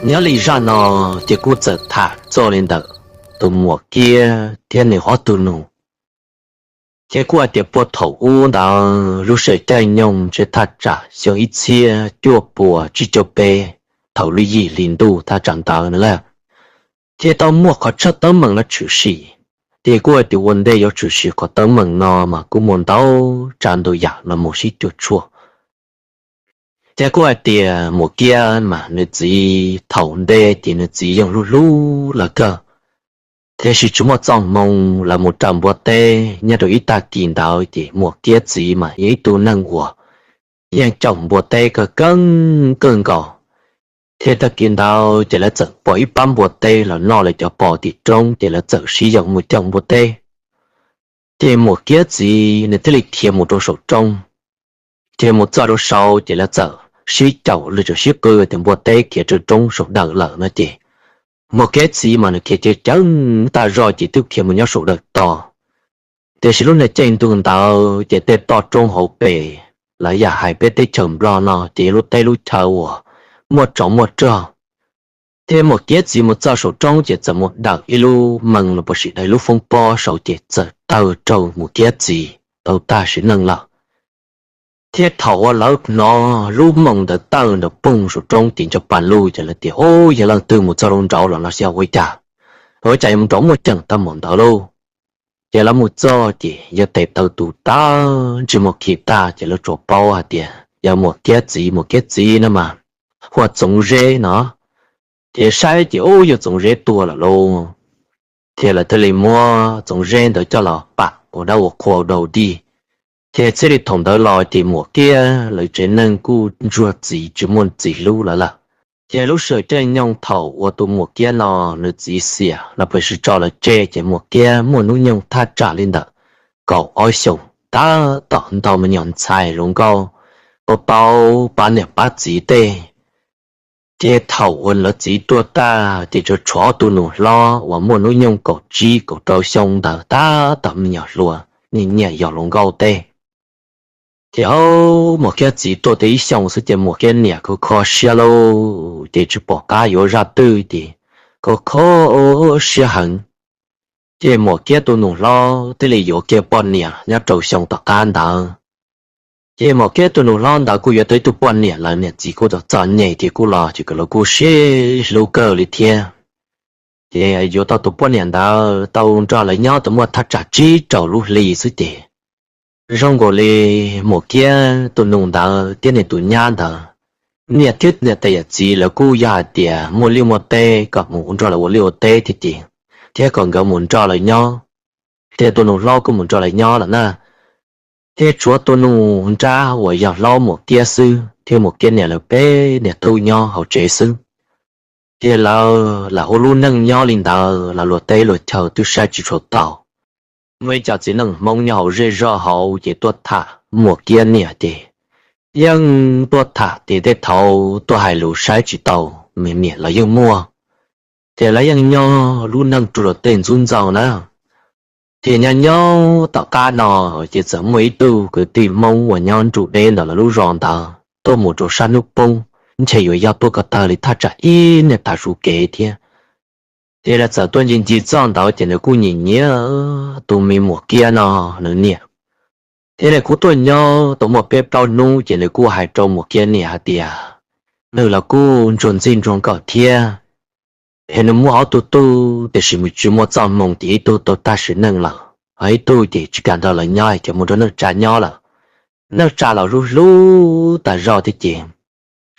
Nyob li zaj no ces kuj txawm tham txog li ntawm tus Muam Kiab thiab nws ob tug nus. Ces kuj hais tias puag thaum ub ntawd lub sij hawm caij nyoog ntshe thaj tsam xyoo ib txhiab cuaj puas tsib caug peb, thaum lub yim hli ntuj thaj tsam ntawd na lawm, ces tau muaj qhov tshaj teeb meem no tshwm sim. Ces kuj hais tias ua ntej yuav tshwm sim qhov teeb meem no mas kuj muaj ntau tsav ntau yam los mus sib cuam tshuam. Ces kuj hais tias Muam Kiab mas nws txiv thaum ntej ces nws txiv yeej hlub hlub lawv kawg, tiam sis tsis muaj txoj hmoo lawv mus raws npua teb. Nyob rau ib tag kis ntawd ces Muam Kiab txiv mas yog ib tug neeg uas yeej caum npua teb kawg keeb kawg nkaus. Thiab tag kis ntawd ces lawv txawm pom ib pab npua teb los noj lawv cov pos tim roob, ces lawv txawm sib yaum mus caum npua teb. Ces Muam Kiab txiv nws thiaj li khiav mus rau saum roob. Ces mus txog rau saud ces lawv txawm sib caum, lawv txawm sib qw tias npua teb khiav rau roob saum dawm lawm no ces Muam Kiab txiv mas nws khiav ceev ceev tag zog ces twb khiav mus nyob saum dawm tod. Tiam sis lub niag caij ntuj ntawd ces tej toj roob hauv pes, lawv yam hais peb teb chaws Nplog no ces yog lub teb lub chaw uas muaj tsov muaj rog. Thiab Muam Kiab txiv mus txog saum roob ces txawm mus dawm ib lub mees los puas sim dawm ib lub foob pob saud ces txawm tawg rau Muam Kiab txiv tau tag sim neej lawm. Thiab thaum uas lawv hnov lub mees ntawd tawg nrov poog saum roob ces nco pas lug ces lawv tias, Ub, yog leej twg mus txog lub nraud los no xyov ua cas, ua cas yuav mus nrov muaj ceem tag npaum ntawd lauj? Ces lawv mus txog ces yog tes taw tus tag ntsej muag khi tag ces lawv tsuas paub hais tias yog Muam Kiab txiv, Muam Kiab txiv no mas hu ua Txoov Zeb no. Ces saib ces ub, yog Txoov Zeb tuag lawm lauj. Ces lawv thiaj li muab Txoov Zeb ntawd coj los pam ua dab ua qhua daus dig. Ces txij li thaum ntawd los ces Muam Kiab lawv tsev neeg kuj ntsuag txiv tsis muaj txiv hlub lawv lawm. Ces lub sij hawm caij nyoog thaum uas tus Muam Kiab no nws txiv xiam los puas sim tso lawv tseg ces Muam Kiab muaj hnub nyoog thaj tsam li ntawm kaum ob xyoos, tab tom ntau me nyuam ntxhais hluas nkauj, tau tau pab niam pab txiv tej. Ces thaum uas lawv txiv tuag tag ces tsuas tshuav ob tug nus hlob uas muaj hnub nyoog kaum tsib kaum rau xyoo ntawd tab tom me nyuam hluas, nyiam nyiam yos hluas nkauj tej. Ces Muam Kiab txiv tuaj tau ib xyoos xwb ces Muam Kiab niam kho kho siab lauj, ces tsis pom qab yuav zaj twg ces kho kho siab heev. Ces Muam Kiab tus nus hlob thiaj li yuav kiag poj niam nyob rau xyoo tom qab ntawd. Ces Muam Kiab tus nus hlob ntawd kuj yuav tau ib tug poj niam lawm, niam txiv kuj txom txom nyem ces kuj los ces lawv kuj sib hlub kawg li thiab. Ces yuav tau tus poj niam ntawd tau nrog lawv nyob tau muaj thaj tsam tsib rau lub hli xwb ces zoo nkaus li Muam Kiab tus nus ntawd thiab nws tus nyab ntawd, niam thiab niam tais yawm txiv lawv kuj yog hais tias muaj liaj muaj teb kom mus nrog lawv ua liaj ua teb thiab ces, thiab kom nkawd mus nrog lawv nyob, thiab tus nus hlob kuj mus nrog lawv nyob lawm na. Ces tshuav tus nus nrab uas yog hlob Muam Kiab xwb thiab Muam Kiab niam lawv peb niam tub nyob hauv tsev xwb. Ces lawv lam ua lub neej nyob li ntawd los luag teb luag chaw twb saib tsis tshua tau. Muaj ib co txiv neej Hmoob nyob hauv zej zog hauv ces tuaj tham Muam Kiab niam ces yeej tuaj tham ces tej thaum tuaj hais lus saib tsis tau me niam los yeej muaj. Ces lawv yeej nyob lub neej rua luag tej ntxub ntxaug na. Ces nyob nyob tom qab no ces txawm muaj ib tug kwv tij Hmoob uas nyob nruab deb ntawm lawv lub zos ntawd tuaj mus rau sab hnub poob, ntshe yuav yog tuaj ko taw li thaj tsam ib niag tav su kev thiab. Ces lawv txawm tuaj ncig ncig txoj ntawd ces nws kuj nyiam nyiam tus me Muam Kiab no nws niam. Thiab nws kuj tuaj nyob tau muaj peb plaub hnub ces nws kuj hais rau Muam Kiab niam hais tias nws los kuj ntsuag ntxij ntsuag nkawm thiab, es nws muaj ob tug tub tiam sis tsis muaj txoj hmoo ces ib tug tau tag sim neej lawm, ho ib tug ces tsis kam nrog lawv nyob ces mus nrog neej tsa nyob lawm. Neej tsa los hlub hlub tas zog thiab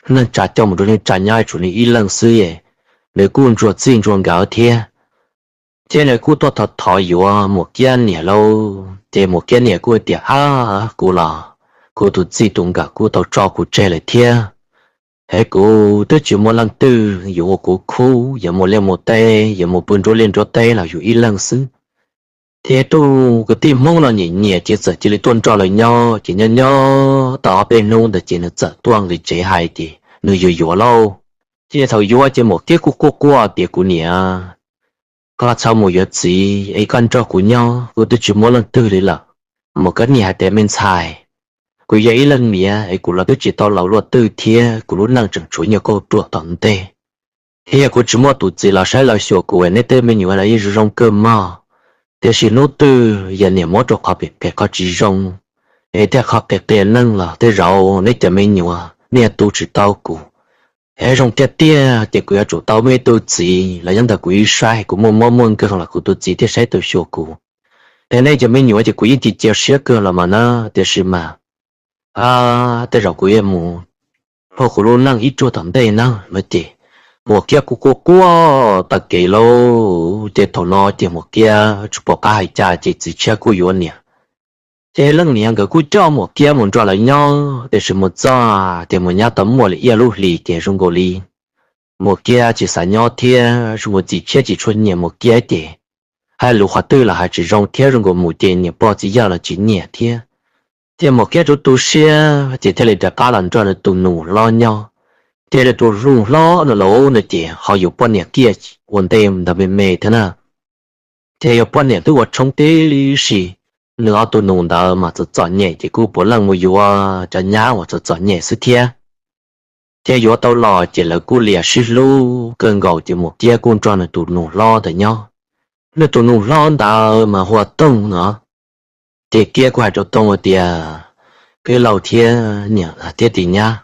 ces neej tsa coj mus nrog neej tsa nyob tsuas nws ib leeg xwb, nws kuj ntsuag txij ntsuag nkawm thiab. Ces nws kuj tuaj thov thov yuav Muam Kiab niam lauj, ces Muam Kiab niam kuj tias, Ab, kuv los kuv tus txij tus nkawm kuj tau tso kuv tseg lawm thiab, es kuv twb tsis muaj leej twg yuav ua kuv khub, yuav mus liaj mus teb, yuav mus pw nruab liaj nruab teb los yus ib leeg xwb. Ces tus kwv tij Hmoob no nyiam nyiam ces txawm cia li tuaj nrog lawv nyob, ces nyob nyob tau ob peb hnub ntawd ces nws txawm tuaj nqis tsev hais tias nws yuav yuav lauj. Ces thaum yuav ces Muam Kiab kuj quaj quaj tias, Kuv niam, koj txhob mus yuav txiv es koj nrog kuv nyob, kuv twb tsis muaj leej twg li lawm. Muam Kiab niam hais tias, Me ntxhais, kuv yog ib leeg niam es kuv los twb tsis tau laus luaj twg thiab, kuv lub neej tseem tshuav nyuag kauj ruam tom ntej. Thiab yog kuv tsis muaj tus txiv los saib los xyuas kuv, neb tej me nyuam los yeej zoo zoo kawg mog. Tiam sis hnub twg yog niam muab rau qhov phem phem qhov tsis zoo, es tej qhov qias qias neeg los tej zaum neb cov me nyuam nej tu tsis tau kuv. Es zoo tiag tiag ces kuv yuav tsum tau muaj ib tug txiv los nyob ntawm kuv ib sab, kuv muaj mob muaj nkeeg los kuv tus txiv thiaj saib tau xyuas kuv. Es nej cov me nyuam ces kuv yeej cia cia siab kawg los mas na, tiam sis mas tej zaum kuv yuav mus phauj kuv lub neej ib tsuag tom ntej na no ces Muam Kiab kuj quaj quaj taug kev lauj. Ces thaum no ces Muam Kiab tsis pom qab hais cas ces txiv tshiab kuj yuav niam. Ces leej niam nkawd kuj coj Muam Kiab mus nrog lawv nyob, tiam sis mus txog ces Muam Nyab tau muaj li ib lub hlis ces zoo nkaus li Muam Kiab tsis xav nyob thiab, zoo nkaus txiv tshiab tsis tshua nyiam Muam Kiab ces hais lus qhov twg los hais tsis zoo thiab, zoo nkaus mus ces niam pog txiv yawg los tsis nyiam thiab. Ces Muam Kiab tu tu siab ces thiaj li rov qab los nrog nws tus nus hlob nyob. Ces nws tus nus hlob no lauj no ces ho yuav poj niam kiag ua ntej ntawd me me thiab na. Ces yuav poj niam twb ua tshoob tib si, nws ob tug nus ntawd mas txom txom nyem ces kuj puav leej mus yuav cov nyab uas txom txom nyem xwb thiab. Ces yuav tau los ces lawv kuj liam sib hlub kawg nkaus ces Muam Kiab kuj nrog nws tus nus hlob ntawd nyob. Nws tus nus hlob ntawd mas hu ua Tooj no. Ces Kiab kuj hais rau Tooj tias, Kiab laus thiab niam thiab txiv nyab,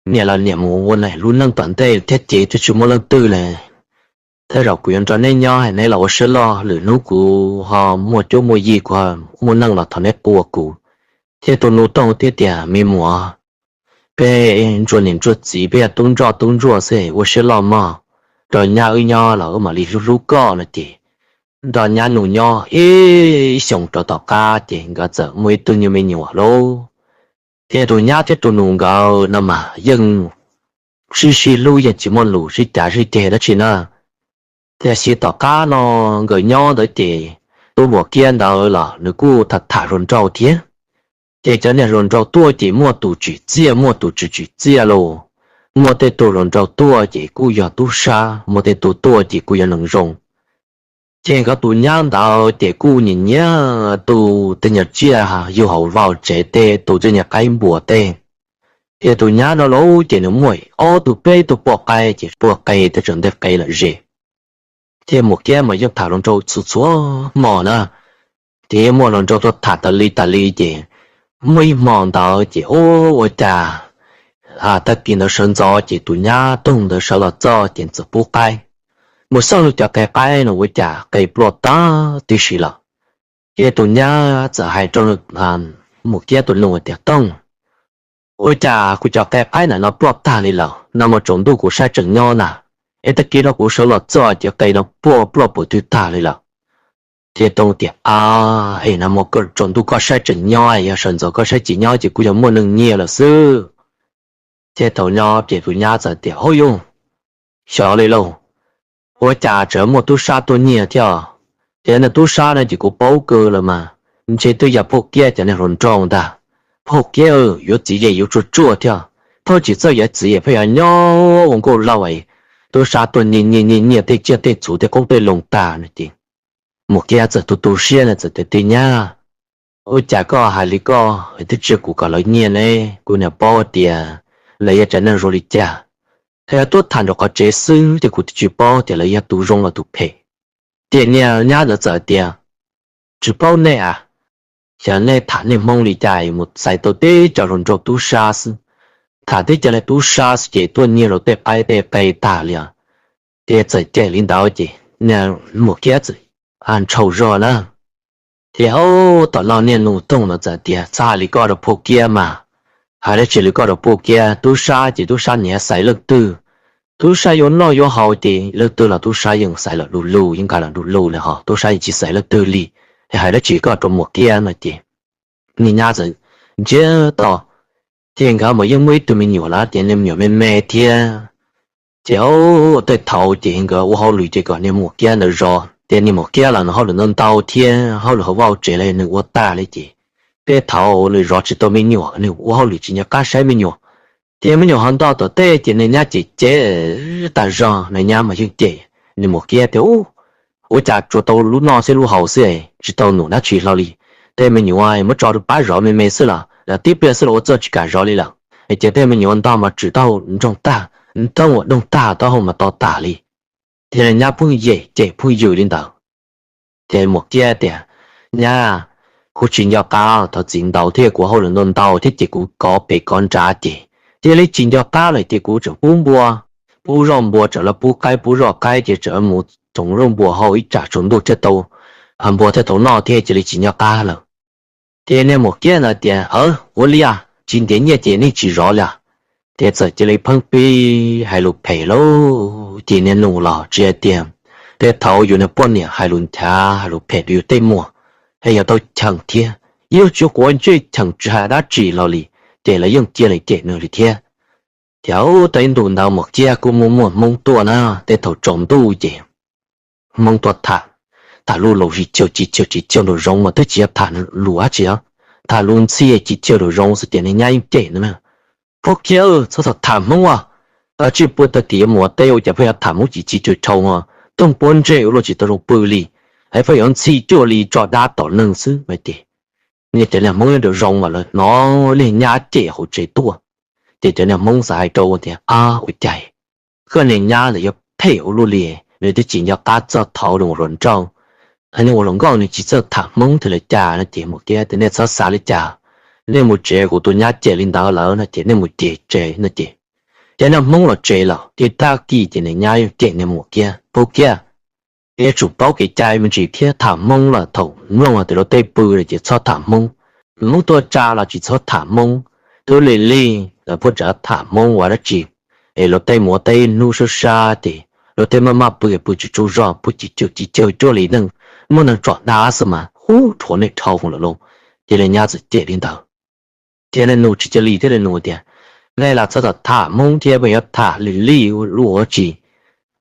niam los niam mus ua niam lub neej tom ntej thiab ces twb tsis muaj leej twg li. Tej zaum kuv yuav nrog neb nyob, neb los ua siab loj, lwm hnub kuv ho muaj cuab muaj yig, kuv ho muaj neej los thov neb qhia kuv. Ces tus nus Tooj thiaj tias, Me muam, peb ntsuag niam ntsuag txiv, peb yog tub ntsoj tub ntsuag xwb, ua siab loj mog, nrog nyab wb nyob los wb mam li hlub hlub koj no ces nrog nyab nus nyob ib xyoos rau tom qab ces nkawd txawm muaj ib tug nyuag me nyuam lauj. Ces tus nyab thiab tus nus nkawd no mas yeej sib sib hlub, yeej tsis muaj lus sib cav sib ceg dab tsi na. Tiam sis tom qab no nkawd nyob ntawd ces tus Muam Kiab ntawd los nws kuj tham tham hluas nraug thiab. Ces cov niag hluas nraug tuaj ces muaj tus tsim txiaj muaj tus tsis tsim txiaj lauj. Muaj tej tug hluas nraug tuaj ces kuj yog tub sab, muaj tej tug tuaj ces kuj yog neeg zoo. Ces nkawd tus nyab ntawd ces kuj nyiam nyiam tus tej nyuag tsiaj yug hauv vaj tsev tej, tus tej nyuag qaib npua tej. Ces tus nyab no lauj ces nws muaj ob tug peb tug poj qaib ces poj qe tej tseem ntej qe lawm ze. Ces Muam Kiab mas yeej tham hluas nraug txhua txhua hmo na. Ces yeej muaj hluas nraug tuaj tham tas li tas li ces muaj ib hmo ntawd ces ua cas tag kis ntawd sawv ntxov ces tus nyab Tooj ntawd sawv los txog ces txawm pub qaib. Mus xauj nws cov qe qaib no ua cas qe pluaj tag tib si lawm. Ces tus nyab txawm hais rau Muam Kiab tus nus tias, Tooj, ua cas kuv cov qe qaib ntawm no pluaj tag li lawm no, mus tsaus ntuj kuv saib tseem nyob na, es tag kis no kuv sawv los txog ces qe no pluaj pluaj pum twg tag li lawm. Ces Tooj tias, A, es no mus tsaus ntuj koj saib tseem nyob, yog sawv ntxov koj saib tsis nyob ces kuj yog muaj neeg nyiag lawm xwb. Ces thaum no ces tus nyab txawm tias, Hauj yug, xyov li lauj, ua cas tseem muaj tub sab tuaj nyiag thiab. Ces niag tub sab no ces kuv paub kawg lawm mas, ntshe twb yog Phauj Kiab cov niag hluas nraug ntag. Phauj Kiab yuav txiv ces yuav tsuaj tsuaj thiab, phauj tsis txawj yuav txiv pheej yog nyob ua nkauj laug, tub sab tuaj nyiag nyiag nyiag tej tsiaj tej txhu tej qoob tej loo tag no ces Muam Kiab txawm tu tu siab no txawm tias, Tij nyab, ua cas koj hais li koj twb tsis yog kuv kom lawv nyiag ne, kuv niam paub tias lawv yog tsav neeg zoo li cas, yog tuaj tham nraum qhov tsev xwb ces kuv twb tsis paub tias lawv yog tus zoo los tus phem. Ces niag nyab ntawd txawm tias, Tsis paub nej a, xyov nej tham nej Hmoob li cas mus xaiv tau teb cov hluas nraug tub sab xwb, tham teb cov niag tub sab xwb ces tuaj nyiag luag tej qaib tej qe tag li os. Ces txawm cem li ntawd ces Muam Kiab txawm ntshaus zog na. Ces ub tom no niag nus Tooj ntawd txawm tias, Txhob hais li koj rau Phauj Kiab mas, hais dab tsi li koj rau Phauj Kiab, tub sab ces tub sab niaj xaiv leej twg, tub sab yuav noj yuav haus ces leej twg los tub sab yeej xaiv lawm du lug, yeej nqa lawm du lug li hos, tub sab yeej tsis xaiv leej twg li. Hais dab tsi koj rau Muam Kiab no ces niag nyab txawm ntsiag to. Ces nkawd mas yeej muaj ib tug me nyuam lawm ces niag me nyuam me me thiab. Ces ub tej thaum ces nkawd ua hauj lwm ces kom niag Muam Kiab ntawd zov, ces niag Muam Kiab los nws hauj lwm ntau ntau thiab, hauj lwm hauv vaj tsev los nws ua tag li ces tej thaum nws zov tsis tau me nyuam, nws ua hauj lwm tsis nco qab saib me nyuam. Ces me nyuam ho nto tom tej ces niag nyab cem cem tas zog, niag nyab mas yeej cem niag Muam Kiab tias, Ub, ua cas tsuas tau lub noj xwb lub haus xwb, tsis tau num dab tsi hlo li. Tej me nyuam muab tso rau pab zov me me xwb los lawv tib pliag xwb los ua txuj tsis kam zov li lawm. Ces tej me nyuam ntog mas tsim taub hau ntsoog tag, ntooj ua doog tag, taub hau mas to tas li. Ces nyab pheej yem cem pheej yws li ntawd. Ces Muam Kiab tias, Nyab, kuv tsis nco qab, thov txim ntau thiab, kuv hauj lwm ntau ntau thiab ces kuv kov pem kov nrad ces cia li tsis nco qab lawm ces kuv tseem pub npua, pub zoj npua, tseem los pub qaib, pub zoj qaib ces tseem mus tsoom zoj npua hau ib tsam tsaus ntuj thiaj tau npua thiab tau noj thiab, cia li tsis nco qab lawm. Ces niag Muam Kiab ntawd tias, Aw, ua li tsis ntiav nyiaj ces nej tsis zov li. Ces txawm cia li pheej pib hais lus phem lauj. Ces niag nus los tsis hais tias tej thaum yus niag poj niam hais lus nchav hais lus phem rau yus tej muam, es yog tau cheem thiab, yus tsis quav ntsej cheem tsis hais dab tsi los li, ces lawv yeej cia li cem nws li thiab. Ces tau ib ntus ntawd Muam Kiab kuj muaj muaj Hmoob tuaj na, tej thaum tsaus ntuj ces Hmoob tuaj tham, tham lus laus tsis caug tsis caug tsis caug nraum zoov mas twb tsis yog tham lus dab tsi os, tham lus ntxhi tsis caug nraum zoov xwb ces niag nyab yeej cem no na. Phauj Kiab, txhob tham Hmoob os, tsij pw tag kis yuav mus ua teb ua cas pheej yuav tham Hmoob tsis tsis caug dhau, tooj pob ntseg ua luaj tsis tau zoo pw li, es pheej yuav ntxhi cuaj li tso dab tom neeg xwb no ces, niag cov niag Hmoob nyob nraum zoov mas lawv hnov niag nyab cem hauv tsev tuaj. Ces cov niag Hmoob xav hais rau tias, Ab, ua cas koj niag nyab ntawd yuav phem ua luaj li, nws twb tsis nco qab txoj thauj los ua hluas nraug, ua hluas nkauj nws tsis txawj tham Hmoob thiab los cas no ces Muam Kiab tias, Nej txhob xav li cas, nej mus tsev, kuv tus nyab cem li ntawd lawm no ces nej mus tsev no ces, ces niag Hmoob los tsev lawm ces tag kis ces niag nyab yeej cem niag Muam Kiab, Phauj Kiab, yuav tsum paub kev cai me ntsis thiab, tham Hmoob los thaum mloog tias luag tej pw lawm ces txhob tham Hmoob. Hmoob tuaj tsa los tsis txhob tham Hmoob, twb lig lig los puab tseem tham Hmoob ua dab tsi, es luag tej mus ua teb ib hnub sab sab ces luag tej maj maj pw pw tsis tsaug zog, pw tsis caug tsis caug cuaj li neeg, muaj neeg tsom dab xwb mas ub rhuav nej dhau lawm lauj. Ces niag nyab txawm cem li ntawd. Ces niag nus tsis cia li thiab, niag nus tias, Nej los txhob tham Hmoob thiab, pheej yuav tham lig lig ua luaj ua tsi.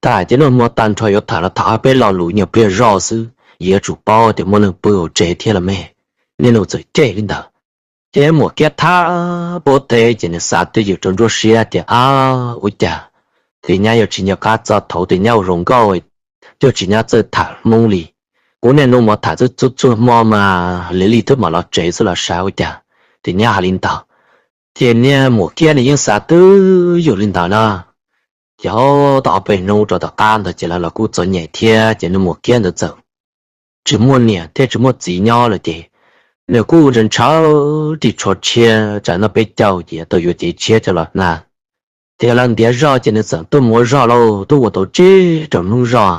Tham ces noj hmo tag nrho yuav tham los tham ob peb lo lus nyuag pliag zog xwb, yuav tsum paub tias muaj neeg pw hauv tsev thiab los me. Niag nus txawm cem li ntawd. Ces Muam Kiab thab pob teb ces nws xav twj ywm rau nruab siab tias, Ab, ua cas tus nyab yuav tsis nco qab txoj thauj, tus nyab ua hluas nkauj, coj tsis nyab txawj tham Hmoob li. Kuv niaj hnub mus tham txhua txhua hmo mas lig lig twb mam los tsev xwb los sav, ua cas tus nyab hais li ntawd. Ces niag Muam Kiab nws yeej xav twj ywm li ntawd na. Ces ho tau ob peb hnub rau tom qab ntawd ces lawv los kuj txom nyem thiab ces niag Muam Kiab ntawd txawm tsis muaj niam thiab tsis muaj txiv nyob lawm ces nws kuj ntshaw ntshaw ris tsho tshiab, tsam noj peb caug ces tau yuav cev tshiab coj los hnav. Ces lawv ntiav zog ces nws txawm tuaj mus ua zog lauj, tuaj ua tau tsib rau hnub zog.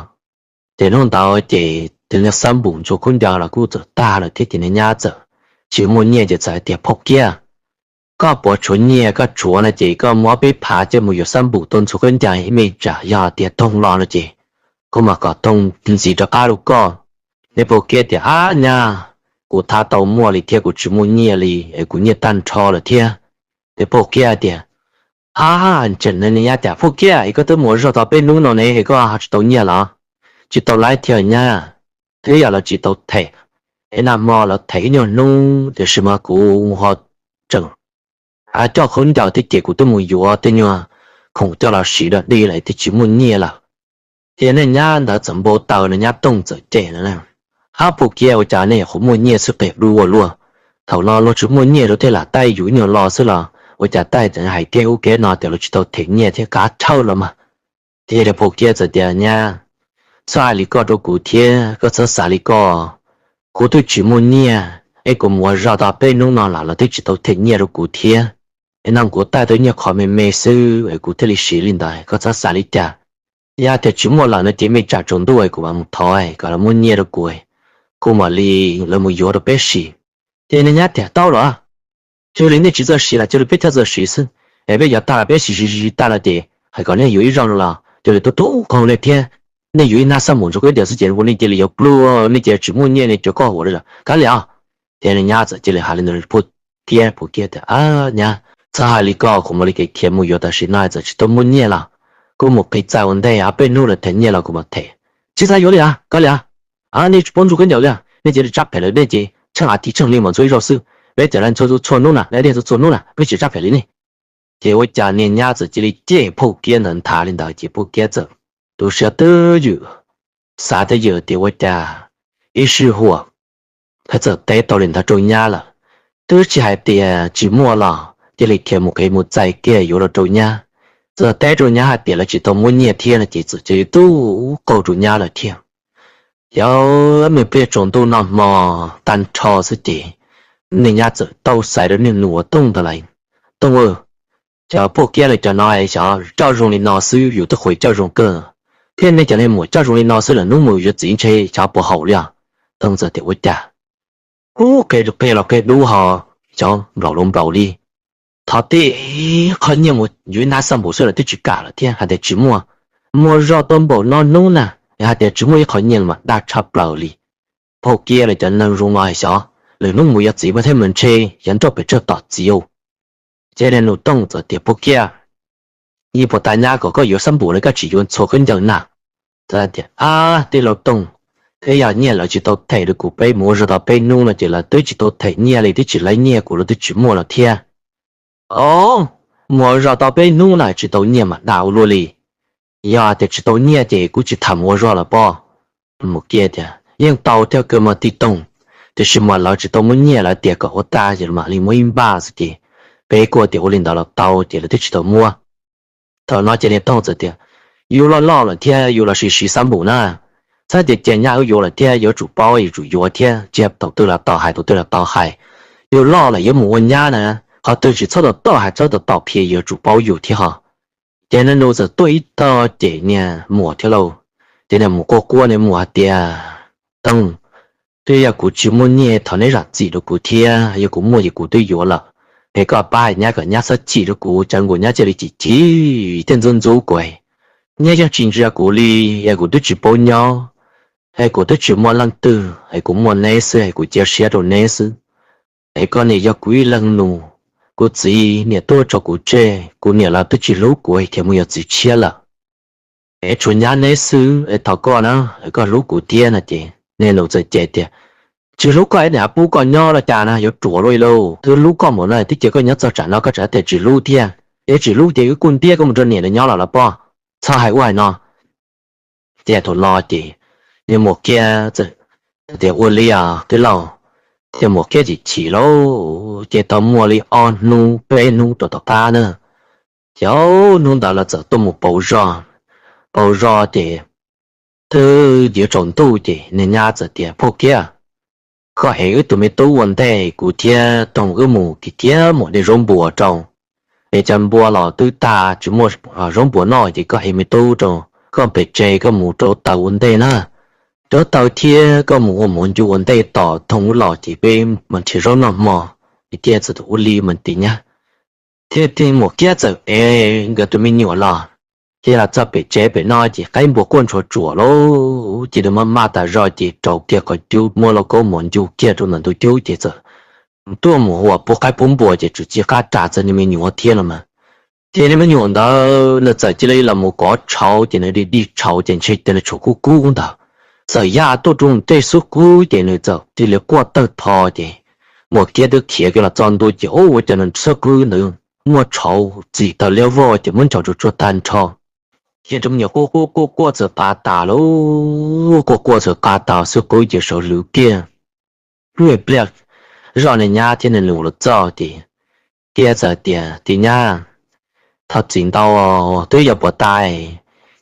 Ces hnub ntawd ces tus niag xab npum ntxuav khaub ncaws los kuj txawm tag lawm thiab ces niag nyab txawm tsis muaj nyiaj ces txawm hais tias, Phauj Kiab, koj puas tshuav nyiaj? Koj tshuav no ces koj muab peb phav coj mus yuav xab npum tau ntxuav khaub ncaws, ib me tsam yog tias toog los no ces kuv mam kom toog ntxiv rov qab rau koj. Niag Phauj Kiab tias, Ab nyab, kuv thab tau muaj li thiab kuv tsis muaj nyiaj li es kuv nyiaj tag nrho lawm thiab. Ces Phauj Kiab tias, Ab, tseem niag nyab tias, Phauj Kiab, es koj twb mus ua zog tau peb hnub no ne es koj ho tsis tau nyiaj los? Tsis tau laib thiab nyab, twb yog lawv tsis tau them, es nag hmo lawv them ib nyuag hnub tiam sis mas kuv ho tseem coj khaub ncaws thiab ces kuv twb mus yuav tej nyuag khoom coj los siv dog dig lawm thiaj tsis muaj nyiaj lawm. Ces niag nyab ntawd txawm npau taws, niag nyab tooj txawm cem no, Ab Phauj Kiab, ua cas nej nyuam qhuav muaj nyiaj xwb qia dua luaj? Thaum no luag tsis muaj nyiaj luag thiaj lam taij yus ib nyuag lo xwb los ua cas taij tseem hais kiag ub kiag no tias luag tsis tau them nyiaj thiab, qab tshawj los mas. Ces niag Phauj Kiab txawm tias, Nyab, txhob hais li koj rau kuv thiab, koj txhob xav li koj. Kuv twb tsis muaj nyiaj, es kuv mus ua zog tau peb hnub no los lawv twb tsis tau them nyiaj rau kuv thiab. Es no kuv taij tau nyiaj qhov me me xwb es kuv thiaj li siv li ntawd, koj txhob xav li cas. Yog tias tsis muaj lawm no ces me tsam tsaus ntuj kuv mam mus thov kom lawv muab nyiaj rau kuv, kuv mam li lawv mus yuav rau peb siv. Ces niag nyab tias, Tau los, cia li nej tsis txawj siv los cia li peb thiaj txawj siv xwb. Es peb yuav tag los peb siv, siv siv tag los ces hais kom nej yuav ib zaug no los cia li tuaj tuaj qog nej thiab. Nej yuav ib hnab xab npum ntxuav khaub ncaws xwb ces ua nej cia li yuav pluag, nej cia li tsis muaj nyiaj nej cov koj huam li os, kav liam os. Ces niag nyab txawm cia li hais li ntawd rau Phauj Kiab, Phauj Kiab tias, Nyab, txhob hais li koj, kuv mam li khiav khiav mus yuav tam sim no, txawm tsis tau muaj nyiaj los kuv mus qhib txaj ua ntej, ob peb hnub lawv them nyiaj los kuv mam them. Tsis txhob yuav li os, kav liam os. Nej tsis paub ntxuav khaub ncaws li os, nej cia li tsab phem lawm, nej ces tsheej as thiv tsheej li mam ntxuav ib zaug xwb, peb txawm los txhua txhua hnub na, los txhua txhua hnub na, peb tsis tsab phem li nej. Ces ua cas niag nyab txawm cia li cem Phauj Kiab ntawd nthav li ntawd ces Phauj Kiab txawm tu siab twj ywm, xav twj ywm tias ua cas ib sij huam txawm teb tau li ntawd rau nyab lawm. Twb tsis hais tias tsis muaj los cia li khiav mus qhib mus txais kiag yuav los rau nyab. Txawm teb rau nyab hais tias lawv tsis tau muab nyiaj thiab no ces txawm cia li tub qaug rau nyab lawm thiab. Yog me pliag tsaus ntuj noj hmo tag nrho xwb ces niag nyab txawm tau xaiv rau niag nus ua Tooj ntawd lawm, Tooj, cov phuj kiab li cov no xyov coj zoo li no xwb, yus twb qhuas coj zoo kawg, thiab nej cov niag muam coj zoo li no xwb, lawv hnub mus yuav txiv ntshe xyov puas haum li os. Tooj txawm tias ua cas, ub, qia los qia dub ho, xyov nplaum los nplaum li, thov tib qho nyiaj mus yuav ib nab xab npum xwb los twb tsis kam lawm thiab, hais tias tsis muaj, muaj zog tau npaum no hnub na, hais tias tsis muaj ib qho nyiaj los mas dag tshaj plaws li. Phuj kiab li cov neeg zoo no xyov lawv hnub mus yuav txiv thiab mas ntshe yuav nrauj pes tsawg tom txiv. Ces niag nus Tooj txawm tias, Phuj kiab, yeej puas tas nyab kom koj yuav xab npum li, koj tsis yuav ntxhua khaub ncaws na? Tias, Ab, tij laug Tooj, twb yog nyiaj lawv tsis tau them rau kuv, peb mus ua zog tau peb hnub no ces lawv twb tsis tau them nyiaj li, twb tsis laib nyiaj, kuv los twb tsis muaj los thiab. Os, mus ua zog tau peb hnub no tsis tau nyiaj mas dag ua luaj li. Yog tias tsis tau nyiaj ces kuv tsis tham mus ua zog lawm pob. Mus kiag tias, Yeej tau thiab kawg mas tij Tooj, tiam sis mas lawv tsis tau muab nyiaj, lawv tias kom ua tag ces mam li muab ib npaj xwb ces peb kuj tias ua li ntawd los tau ces lawv twb tsis tau muab. Thaum no ces niag Tooj txawm tias, Yus loj loj lawm thiab yus los siv siv xab npum na, txhob tias cia nyab wb yuav lawm thiab, yuav tsum paub yuav tsum yuav thiab, tsis yog thaum twg los tau hais, thaum twg los tau hais. Yus loj lawm yuav mus ua nyab na, qhov twg tsis txhob tau tau hais, txhob tau tau qhia, yuav tsum paub yus thiab ho. Ces niag nus txawm tuaj ib tog ces niag muam thiab lauj, ces niag muam quaj quaj, niag muam hais tias, Tooj, twb yog kuv tsis muaj nyiaj, thov neb zam txim rau kuv thiab, yog kuv muaj ces kuv twb yuav lawm. Es koj pab hais nyab kom nyab txhob chim rau kuv, tsam nkaus nyab cia li chim chim thiab ntxub ntxub kuv. Nyab yeej tsis ntsia kuv li, es kuv twb tsis paub nyob, es kuv twb tsis muaj leej twg, es kuv muaj neb xwb, es kuv cia siab rau neb xwb. Es koj niam yog kuv ib leeg nus, kuv txiv niam tuag tso kuv tseg, kuv niam los twb tsis hlub kuv, es khiav mus yuav txiv tshiab lawm. Es tshuav nyab neb xwb, es thov koj na, koj hlub kuv thiab no ces niag nus txawm cem tias, Tsis hlub koj es niam pub koj nyob los cas na, yuav ruam luaj li lauj. Twb hlub koj npaum no twb cia koj nyob txog tsam no koj tseem tias tsis hlub thiab. Es tsis hlub ces wb kuj ntiab koj mus nrog niam lawv nyob lawm los pob, txhob hais ua hais no. Ces thaum no ces niag muam kiab txawm tias, Ua li os tij laug. Ces muam kiab chim chim lauj, ces tau muaj li ob hnub peb hnub rau tom qab na, ces hnub ntawd lawv txawm tuaj mus pauv zog. Pauv zog ces twb yuav tsaus ntuj ces niag nyab txawm tias, Phuj kiab, koj ev wb tus me tub ua ntej, kuv thiab Tooj wb mus kis thiab muam de zaub npua rau. Es cov npua los twb tag tsis muaj zaub npua noj ces koj ev me tub rau koj pem tsev, koj mus rauv taws ua ntej na. Rauv taws thiab koj mus ua mov ncu ua ntej tos Tooj wb los ces peb mam nrhiav zaub noj hmo. Ces thiaj txawm ua li mas tias nyab thiab muam kiab txawm ev nkawd tus me nyuam los. Ces los txog pem tsev pem no ces qaib npua quaj ntshua tsuam lauj, ces nws maj maj tas zog ces rau kiag qhov cub muab lauj kaub mov ncu kiag rau ntawm ntug cub ces txawm tuaj mus ua pub qaib pub npua ces tsuas ci qab ras txog niag me nyuam thiab no mas. Ces niag me nyuam ntawd nws txawm cia li los mus kov tshauv ces nws dig dig tshauv ces ntshe tias nws tshuav kub kub ntawd, txawm ya tuaj rau tej xub qwb ces nws txawm cia li quaj tawg tho ces muam kiab twb khiav kiag los txog ntua ces ua cas nws xub qwb ntawd muaj tshauv txim tawg liab vog ces muab nchos tsuag tsuag tag nrho. Ces tus me nyuam quaj quaj quaj quaj txawm qa tas lauj, quaj quaj txawm qa tas xub qwb ces sawv hlwv kiag. Ib pliag zoj niag nyab thiab niag nus los txog ces kiab txawm tias, Tij nyab, thov txim ntau, twb yog puas tas,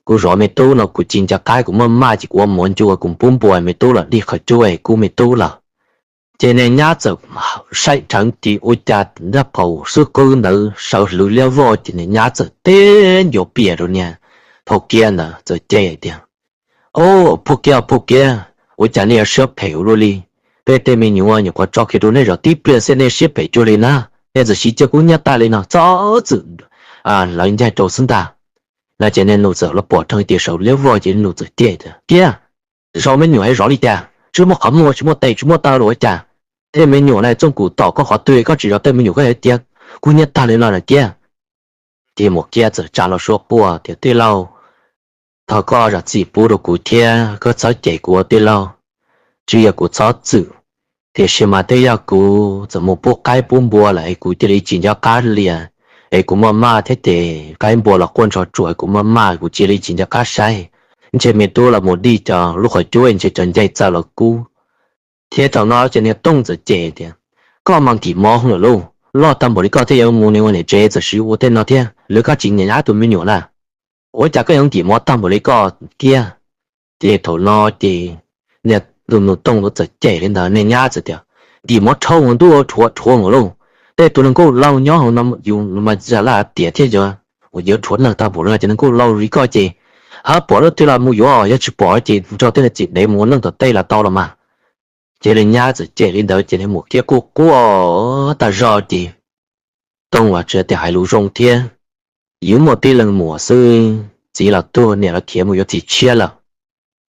kuv zov me tub no kuv ci nco qab kuv maj maj ces kuv ua mov ncu kuv pub npua me tub los dig qhov cub es kub me tub lawm. Ces niag nyab txawm saib dheev ces ua cas nraj qaum xub qwb ntawd sawv hlwv liab vog ces niag nyab txawm teb ncuav piam rau niag phauj kiab ntawd txawm cem tias, Au, phauj kiab, phauj kiab, ua cas nej yuav siab phem ua luaj li? Peb tej me nyuam nyuam qhuav tso kiag rau nej zov tib pliag xwb nej siab phem cuag li na, nej txawm siv cia kub hnyiab tag li no txhob txwm lawv ncaig rau xwb ntag. No ces niag nus txawm los pom dheev ces sawv liab vog ces niag nus txawm cem tias, Kiab, zov me nyuam es zov li cas? Tsis muaj qhov muag tsis muaj tes tsis muaj taw los ua cas? Tej me nyuam na txooj kuv tom koj qhov twg koj tsis zov tej me nyuam koj yuav cia kub hnyiab tag li no na kiab. Ces muam kiab txawm tsa los suab quaj tias, Tij laug, thov koj zam txim pub rau kuv thiab koj txhob cem kuv ua tij laug, tsis yog kuv txhob txwm, tiam sis mas twb yog kuv txawm mus pub qaib pub npua lawm es kuv cia li tsis nco qab lias, es kuv maj maj thiab ces qaib npua los quaj ntsho tsuam es kuv maj maj kuv cia li tsis nco qab saib. Ntshe me tub los mus dig cov lub qhov cub ntshe cov ncaig txaws los kub. Thiab thaum no ces niag Tooj txawm cem tias, Koj mas nkim mov lawm lauj, loj tag npaum li koj thiab yuav mus nws ua niam tsev txawm sis ua tej no thiab, lawv koj tsis nyiam nyab tus me nyuam na. Ua cas koj yuav ntim mov tag npaum li koj thiab? Ces thaum no ces niag tus nus Tooj txawm cem li ntawd, niag nyab txawm tias, ntim mov rhau ntuj rhuav rhuav mus lauj, tej tus neeg nkauj laug nyob hauv no yus mas zam laj tiav thiab yuav, yuav rhuav neeg tag npaum li no ces neeg nkauj laug li koj ces hab pom leej twg los mus yuav, yog tsis pom ces nrog tej txiv dev mus ua neej tom tej los tau los mas. Ces niag nyab txawm cem li ntawd ces niag muam Kiab kuj quaj tag zog ces Tooj los tsis tias hais lus zoo thiab, yus muaj tib leeg muam xwb, txiv los tuag niam los khiav mus yuav txiv tshiab lawm,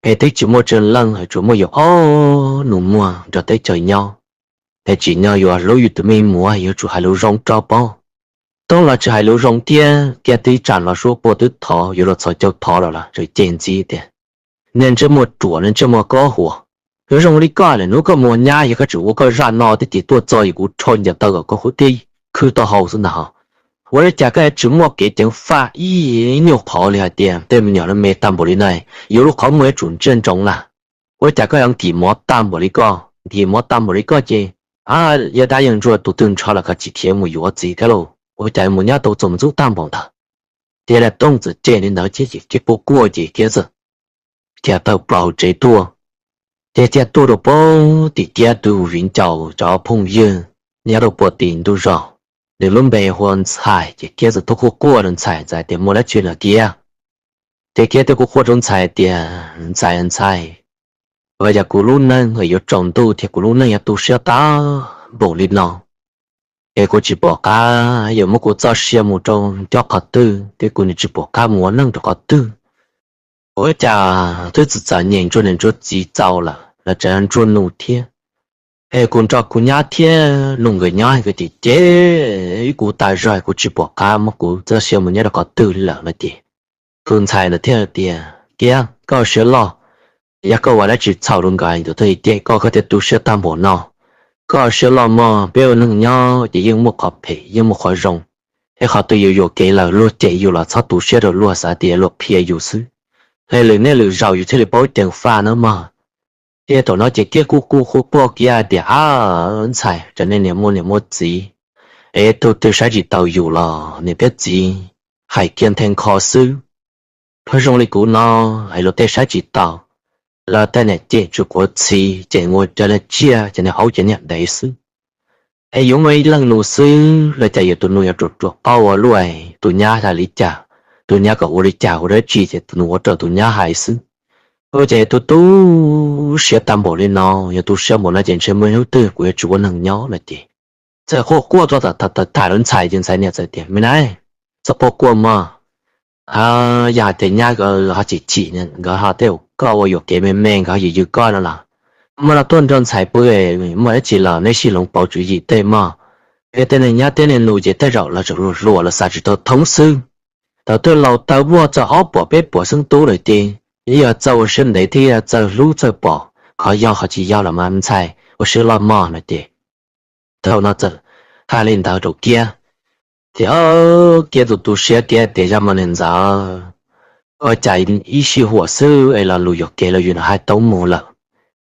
es twb tsis muaj tsawg leej, tsuas muaj yus ob nus muag nrog teb chaws nyob, es tsim nyog yus hlub yus tus me muam yuav tsum hais lus zoo rau paub. Tooj los tsis hais lus zoo thiab, Kiab twb tsam los suab pua twb thov yuav luag txhos caug thov los los tseem cem ntxiv tias, niag ntsej muag ruam, niag ntsej muag kob huas, yuav zoo li koj lawm hnub koj muaj nyab yog koj tseem ua koj zaj no thiab ces tuaj txog yus kuv rho ncaws taw kom koj huv tib khwb taub hau xwb ntag ho. Ua li cas koj yuav tsis muaj kev ceev faj ib nyuag qhov li hais tias tej me nyuam no me tag npaum li no, yus lub qhov muag yuav tsum ntsiag ntsoov lawm. Ua li cas koj yuav ntim mov tag npaum li koj, ntim mov tag npaum li koj ces, a, yog dab yeej ntsuag tus twg ntshaw los koj tsis khiav mus yuav txiv thiab lauj, ua li cas mus nyob tau txom txub tag npaum ntawd. Ces niag Tooj txawm cem li ntawd thiab ces Kiab quaj quaj ces Kiab txawm thiaj tawm plaws hauv tsev tuaj. Ces thiaj tuaj rau pem tim Kiab tus viv ncaus cov phooj ywg nyob rau puag tim ntug zos, nws lub npe hu ua Ntxhais. Ces Kiab txawm tuaj quaj quaj rau Ntxhais, Ntxhais tias, muaj dab tsi na Kiab? Ces Kiab thiaj quaj quaj rau Ntxhais tias, Ntxhais, Ntxhais, ua cas kuv lub neej yuav tsaus ntuj thiab kuv lub neej yuav tu siab tag npaum li no, es kuv tsis pom qab yuav muab kuv txoj sia mus rau cob qhov twg thiab kuv nim tsis pom qab mus ua neej rau qhov twg. Ua cas twb txawm txom nyem ntsuag niam ntsuag txiv txaus lawm los tseem ntsuag nus thiab. Es kuv nrog kuv nyab thiab nus nkawd nyob, nkawd cem cem kuv tas zog, kuv tsis pom qab muab kuv txoj sia mus nyob rau qhov twg li lawm no ces tus ntxhais ntawd thiaj tias, Kiab, koj ua siab loj, yog koj ua dab tsi txhaum rau nkawd, tus twg cem koj koj thiaj tu siab tag npaum no. Koj ua siab loj mog, peb ua neeg nyob ces yeej muaj qhov phem yeej muaj qhov zoo. Es qhov twg yus yuam kev lawm luag cem yus los txhob tu siab rau luag, xav tias luag qhia yus xwb. Es lwm hnub lwm zaus yus thiaj li paub ceev faj na mog. Ces thaum no ces Kiab kuj quaj quaj quaj Kiab tias, a, ntxhais, tsam nej niam muaj niam muaj txiv, es tus twg saib tsis taus yus los niam thiab txiv hais kiag nthe nkho xwb. Pheej zoo li kuv no, es luag tej saib tsis taus, luag tej niam cem tsuas quav txhiv, cem ua cov niag tsiaj, cov niag haub, cov niag dev xwb. Es yuav muaj ib leej nus xwb los cas yuav tus nus yuav ruam ruam qaub ua luaj, tus nyab hais li cas, tus nyab kom ua li cas ua dab tsi ces tus nus ua raws tus nyab hais xwb. Ua cas tu tu siab tag npaum li no, yog tu siab npaum no ces ntshe muaj hnub twg kuv yuav tsis ua neeg nyob no ces txawm quaj quaj tuaj tham tham lub ntxhais ces ntxhais niam txawm tias, me na, txhob quaj quaj mog. Yog hais tias nyab nkawd ho chim chim, nkawd ho tej koj ua yuam kev me me nkawd ho yws yws koj no los, muaj no tuaj nrog ntxhais pw, muaj dab tsi los neb sib hloov pauv tswv yim tej mog. Peb tej neeg nyob tej neeg nus ces tej zaum los tseem hluas hluas los xav tsis tau thoob xwb. Thaum twg laus tau muaj txog ob puas peb puas xeeb tub lawm ces yog txawj ua siab ntev thiab yog txawj hlub txawj pom qhov yog qhov tsis yog los mas ntxhais ua siab loj mog no ces thaum no txawm hais li ntawd rau Kiab. Ces Kiab tu tu siab Kiab tias, yog mas niam ntxawm, ua cas ib sij huam xwb es los lus yuam kev los yus hais tau mus lawm.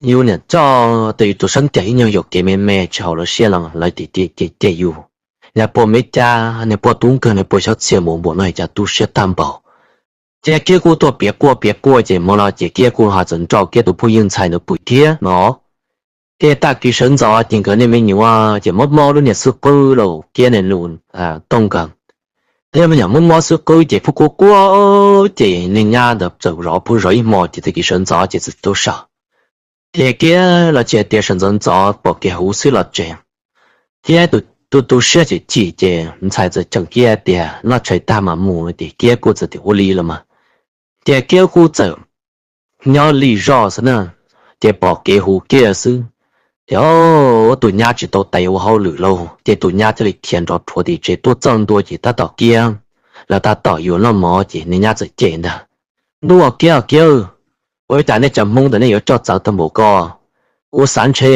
Yus niam coj tes yus tus xeeb ceem ib nyuag yuam kev me me tsis haum lawv siab los lawv cem cem yus. Niag pua me cas, niag pua tub nkeeg, niag pua xyov txhia mus npaum no cas tu siab tag npaum. Ces Kiab kuj tuaj piav quaj piav quaj ces hmo no ces Kiab kuj ho txawm nrog Kiab tus phooj ywg ntxhais ntawd pw thiab no. Ces tag kis sawv ntxov ces nkawd niag me nyuam ces mob mob lub niag xub qwb los Kiab niag nus Tooj nkawd. Niag me nyuam mob mob xub qwb ces pheej quaj quaj ces niag nyab ntawd txawm zov pheej zov ib hmo ces tag kis sawv ntxov ces txawm tuaj so. Ces Kiab los tsis hais tias sawv ntxov ntxov pom kev huv xwb los tsev. Kiab tu tu siab chim chim ces ntxhais txawm cheem Kiab tias noj tshais tag mas mus no ces Kiab kuj txawm tias ua li los mas. Ces Kiab kuj txawm nyob li zoj xwb na, ces pom kev huv kiag xwb. Ces ua tus nyab tsis tau tes ua hauj lwm lauj, ces tus nyab thiaj li khiav nrov rhuav tim tsev tuaj txog ntua ces tab tom Kiab los tab tom yuav noj mov ces niag nyab txawm cem ntag. Ntuj, Kiab, Kiab, ua li cas nej cov Hmoob ntawd nej yuav coj txawv tag npaum ko? Kuv xav ntshe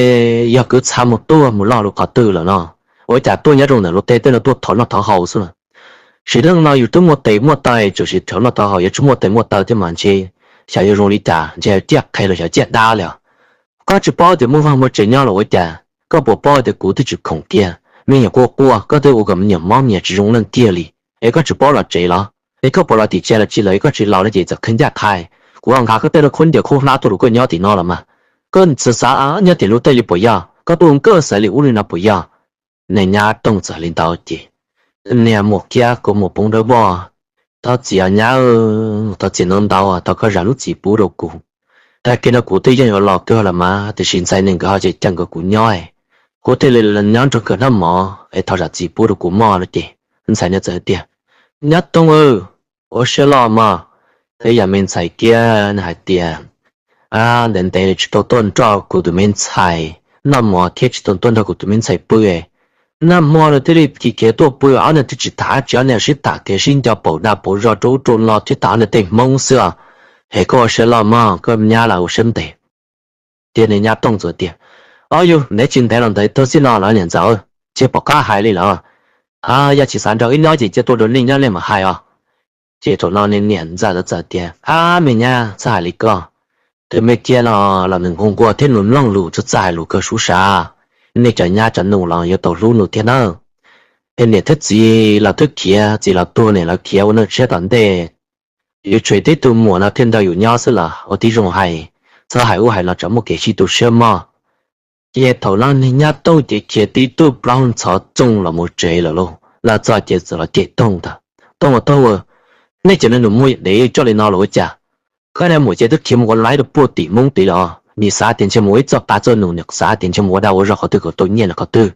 yog kwv txha mus tuag mus loj lus qhov twg lawm no, ua li cas tuaj nyob rau ntawm luag tej tej no tuaj thov noj thov haus xwb na. Sim neej no yus twb muaj tes muaj taw tsuas sim thov noj thov haus, yuav tsis muaj tes muaj taw thiab mas ntshe xyov yuav zoo li cas, ntshe ciaj qhe los xyov ciaj dab li os. Koj tsis paub tias muaj vaj muaj tsev nyob los ua cas, koj puas paub tias kuv twb tsis khoom kiag, me nyuam quaj quaj, koj twb ua kom me nyuam mob me nyuam tsis zoo leej kiag li, es koj tsis paub los tsev los? Es koj puas los tim tsev los tsis los? Es koj tsis los no ces txawm kheev ncaj qha, kuv ho nqa koj tej lub khaub ncaws khaub hlab tuaj rau koj nyob tim no los mas. Koj xav xav nyob tim lub tej li puas yog? Koj tuaj nkauj xaiv li ub li no puas yog? Niag nyab Tooj txawm li ntawd ces niag Muam Kiab kuj mus poob dawb vog. Thov txim os nyab, thov txim ntau ntau, thov koj zam lub txim pub rau kuv. Tag kis no kuv twb yeej yuav los kawg los mas, tiam sis ntxhais nkawd ho tseem caw nkawd kuv nyob, kuv thiaj li nyob nrog nkawd noj mov es thov zam txim pub rau kuv mog no ces ntxhais no txawm tias, Nyab Tooj, ua siab loj mog. Tej yam me ntxhais Kiab nws hais tias, ntev ntev tsis tau tuaj nrog kuv tus me ntxhais noj mov thiab tsis tau tuaj nrog kuv tus me ntxhais pw. Nag hmo nws thiaj li khiav khiav tuaj pw, ob niag twb tsis tham dab tsi, ob niag sib tham kev sib nco paum dag paum zog rau ub rau no thiab tham ob niag tej Hmoob xwb os. Es koj ua siab loj mog, koj nyab los ua siab ntev. Ces niag nyab Tooj txawm tias, Ob yus, ntev tsis ntev los ntawd tag xwb no los niam ntxawm, tsis pom qab hais li lawm. Yog tsis xav nrog wb nyob ces cia tuaj rau nej nyob nej mam hais os. Ces thaum no niag niam ntxawm txawm tias, Ab me nyab, txhob hais li koj. Tus me Kiab no los nws nquag nquag thiab nws mloog lus txawj txawj hais lus kawg sub sav. Nej cov nyab cov nus los yuav tau hlub nws thiab nawb. Es niam thiab txiv los twb khiav, txiv los tuag niam los khiav ua neej tshiab tom ntej. Yuav tshuav tib tug muam no thiaj nrog yus nyob xwb los ua tib zoo hais, txhob hais ub hais no tsam muaj kev sib tu siab mog. Ces thaum no niag nyab Tooj ces khiav tib tug plaub ntxhov txooj los mus tsev lawm lauj. Los txog ces txawm los cem Tooj ntag, Tooj ua Tooj, nej cov nus muag dev coj li no los ua cas? Koj niag muam ces twb khiav mus ua laib rau puag tim Hmoob tid los, nim xav tias ntshe mus ib txoj pa txoj nus, nim xav tias ntshe mus ua dag ua zog qhov twg kom tau nyiaj los qhov twg.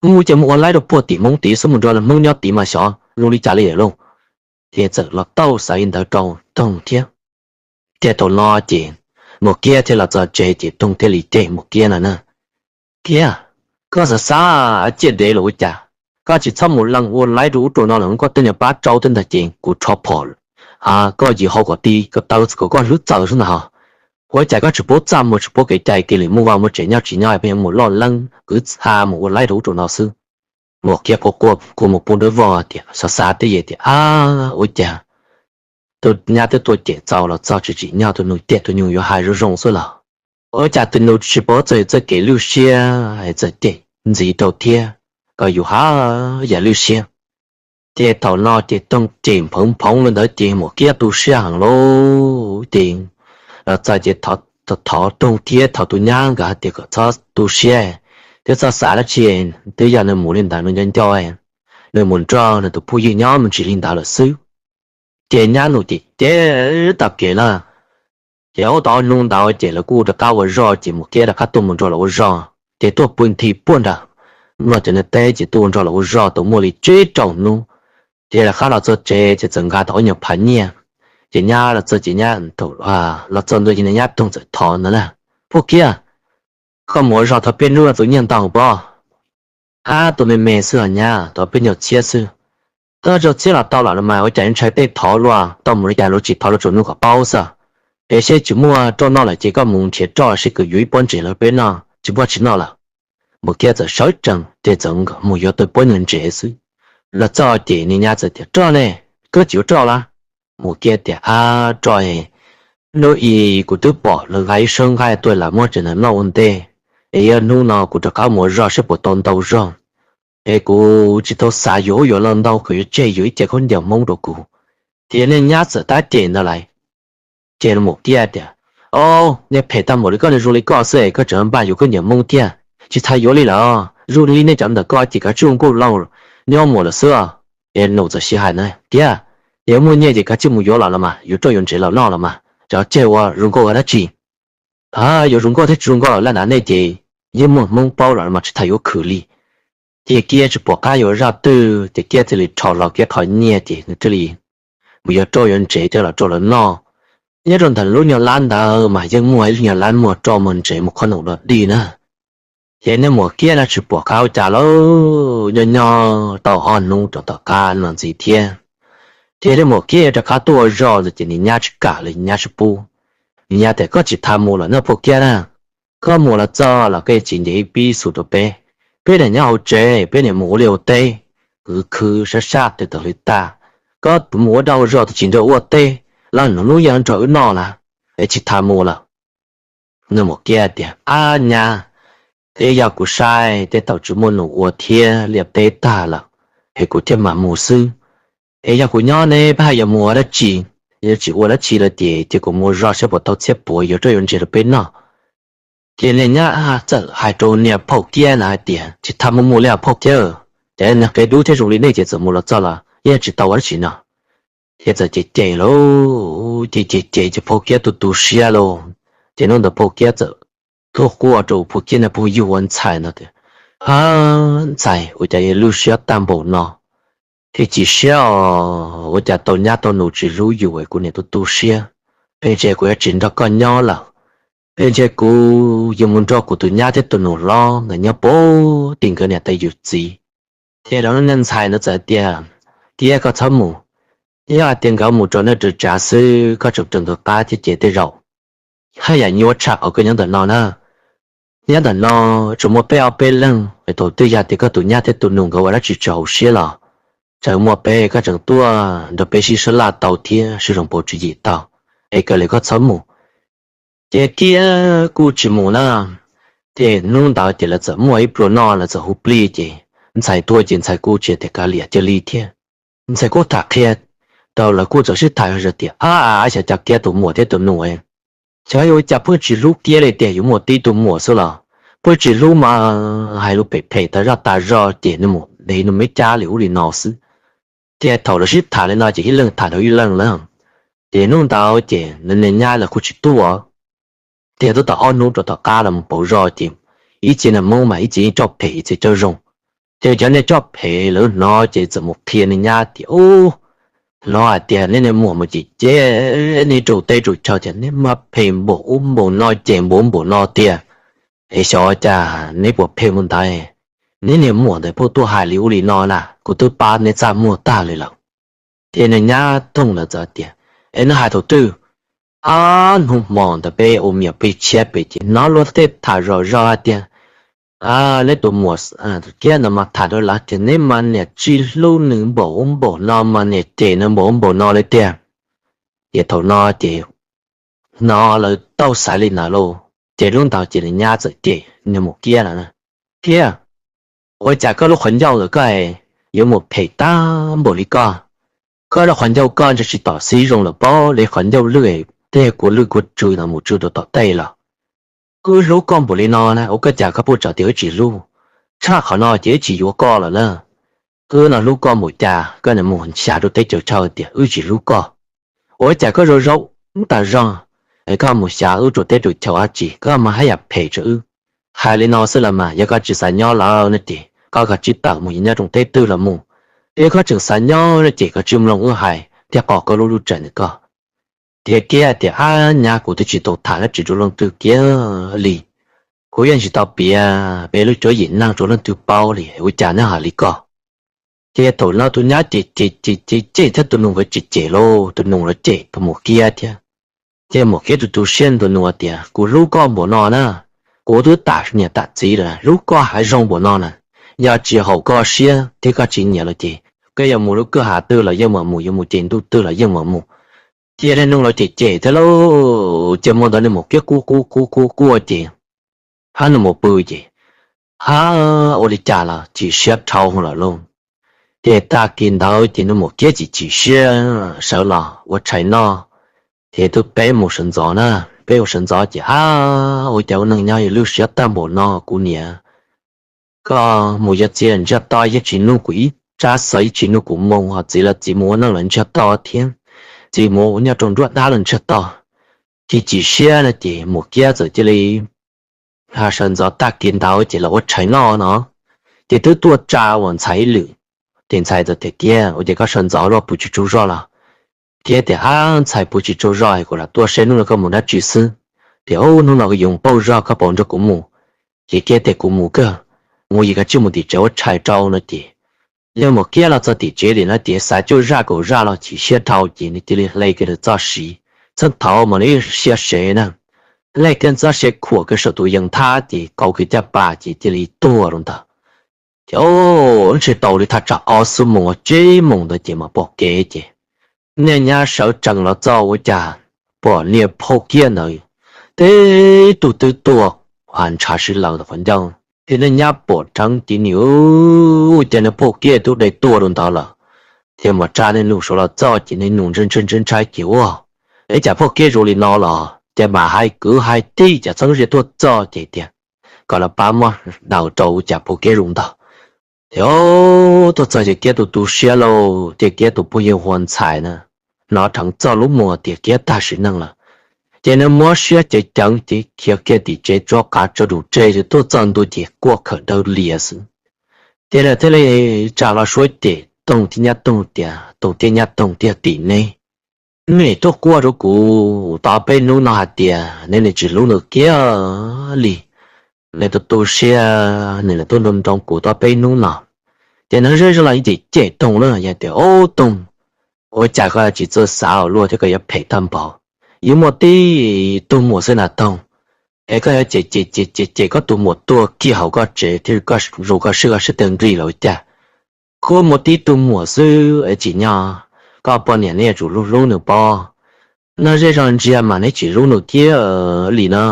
Mus ces mus ua laib rau puag tim Hmoob tid xwb, mus nrog Hmoob nyob tid mas xyov zoo li cas li lauj. Ces txawm los tau xav li ntawd rau Tooj thiab. Ces thaum no ces Muam Kiab thiaj los txog tsev ces Tooj thiaj li cem Muam Kiab no na, Kiab, koj xav xav ciaj dev los ua cas? Koj tsis txhob mus lees ua laib rau ub rau no los koj tej nyuag pab rau tej ntawd ces kuv rho phom, koj yim hau kom ti ko taw kom koj hlwb txaws xwb ntag hos. Ua cas koj tsis paub txaj muag tsis paub kev cai kiag li, mus vaj mus tsev nyob tsis nyob pheej yuav mus loj leeb kwv txha mus ua laib rau ub rau no xwb. Muam Kiab quaj quaj kua muag poob dawb vog tias xav xav twb yog tias, Ab, ua cas tus nyab twb tuaj cem txaus los txog tsis tsim nyog tus nus cem tus nyuj yuav hais zoo zoo xwb los? Ua cas tus nus tsis paub txog txoj kev lwj siab txawm cem ntxiv rau thiab, kom yus haj yam lwj siab. Ces thaum no ces Tooj cem nphoov nphoov li ntawd ces Muam Kiab tu siab heev lauj. Ces los txog ces thov Tooj thiab thov tus nyab nkawd hais tias kom txhob tu siab thiab txhob xav dab tsi, twb yog nws mus li ntawd nws nco nco, nws mus nrog nws tus phooj ywg nyob me ntsis li ntawd lawm xwb. Ces nyab nus ces cem tag kev na. Ces ua tau ob hnub ntawd ces lawv kuj rov qab ua zog ces Muam Kiab rov qab tuaj mus nrog lawv ua zog ces tuaj pw nthi puag nrag, nrog cov niag teb ces tuaj nrog lawv ua zog tau muaj li tsib rau hnub. Ces rov qab los txog tsev ces txawm nqa tau ob nyuag phav nyiaj. Ces nyab los txog ces nyab, los txog ntua ces niag nyab Toog txawm thov ntawd na, Phooj Kiab, koj mus ua zog thov peb hnub tus nyiaj ntau pob? Ab, tus me me xwb os nyab, thov peb nyuag txhiab xwb. Thov rau txhiab los tau los mas ua cas ntshai tej thov luaj, tau mus li cas luag tsis thov luag tsuas nug kom paub xwb. Es seb tsis muaj roj noj lawm ces koj mus nrhiav roj seb kuv yuav ib pob ntses los peb noj, tsis muaj tsis noj lawm. Muam Kiab txawm sawv tsees ces txawm nkawd mus yuav tau pob nyuag ntses xwb. Los txog ces niag nyab txawm tias, Roj ne? Koj tsis yuav roj los? Muam Kiab tias, Ab, roj, hnub i kuv twb pom lawv nqa ib sawb nqaij tuaj lam muab tsev neeg noj ua ntej, es yog hnub no kuv rov qab mus ua zog seb puas tau ntau zog, es kuv tsis tau xav yuav ub yuav no ntau, kuv yuav tseg yuav ib ce khaub ncaws Hmoob rau kuv. Ces niag nyab txawm tab cem ntawd lawm. Ces Muam Kiab tias, Au, niag phem tag npaum li koj, niag zoo li koj xwb es koj tseem npaj yuav khaub ncaws Hmoob thiab, tsis tas yuav li lawm. Zoo li nej cov ntawm ko ces kav tsij ua nkauj laus nyob muag lawm xwb. Ces nus txawm sib hais na, Kiab, yog muaj nyiaj ces kav tsij mus yuav los los mas, yuav roj yuav ntses los noj los mas, tso tseg ua zoo nkauj ua dab tsi. Yuav zoo nkauj thiab tsis zoo nkauj los laj ntav nej ces yeej muaj Hmoob paub los mas tsis tas yuav khwv li. Ces Kiab tsis pom qab yuav zaj twg ces Kiab thiaj li rho hlo Kiab qho nyiaj ces nws thiaj li mus yuav roj yuav ntses coj los rau lawv noj. Nyob rau ntawm lub nyuag lab ntawd mas yeej muaj ib lub nyuag lab muag roj muag ntses muag khob noom dog dig na. Ces niag Muam Kiab no tsis pom qab ua cas lawm, nyob nyob tau ob hnub rau tom qab no ntxiv thiab, ces niag Muam Kiab yuav rov qab tuaj ua zog ntawd ces niag nyab tsis kam li, niag nyab tsis pub. Niag nyab tias, Koj tsis tas mus lawm na Phooj Kiab na. Koj mus los txog los koj tsis nce ib pib xus rau peb. Peb niam nyob hauv tsev, peb niam mus ua liaj ua teb, khwv khwv sab sab tes taw hli tag. Koj mus ua dag ua zog twb tsis nrog ua teb, los hnub hnub yeej nrog wb noj lawm, es tsis tas mus lawm. Niag Muam Kiab tias, Ab nyab, Twb yog kuv saib tej thaum tsis muaj nus ua thiab, liaj teb tag lawm, es kuv thiaj mam mus xwb. Es yog kuv nyob ne peb hais yuav mus ua dab tsi? Yog tsis ua dab tsi lawm ces cia kuv mus zov saib puas tau txhiab puav yuav rau yuav ntses rau peb noj. Ces niag nyab txawm hais rau niag phauj Kiab na hais tias, Tsis txhob mus mus li os phauj Kiab, ces nws qia dub thiab zoo li nej ces txawm mus los txog los yeej tsis tau ua dab tsi no. Ces txawm cem cem lauj, ces cem cem ces phauj Kiab tu tu siab lauj. Ces hnub ntawd phauj Kiab txawm tuaj quaj rau phauj Kiab niag phooj ywg ua ntxhais ntawd tias, Ab ntxhais, ua cas yus lub siab tag npaum no thiab chim siab os, ua cas tau nyab tau nus tsis hlub yus es kuv niam tu tu siab. Peb ntshe kuv yuav tsis nrog koj nyob lawm, peb ntshe kuv yuav mus nrog kuv tus nyab thiab tus nus hlob nkawd nyob puag tim nkawd niam tais yus txiv. Ces niag ntxhais ntawd txawm tias, Kiab, koj txhob mus, yog hais tias nkawd mus rau neej rau tsav xwb koj tseem raws nkaus qab thiab ces tej zaum haj yam nyuaj tshaj qhov koj nyob ntawm no na. Nyob ntawm no tsuas muaj peb ob peb leeg es thaum twg yog tias koj tus nyab thiab tus nus nkawd ua dab tsi tsis haum siab los tseem muaj peb, koj tseem tuaj nrog peb sib sab laj tau thiab sib zoo pauv tswv yim tau, es kawg li koj txhob mus. Ces Kiab kuj tsis mus na. Ces hnub ntawd ces lawv txawm muaj ib pluas noj lawv txawm hu plig ces ntxhais tuaj ces ntxhais kuj tsis tias kav liam cia li thiab. Ntxhais kuj tham qhia rau lawv kuj txawm sib tham tias, Ab, xyov cas Kiab tus muam thiab tus nus, xyov ua cas pheej tsis hlub Kiab li tiag, yuav muaj tib tug muam xwb los pheej tsis hlub mas hais lus phem phem tas zaj tas zog ces nws mus dev nws me cab li ub li no xwb. Ces thaum lawv sib tham li no ces ib leeg tham rau ib leeg lawm. Ces hnub ntawd ces niag nyab lawv kuj tsis tuaj. Ces twb tau ob hnub rau tom qab los mus pauv zog ces ib txhia niag Hmoob mas ib txhia coj phem ib txhia coj zoo. Ces cov niag coj phem lawv hnov ces txawm mus qhia niag nyab tias, Ub, hnov hais tias neb niag muam mus cem cem neb rau teb rau chaw tias neb mas phem npaum ub npaum no cem npaum ub npaum no tiag, es xyov cas neb puas phem mus ntawd, neb niag muam ntawd pheej tuaj hais li ub li no na, kuv twb pab neb txaj muag tag li lawm. Ces niag nyab Tooj ntawd txawm tias, Es neb hais thaum twg? Ab, hnub hmo ntawd peb ua miam plig tshiab pem ces hnov luag tej tham zom zaws hais tias neb tus muam Kiab ntawd mas tham rau lawv tias neb mas niam tsis hlub nws npaum ub npaum no mas niam cem nws npaum ub npaum no li tiag. Ces thaum no ces hnov lawv tau xaiv li ntawd lauj, ces lub ntawd ces niag nyab txawm cem niag muam Kiab lawm, Kiab, ua cas koj lub qhov ncauj ntawm koj yuav mus phem tag npaum li koj? Koj lub qhov ncauj koj ntshe tsis tom xib zoo lawm pob, li qhov ncauj lwj tej kua lwj kua tsw ntawd mus tsw rau tom tej los. Wb hlub koj npaum li no na, ua cas koj pheej txawm tias wb tsis hlub? Tshaj qhov no ces wb tsis yuav koj lawm na. Wb no hlub koj npaum cas koj mus xyav rau teb rau chaw tias wb tsis hlub koj? Ua cas koj zoo zoo tas zog es koj mus xyav wb rau teb rau chaw dab tsi, koj mas haj yam phem rau wb. Hais li no xwb los mas yog koj tsis xav nyob lawm no ces koj kav tsij tawm mus nyob rau teb twg los mus. Yog koj tseem xav nyob no ces koj tsis mloog wb hais thiab qhov koj lub lub tsev ntawm koj. Ces Kiab tias, Ab nyab, kuv twb tsis tau tham dab tsi rau leej twg kiag li. Kuv yeej tsis tau piav peb lub cuab yim neeg rau leej twg paub li, ua cas neb hais li ko? Ces thaum no tus nyab ces ces ces ces cem thiab tus nus nkawd ces cem lauj, tus nus los cem tus muam Kiab thiab. Ces muam Kiab tu tu siab, tus nus tias, Kuv hlub koj npaum no na, kuv twb tam niam tam txiv lawm, hlub koj hav zoov npaum no na, yog tsis haum koj siab thiab koj tsis nyiam los ces koj yuav mus lub kwj ha twg los yeej mam mus, yuav mus ces ntuj twg los yeej mam mus. Ces niag nus los cem cem thiab lauj, ces hmo ntawd niag muam Kiab quaj quaj quaj quaj quaj ces hab nws mus pw ces hab ua li cas los chim siab dhau lawm lauj. Ces tag kis ntawd ces niag muam Kiab chim chim siab sawv los ua tshais noj. Ces twb peb mus sawv ntxov na, peb mus sawv ntxov ces hab ua cas ua neej nyob yus lub siab tag npaum no kuv niam. Koj mus yuav txiv los ntsiag to, yeej tsis nug kuv ib tsab xov, yeej tsis nug kuv moo, ho txiv los txiv mus ua neej los ntsiag to thiab, txiv mus ua nyob rau nruab dab los ntsiag to. Chim chim siab no ces muam Kiab txawm cia li sawv ntxov tag kis ntawd ces los ua tshais noj no. Ces twb tuaj tsa uas ntxhais ib lwm, ces ntxhais txawm tias, Kiab, ua cas koj sawv ntxov luaj puv tsis tsaug zog los? Kiab tias, Ab ntxhais, puv tsis tsaug zog es kuv lam tuaj saib hnub no koj mus dab tsi xwb. Tias, Ub, hnub no kuv yuav mus pauj zog, koj puas nrog kuv mus? Ces Kiab tias, Kuv mus kawg, mus yim kav tsij mus tim tsev ua tshais rau no ces yog muam Kiab los txog tim tsev li no ces xav cuaj zaj kaum zaj los chim siab dhau ces nws cia li hle kiag nws txoj siv. Txheej thaud mas nws ib siab sev na, hle kiag txoj siv khuam kiag saum tus yees thab ces kauv kiag caj pas ces cia li tuag rau ntawd. Ces ntshe tau li thaj tsam ob xuab moos tsib moos ntawd ces mam pom kev ces niag nyab sawv tsees los txog ua cas pom niag phauj Kiab ntawd tib tug twb tuag ha ntshav sib law ntawm qhov ncauj. Ces nej nyab pom dheev ces nws, ces nws phauj kiab tub de tuaj rau ntawd lawm. Ces mas tsa nej nus saud los txog ces nej nus ntshai ntshai ntshai ces ua, ib cas phauj kiab zoo li no los ces mam hais kwv hais tij cas txheeb ze tuaj txog ces tias kom lawv pab muab daws rau ua cas phauj kiab zoo ntag. Ces tuaj txog ces kiab tu tu siab lauj, ces kiab tus phooj ywg hu ua Ntxhais na, hnov dheev txog lub muag tias kiab tag sim neej lawm. Ces nws muab siab ceev ceev ces khiav kiag tim tsev tso qav tso dum tseg ces tuaj txog ntua ces quaj khawm daw lias xwb. Ces lawv thiaj li tsa los suab cem Toog thiab nyab Toog tias, Toog thiab nyab Toog, tiag tim neb, neb tuaj quaj rau kuv tau peb hnub no hais tias neb nim tsis hlub nws kiag li. Nws tu tu siab, nws lam tuaj nroo nroo kuv tau peb hnub no. Ces nws zej zog los cem cem Toog lawm tias, Ob Toog, ua cas koj tsis txawj xav ua luaj thiab koj yuav phem tag npaum, yuav muaj tib tug muam xwb na Toog, es koj yuav cem cem cem cem cem koj tus muam tuag kiag hauv koj tsev thiab zoo koj siab koj siab tawg nqig los ua cas. Koj muaj tib tug muam xwb es tsim nyog koj poj niam neb yuav tsum hlub hlub nws pob. Neb zej zog ntsia mas neb tsis hlub nws kiag li na.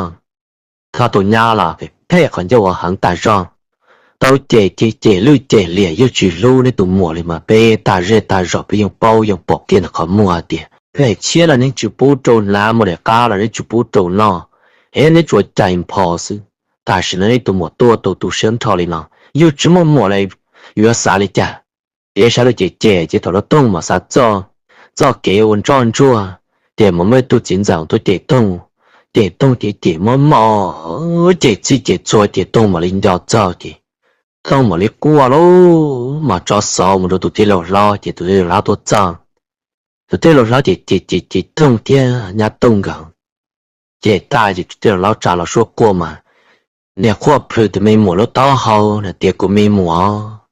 Koj tus nyab los phem qhov ncauj ua heev tas zog, tau cem ces cem lwj cem liam yeej tsis hlub neb tus muam li mas peb tag zej tag zos peb yeej paub yeej pom kiag ntawm qhov muag tias phem thiab los neb tsis pub rau hnav, muaj daim qab los neb tsis pub rau noj, es neb tsuas cais nphos xwb. Tam sim no neb tus muam tuaj tu tu siab nrho li no, yus tsis muaj muam li, yus yuav xav li cas? Ces sawv daws cem cem ces thaum no Toog mas xav txoj kev ua ntsoj ntsuag, ces mas muaj ib tug txiv ntxawm tuaj cem Toog, cem Toog ces cem mob mob, cem txhij cem txhua ces Toog mam li nco txog ces Toog mam li quaj lauj, mas tso xov mus rau tus tij laug hlob ces tus tij laug hlob tuaj txog. Tus tij laug hlob ces cem cem cem Toog thiab nyab Toog nkawd, cem tag ces tus tij laug hlob tsa los suab quaj mas, niag quaj plhws tus me muam lub taub hau na tias, Kuv me muam,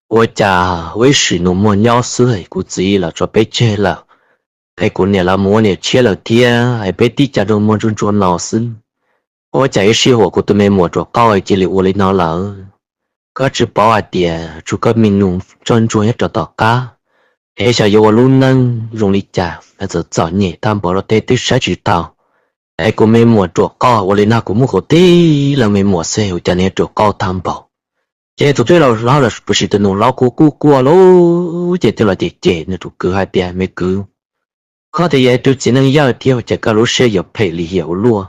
ua cas ua ib sim nus muag nyob xwb kuv txiv los tso peb tseg lawm, es kuv niam los mus ua niam tshiab lawm thiab es peb tib co nus muag ntsuag ntsuag no xwb. Ua cas ib sij huam kuv tus me muam ruam qauj cia li ua li no lawm? Koj tsis paub hais tias tsuas koj me nus ntsoj ntsuag nyob rau tom qab, es xyov yuav ua lub neej zoo li cas, txom txom nyem tag npaum los tej twb saib tsis taus. Es kuv me muam ruam qauj ua li no kuv muab kuv tib leeg me muam xwb ua cas nws ruam qauj tag npaum. Ces tus tij laug hlob los puas sim tus nus hlob kuj kuj quaj lauj, ces thiaj los cem cem nws tus kwv hais tias, Me kwv, koj tias yog ib tug txiv neej yawg thiab ua cas koj lub siab yuav phem li hiam ua luaj?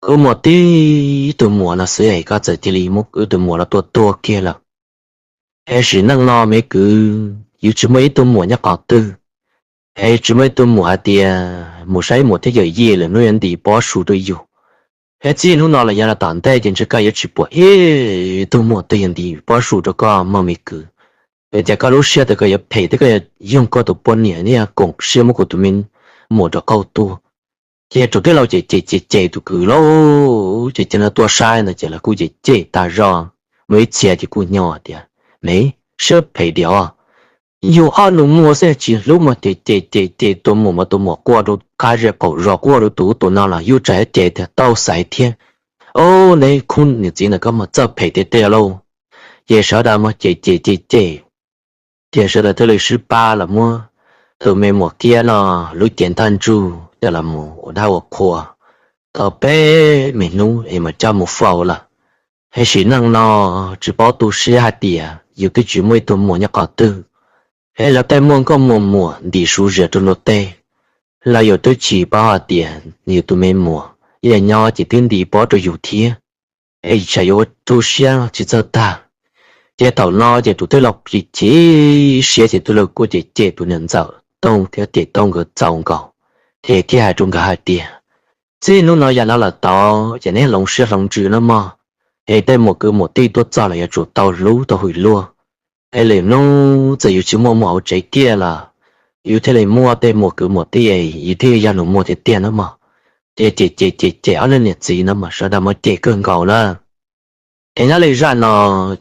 Koj muaj tib tug muam no xwb es koj txawm cia li muab wb tus muam los tua tuag kiag lawm. Es sim neej no me kwv, yus tsis muaj ib tug muam nyob qhov twg, es tsis muaj ib tug muam hais tias mus saib muam thiab yawm yij lwm hnub yuav ntim pob su rau yus. Es txij hnub no los yog los tom ntej ces ntshe koj yuav tsis pom ib tug muam twg yuav ntim pob su rau koj mog me kwv. Vim tias koj lub siab tias koj yuav phem thiab koj yuav yoog koj tus poj niam thiab koom siab muab kuv tus me muam ruam qauj tuag. Ces tus tij laug ces cem cem cem tus kwv lauj, ces cia li tuaj saib ntawd ces lawv kuj cem cem tas zog. Muaj ib txhia ces kuj nyo tias, Me, siab phem diam os, yus ob nus muag xwb tsis hlub mas cem cem cem cem tus muam mas tus muam quaj rau qab zej qaum zos quaj rau tus ub tus no los yus tseem cem tias tau xaiv thiab. Ob, neb khub niam txiv ntawm koj mas txawj phem tiag tiag lauj. Ces sawv daws mas cem cem cem cem, ces sawv daws thiaj li sib pab los muab tus me muam kiab no lub cev ntaj ntsug coj los mus ua dab ua qhua tau peb me hnub es mas coj mus faus lawm. Es sim neej no tsis paub tu siab hais tias yus twb tsis muaj ib tug muam nyob qhov twg, es lawv tej muaj nkauj muag muam ntim su zias rau luag tej, los yus twb tsis paub hais tias yus tus me muam yeej nyob ces twb ntim pob rau yus thiab. Es tsam yuav tu siab tsis txawj tag. Ces thaum no ces tus tij laug chim chim siab ces tus tij laug kuj cem cem tus niam ntxawm Tooj thiab cem Tooj nkawd txaus nkaus, ces thiaj hais rau nkawd hais tias, Txij hnub no yam no lawm tod ces neb hloov siab hloov ntsws nawb mog. Es tej muam kwv muam tij tuaj txog los yuav tsum tau hlub tau hwm luag. Es lwm hnub txawm yus tsis muaj muam hauv tsev kiag los yus thiaj li muaj tej muam kwv muam tij, yus thiaj yog nus muag tiag tiag nawb mog. Ces cem cem cem cem ob leeg niam txiv nawb mog, sawv daws mas cem kawg nkaus na. Es nyob li zaj no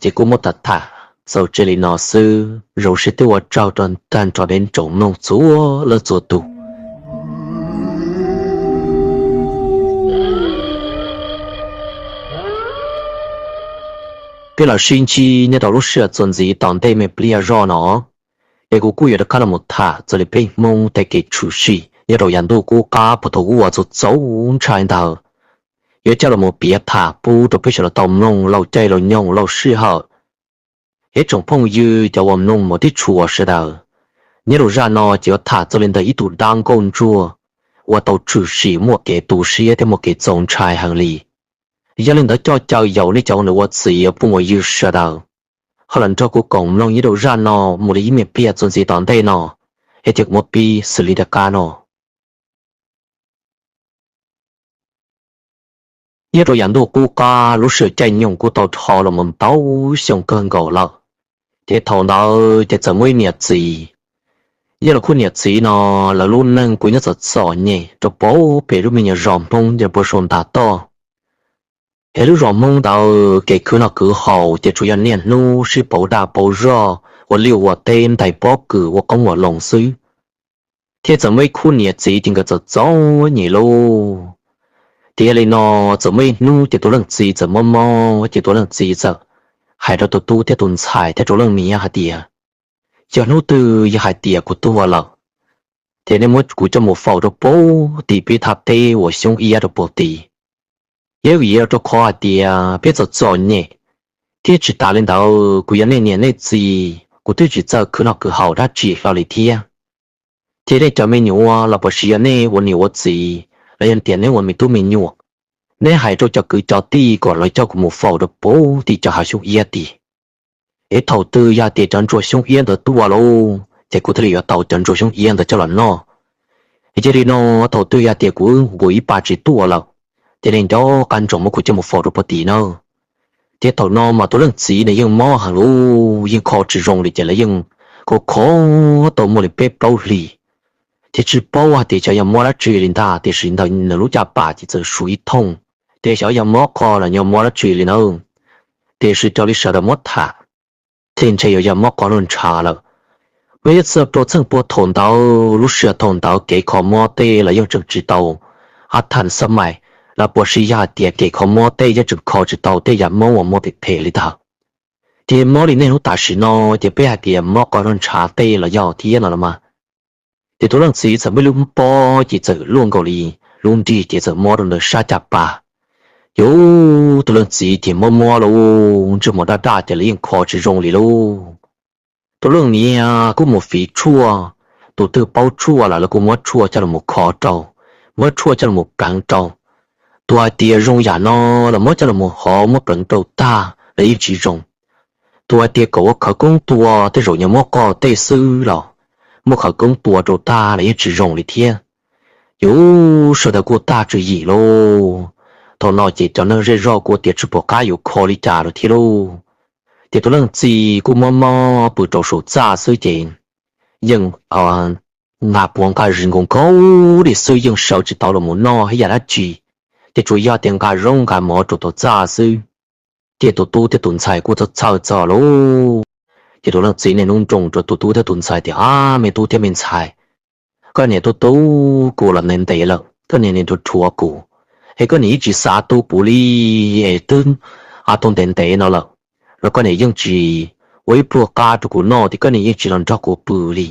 ces kuj muab tham tham xaus tseg li no xwb, zoo siab thiab ua tsaug rau tag nrho peb tsoom mloog txhua leej txhua tus. Peb los sib ntsib nyob rau lub sij hawm txuas ntxiv tom ntej me pliag zoj no, es kuv kuj yuav rov qab los mus tham txog li peb Hmoob tej kev tshwm sim nyob rau yav ntuj qub qab puag thaum ub uas txaus txaus ntshai ntawd. yuav coj los piav tham pub rau peb sawv daws tau mloog laug caij laug nyoog laug sij hawm. Ib tsoom phooj ywg cov uas mloog mus tib tshua sawv daws, nyob rau zaj no ces yuav tham txog li ntawm ib tug dab nkauj ntsuag uas tau tshwm sim muaj kev tu siab thiab muaj kev txaus ntshai heev li. Yog li ntawd coj caw yaum nej cov uas ua txiv phooj ua ywg sawv daws, ho los nrog kuv koom mloog nyob rau zaj no mus li ib me pliag txuas ntxiv tom ntej no, es thiaj kuv muab pib xws li tom qab no. Nyob rau yav ntuj qub qab lub sij hawm caij nyoog kuj tau dhau los mus ntau xyoo kawg nkaus lawm, ces thaum ntawd ces txawm muaj ib niam txiv. Yog li khub niam txiv no, lawv lub neej kuj nyob txom txom nyem rau puag pem lub me nyuam zos Hmoob nyob puag saum ntav toj. Es lub zos Hmoob ntawd kev khwv noj khwv haus ces tsuas yog niaj hnub sib pauv dag pauv zog ua liaj ua teb ntais pob kws ua qoob ua loo xwb. Thiab txawm muaj ib khub niam txiv ces nkawd txom txom nyem lauj. Ces yog li no, txawm muaj ib hnub ces tus leej txiv txawm mob mob ces tus leej txiv txawm hais rau tus tub thiab tus ntxhais thiab rau leej niam hais tias, yog hnub twg yog hais tias kuv tuag lawm, ces nej muab kuv coj mus faus rau puag tim peb thaj teb uas xyoob iab rau puag tim. Yog vim rau qhov hais tias peb txom txom nyem, thiab tsis tas li ntawd kuv yog nej niam nej txiv kuv twb tsis txawj khwv noj khwv haus dab tsi hlo li thiab. Ces nej cov me nyuam los puas siv yog nej ua niam ua txiv los yog tias nej ua me tub me nyuam, nej hais rau cov kwv cov tij kom lawv coj kuv mus faus rau puag tim cov hav xyoob iab tid. Es thaum twg yog tias cov ntsuag xyoob iab ntawd tuaj lauj, ces kuv thiaj li yuav tau cov ntsuag xyoob iab ntawd coj los noj. Yog li no, thaum twg yog tias kuv ua ib pa tsis tuaj lawm, ces nej nco qab ntsoov muab kuv coj mus faus rau puag tim nawb. Ces thaum no mas tus leej txiv nws yeej mob heev lauj, yeej kho tsis zoo li ces lawv yeej kho kho tau muaj li peb plaub hlis, ces tsis paub hais tias xyov yog mob dab tsi li ntag, tiam sis ntawm nws lub caj pas ces txawm suav ib thooj, ces xyov yog mob qhov los yog mob dab tsi li nawb. Tiam sis raws li sawv daws muab tham, ces ntshe yuav yog mob qhov noj ntshav lawm. Mas yog txog rau txheej puag thaum ntawd, lub sij hawm thaum ntawd kev kho mob tej los yeej tseem tsis tau a tham xab mais, los puas siv yog hais tias kev kho mob tej yeej tseem kho tsis tau tej yam mob uas mob phem phem li ntawd. Ces mob li niaj hnub tam sim no, ces peb hais tias mob qhov noj ntshav tej los yog thiab no los mas. Ces tus leej txiv txawm muaj lub pob ces txawm luaj nkaus li lub nrig ces txawm mob rau ntawm sab caj pas. Ces tus leej txiv ces mob mob lauj, ntsej muag daj daj ces lawv yeej kho tsis zoo li lauj. Tus leej niam kuj mus fiv tshuaj, tus twg paub tshuaj los lawv kuj muab tshuaj coj los mus kho rau, muab tshuaj coj los mus pleev rau. Tus hais tias zoo yam no los muab coj los mus hov muab pleev rau tag los yeej tsis zoo. Tus hais tias kom ua khawv koob tua tej zaum nyuag muab qoj tej xwb los muab khawv koob tua rau tag los yeej tsis zoo li thiab. Ces sawv daws kuj tag tswv yim lauj. Thaum no ces cov neeg zej zog kuj tias tsis pom qab yuav kho li cas lawm thiab lauj. Ces tus leej txiv kuj mob mob pw rau saum txaj xwb ces yeej nqa puav nqa zis nkaus nkaus li xwb, yeej sawv tsis tau los mus noj ib yam dab tsi, ces tsuas yog tias nqa zaub nqa mov rau tom txaj xwb. Ces tus tub thiab tus ntxhais kuj txhawj txhawj txog lauj. Ces tus leej txiv niaj hnub nroo rau tus tub thiab tus ntxhais tias, ab, me tub thiab me ntxhais, koj niam tub tub kuv los ntev ntev lawm, koj niam niaj hnub rhuav kuv, es koj niam yeej tsis xav tu kuv li, es twb tau ntev ntev no lawm los koj niam yeej tsis ua ib pluag qab rau kuv noj, ces koj niam yeej tsis los nrog kuv pw li.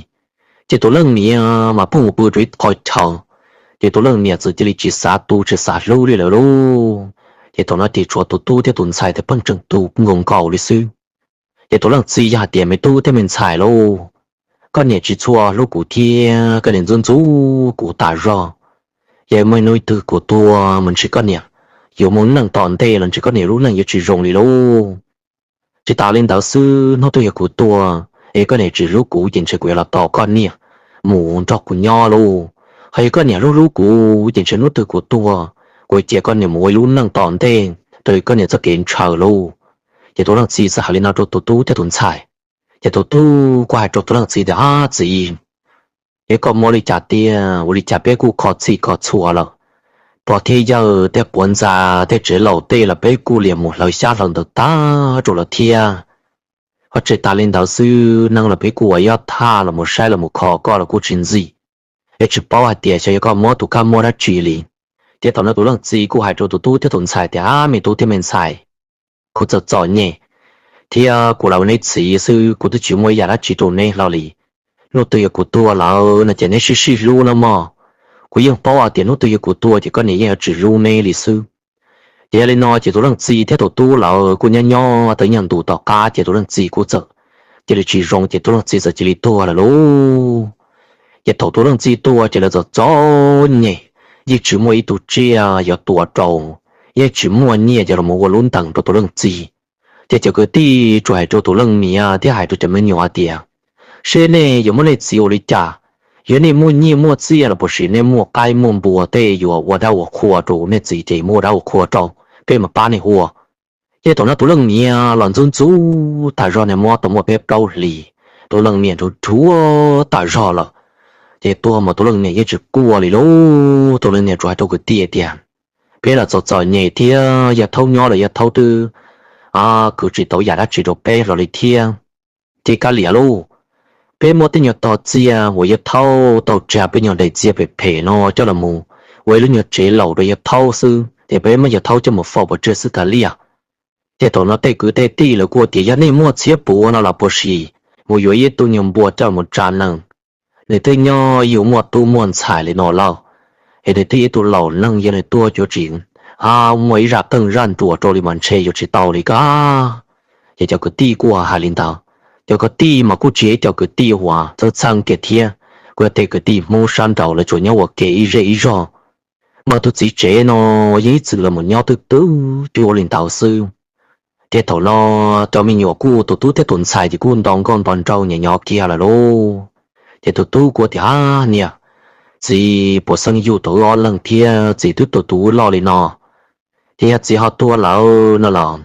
Ces tus leej niam mas pheej mus pw rau ib qho chaw, ces tus leej niam txawm cia li tsis xav tu tsis xav hlub li lawm lauj. Ces thaum no ces tshuav tus tub thiab tus ntxhais thiaj pheej tseem tu nkaus nkaus li xwb. Ces tus leej txiv yog hais tias, me tub thiab me ntxhais lauj, koj niam tsis tshua hlub kuv thiab koj niam ntxub ntxub kuv tas zog. Yog muaj hnub twg kuv tuag mas ntshe koj niam yuav mus neej tom ntej los ntshe koj niam lub neej yuav tsis zoo li lauj. Tsis tas li ntawd xwb, hnub twg yog kuv tuag es koj niam tsis hlub kuv ces ntshe kuv yuav los tos koj niam mus nrog kuv nyob lauj. Ho yog koj niam hlub hlub kuv ces ntshe hnub twg kuv tuag, kuv cia koj niam mus ua ib lub neej tom ntej raws li koj niam txoj kev ntshaw lauj. Ces tus leej txiv txawm hais li no rau tus tub thiab tus ntxhais. Ces tus tub kuj hais rau tus leej txiv tias, ab txiv, es koj mob li cas tiag, ua li cas peb kuj kho txhij kho txhua lawm, pog thiab yawg tej quav ntxa tej tsev laus tej los peb kuj liam mus hlawv xyab hlawv ntawv tag rau lawm thiab. Ho tsis tas li ntawd xwb, neeg los peb kuj ua ib ob thaj los mus saib los mus kho koj los kuj tsis ntxim, es tsis paub hais tias xyov yog koj mob tus kab mob dab tsi li. Ces thaum no tus leej txiv kuj hais rau tus tub thiab tus ntxhais tias, ab me tub thiab me ntxhais, kuv txom txom nyem thiab kuv los ua neb txiv xwb, kuv twb tsis muaj ib yam dab tsi rau neb hlo li. Hnub twg yog kuv tuag lawm no ces neb sib sib hlub no mog. Kuv yeej paub hais tias hnub twg yog kuv tuag ces koj niam yeej yuav tsis hlub neb li xwb. Ces yog li no ces tus leej txiv thiab tus tub lawv kuj nyob nyob tau ib nyuag ntus tom qab ces tus leej txiv kuj txawm cia li tsis zoo ces tus leej txiv txawm cia li tuag lawm lauj. Ces thaum tus leej txiv tuag ces lawv txom txom nyem, yeej tsis muaj ib tug tsiaj yuav tua rau, yeej tsis muaj nyiaj yuav los ua lub ntees rau tus leej txiv. Ces cov kwv tij tsuas hais rau tus leej niam thiab hais rau cov me nyuam hais tias, seb nej yuav muab nej txiv ua li cas, yog nej muaj nyiaj muaj txiaj los puas sis nej muaj qaib muaj npua tej yuav ua dab ua qhua rau nej txiv ces muab ua dab ua qhua rau, peb mam pab nej ua. Ces thaum no tus leej niam los ntxub ntxub tas zog, nws mob tau muaj peb plaub hlis, tus leej niam nrug rhuav tas zog lawm. Ces tuag mas tus leej niam yeej tsis quaj li lauj. Tus leej niam tsuas hais rau kwv tij tias, peb los txom txom nyem thiab, yawg Thaub nyob los yawg Thaub twb kwv tsis tau yam dab tsi rau peb hlo li thiab. Ces kav liam lauj, peb muab tej nyuag tog txiaj uas yawg Thaub tau tsa peb nyuag daim txiaj phem phem no coj los mus ua ib lub nyuag tsev laus rau yawg Thaub xwb, ces peb muab yawg Thaub coj mus faus pov tseg xwb kav liam. Ces thaum no tej kwv tej tij lawv kuj tias, yog nej muaj txhiab puav no los puas sim mus yuav ib tug nyuag npua coj mus tsa nees, nws thiaj nyob yuav muaj tub muaj ntxhais li no lauj, es nws twb yog ib tug laus neeg, yog nws tuag yuav tsis muaj ib zaj qeej zaj nruas rau li mas ntshe yuav tsis tau li kab. Ces cov kwv tij kuj hais li ntawd. Cov kwv tij mas kuj tsis yog ib cov kwv tij uas txawj txheeb kiag thiab, kuj yog tej kwv tij Hmoob sab nraud lawv tsuas nyob ua ke ib zej ib zog. Mas tus txiv tsev no yeej ib txwm los mus nyob twb twb cuag li ntawd xwb. Ces thaum no cov me nyuam kuj, tus tub thiab tus ntxhais ces kuj nto nkauj nto nraug nyias nyob kiag lawm lauj. Ces tus tub kuj tias, a, niam, txiv puas xeeb yug tau wb ob leeg thiab, txiv twb tu tus loj li no. Ces yog txiv ho tuag lawm no los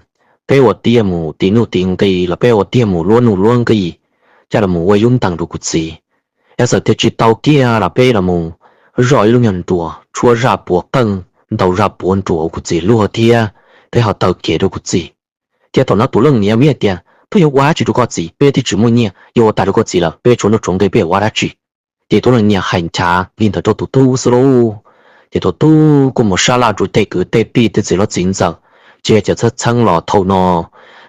peb ua tiag mus tiv nuj tiv nqi los peb ua tiag mus luab nuj luab nqi coj los ua ib lub ntees rau kuv txiv. Yog txawm tias tsis tau kiag los peb los mus zoj ib lub nyuag nruas tshuab zaj puav qeej, ntaus zaj puav nruas ua kuv txiv luag thiab, peb ho taw kev rau kuv txiv. Ces thaum no tus leej niam vim hais tias, peb yuav ua dab tsi rau koj txiv, peb twb tsis muaj nyiaj, yuav ua tag rau koj txiv lawm peb tshuav nuj tshuav nqi peb yuav ua dab tsi? Ces tus leej niam hais nchav li ntawd rau tus tub xwb lauj. Ces tus tub kuj mus sab laj rau tej kwv tej tij tej txiv hlob txiv ntxawm, tsis yog cov txheeb txheeb los thaum no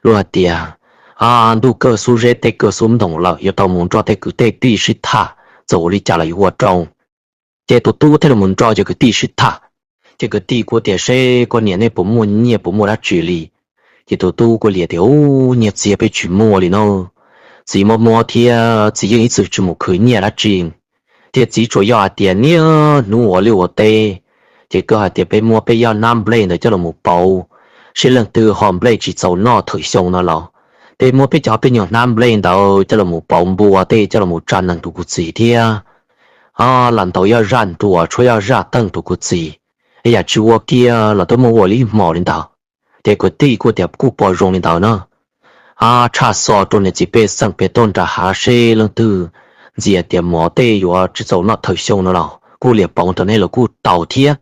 luag hais tias, ntuj kawg xub zeb teb kawg xub ntoos lawm, yuav tau mus nrog tej kwv tej tij sib tham, txawm ua li cas los yuav ua rau. Ces tus tub thiaj li mus nrog cov kwv tij sib tham. Ces kwv tij kuj tias, seb koj niam nej puas muaj nyiaj puas muaj dab tsi li? Ces tus tub kuj liam tias, u, nyiaj txiag peb tsis muaj li no, txiv mob mob thiab txiv yeej ib txwm tsis mus khwv nyiaj dab tsi, thiab txiv tsuas yog hais tias niaj hnub ua liaj ua teb. Ces koj hais tias peb muab peb yaj hnab nplej ntawd coj los mus pauv, seb leej twg ho nplej tsis txaus noj thawm xyoo no los peb muab peb cov peb nyuag hnab nplej ntawd coj los mus pauv npua tej coj los mus tsa nees rau kuv txiv thiab, lam ntaus yaj zaj nruas tshuab yaj zaj qeej rau kuv txiv, yam tsis ua kiag los twb muab ua li hmo li ntawd. Ces kwv tij kuj tias kuj pom zoo li ntawd na, tshaj xov rau niam txiv pej xeem pem toj nram hav seb leej twg ntxias tias mov tej yuav tsis txaus noj thawm xyoo no los kuj liam pauv rau nej los kuj tau thiab.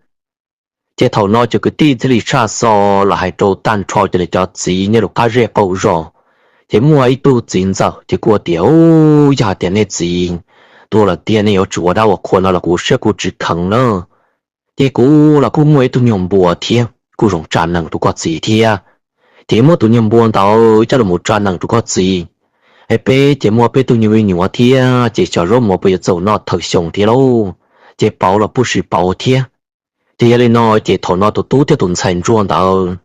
Ces thaum no cov kwv tij thiaj li tshaj xov los hais rau tag nrho cov niam cov txiv nyob rau qab zej qaum zos. Ces muaj ib tug txiv ntxawm ces kuj tias, u, yog hais tias nej txiv tuag lawm tiag nej yuav tsum ua dab ua qhua no los kuv siab kuv tsis kheev na. Ces kuv los kuj muaj ib tug nyuag npua thiab kuj zoo tsa nees rau koj txiv thiab. Ces muab tus nyuag npua ntawd coj los tsa nees rau koj txiv, es peb ces muaj peb tug nyuag me nyuam thiab ces xyov zaub mov puas yuav txaus noj thawm xyoo thiab lauj. Ces pauv los puj sis pauv thiab. Ces yog li no ces thaum no tus tub thiab tus ntxhais ntsuag ntawd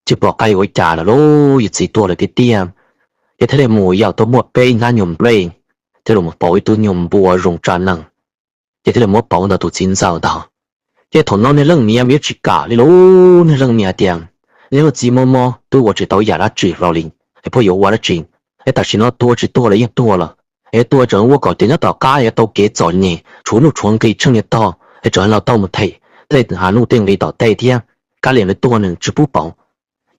tsis pom qab yuav ua cas lawm lauj, yawm txiv tuag lawm tiag tiag. Ces thiaj li mus yaum tau muaj peb hnab nyuag nplej, thiaj li mus pauv ib tug nyuag npua zoo tsa nees, ces thiaj li muab pauv ntawm tus txiv ntxawm ntawd. Ces thaum no niag leej niam mas tsis kam li lauj, niag leej niam tias, niag leej txiv mob mob twb ua tsis tau yam dab tsi hlo li, es puas yuav ua dab tsi? Es tam sim no tuag tsis tuag los yeej tuag lawm, es tuag tseem ua kom tias nyob tom qab yuav tau kev txom nyem tshuav nuj tshuav nqi tsheej niag tog es tseem los tau mus them tej hav nuj tej nqi tom tej thiab, kav liam nws tuag nws tsis pub pauv.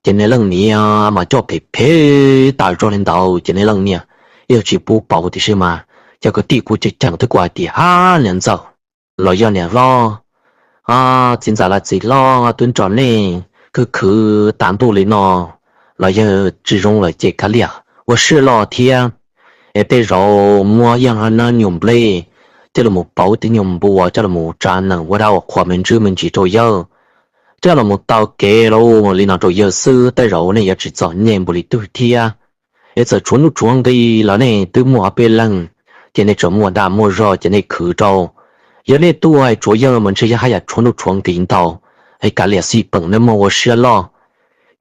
Ces niag leej niam mas coj phem phem tas zog li ntawd ces niag leej niam yeej tsis pub pauv tiam sis mas cov kwv tij kuj ceev ceev twb kuj hais tias, ab, niam ntxawm los yog niam hlob, txiv ntxawm los txiv hlob, twb nrog nej khwv khwv tas ntuj li no los yog tsis zoo lawm ces kav liam ua siab loj thiab, es tej zaum muab yaj hnab nyuag nplej coj los pauv tej nyuag npua coj los tsa nees ua dab ua qhua me ntsis me ntsis rau yawg, coj los taw kev li no rau yawg xwb, tej zaum nej yuav tsis txom nyem npaum li twg thiab. Es txawm tshuav nuj tshuav nqi los nej twb muaj ob peb leeg, ces nej tseem muaj dag muaj zog ces nej khwv rau. Yog nej tuaj tshuav yawg mas ntshe yawg haj yam tshuav nuj tshuav nqi ntau, es kav liam xij peem nej muaj ua siab loj.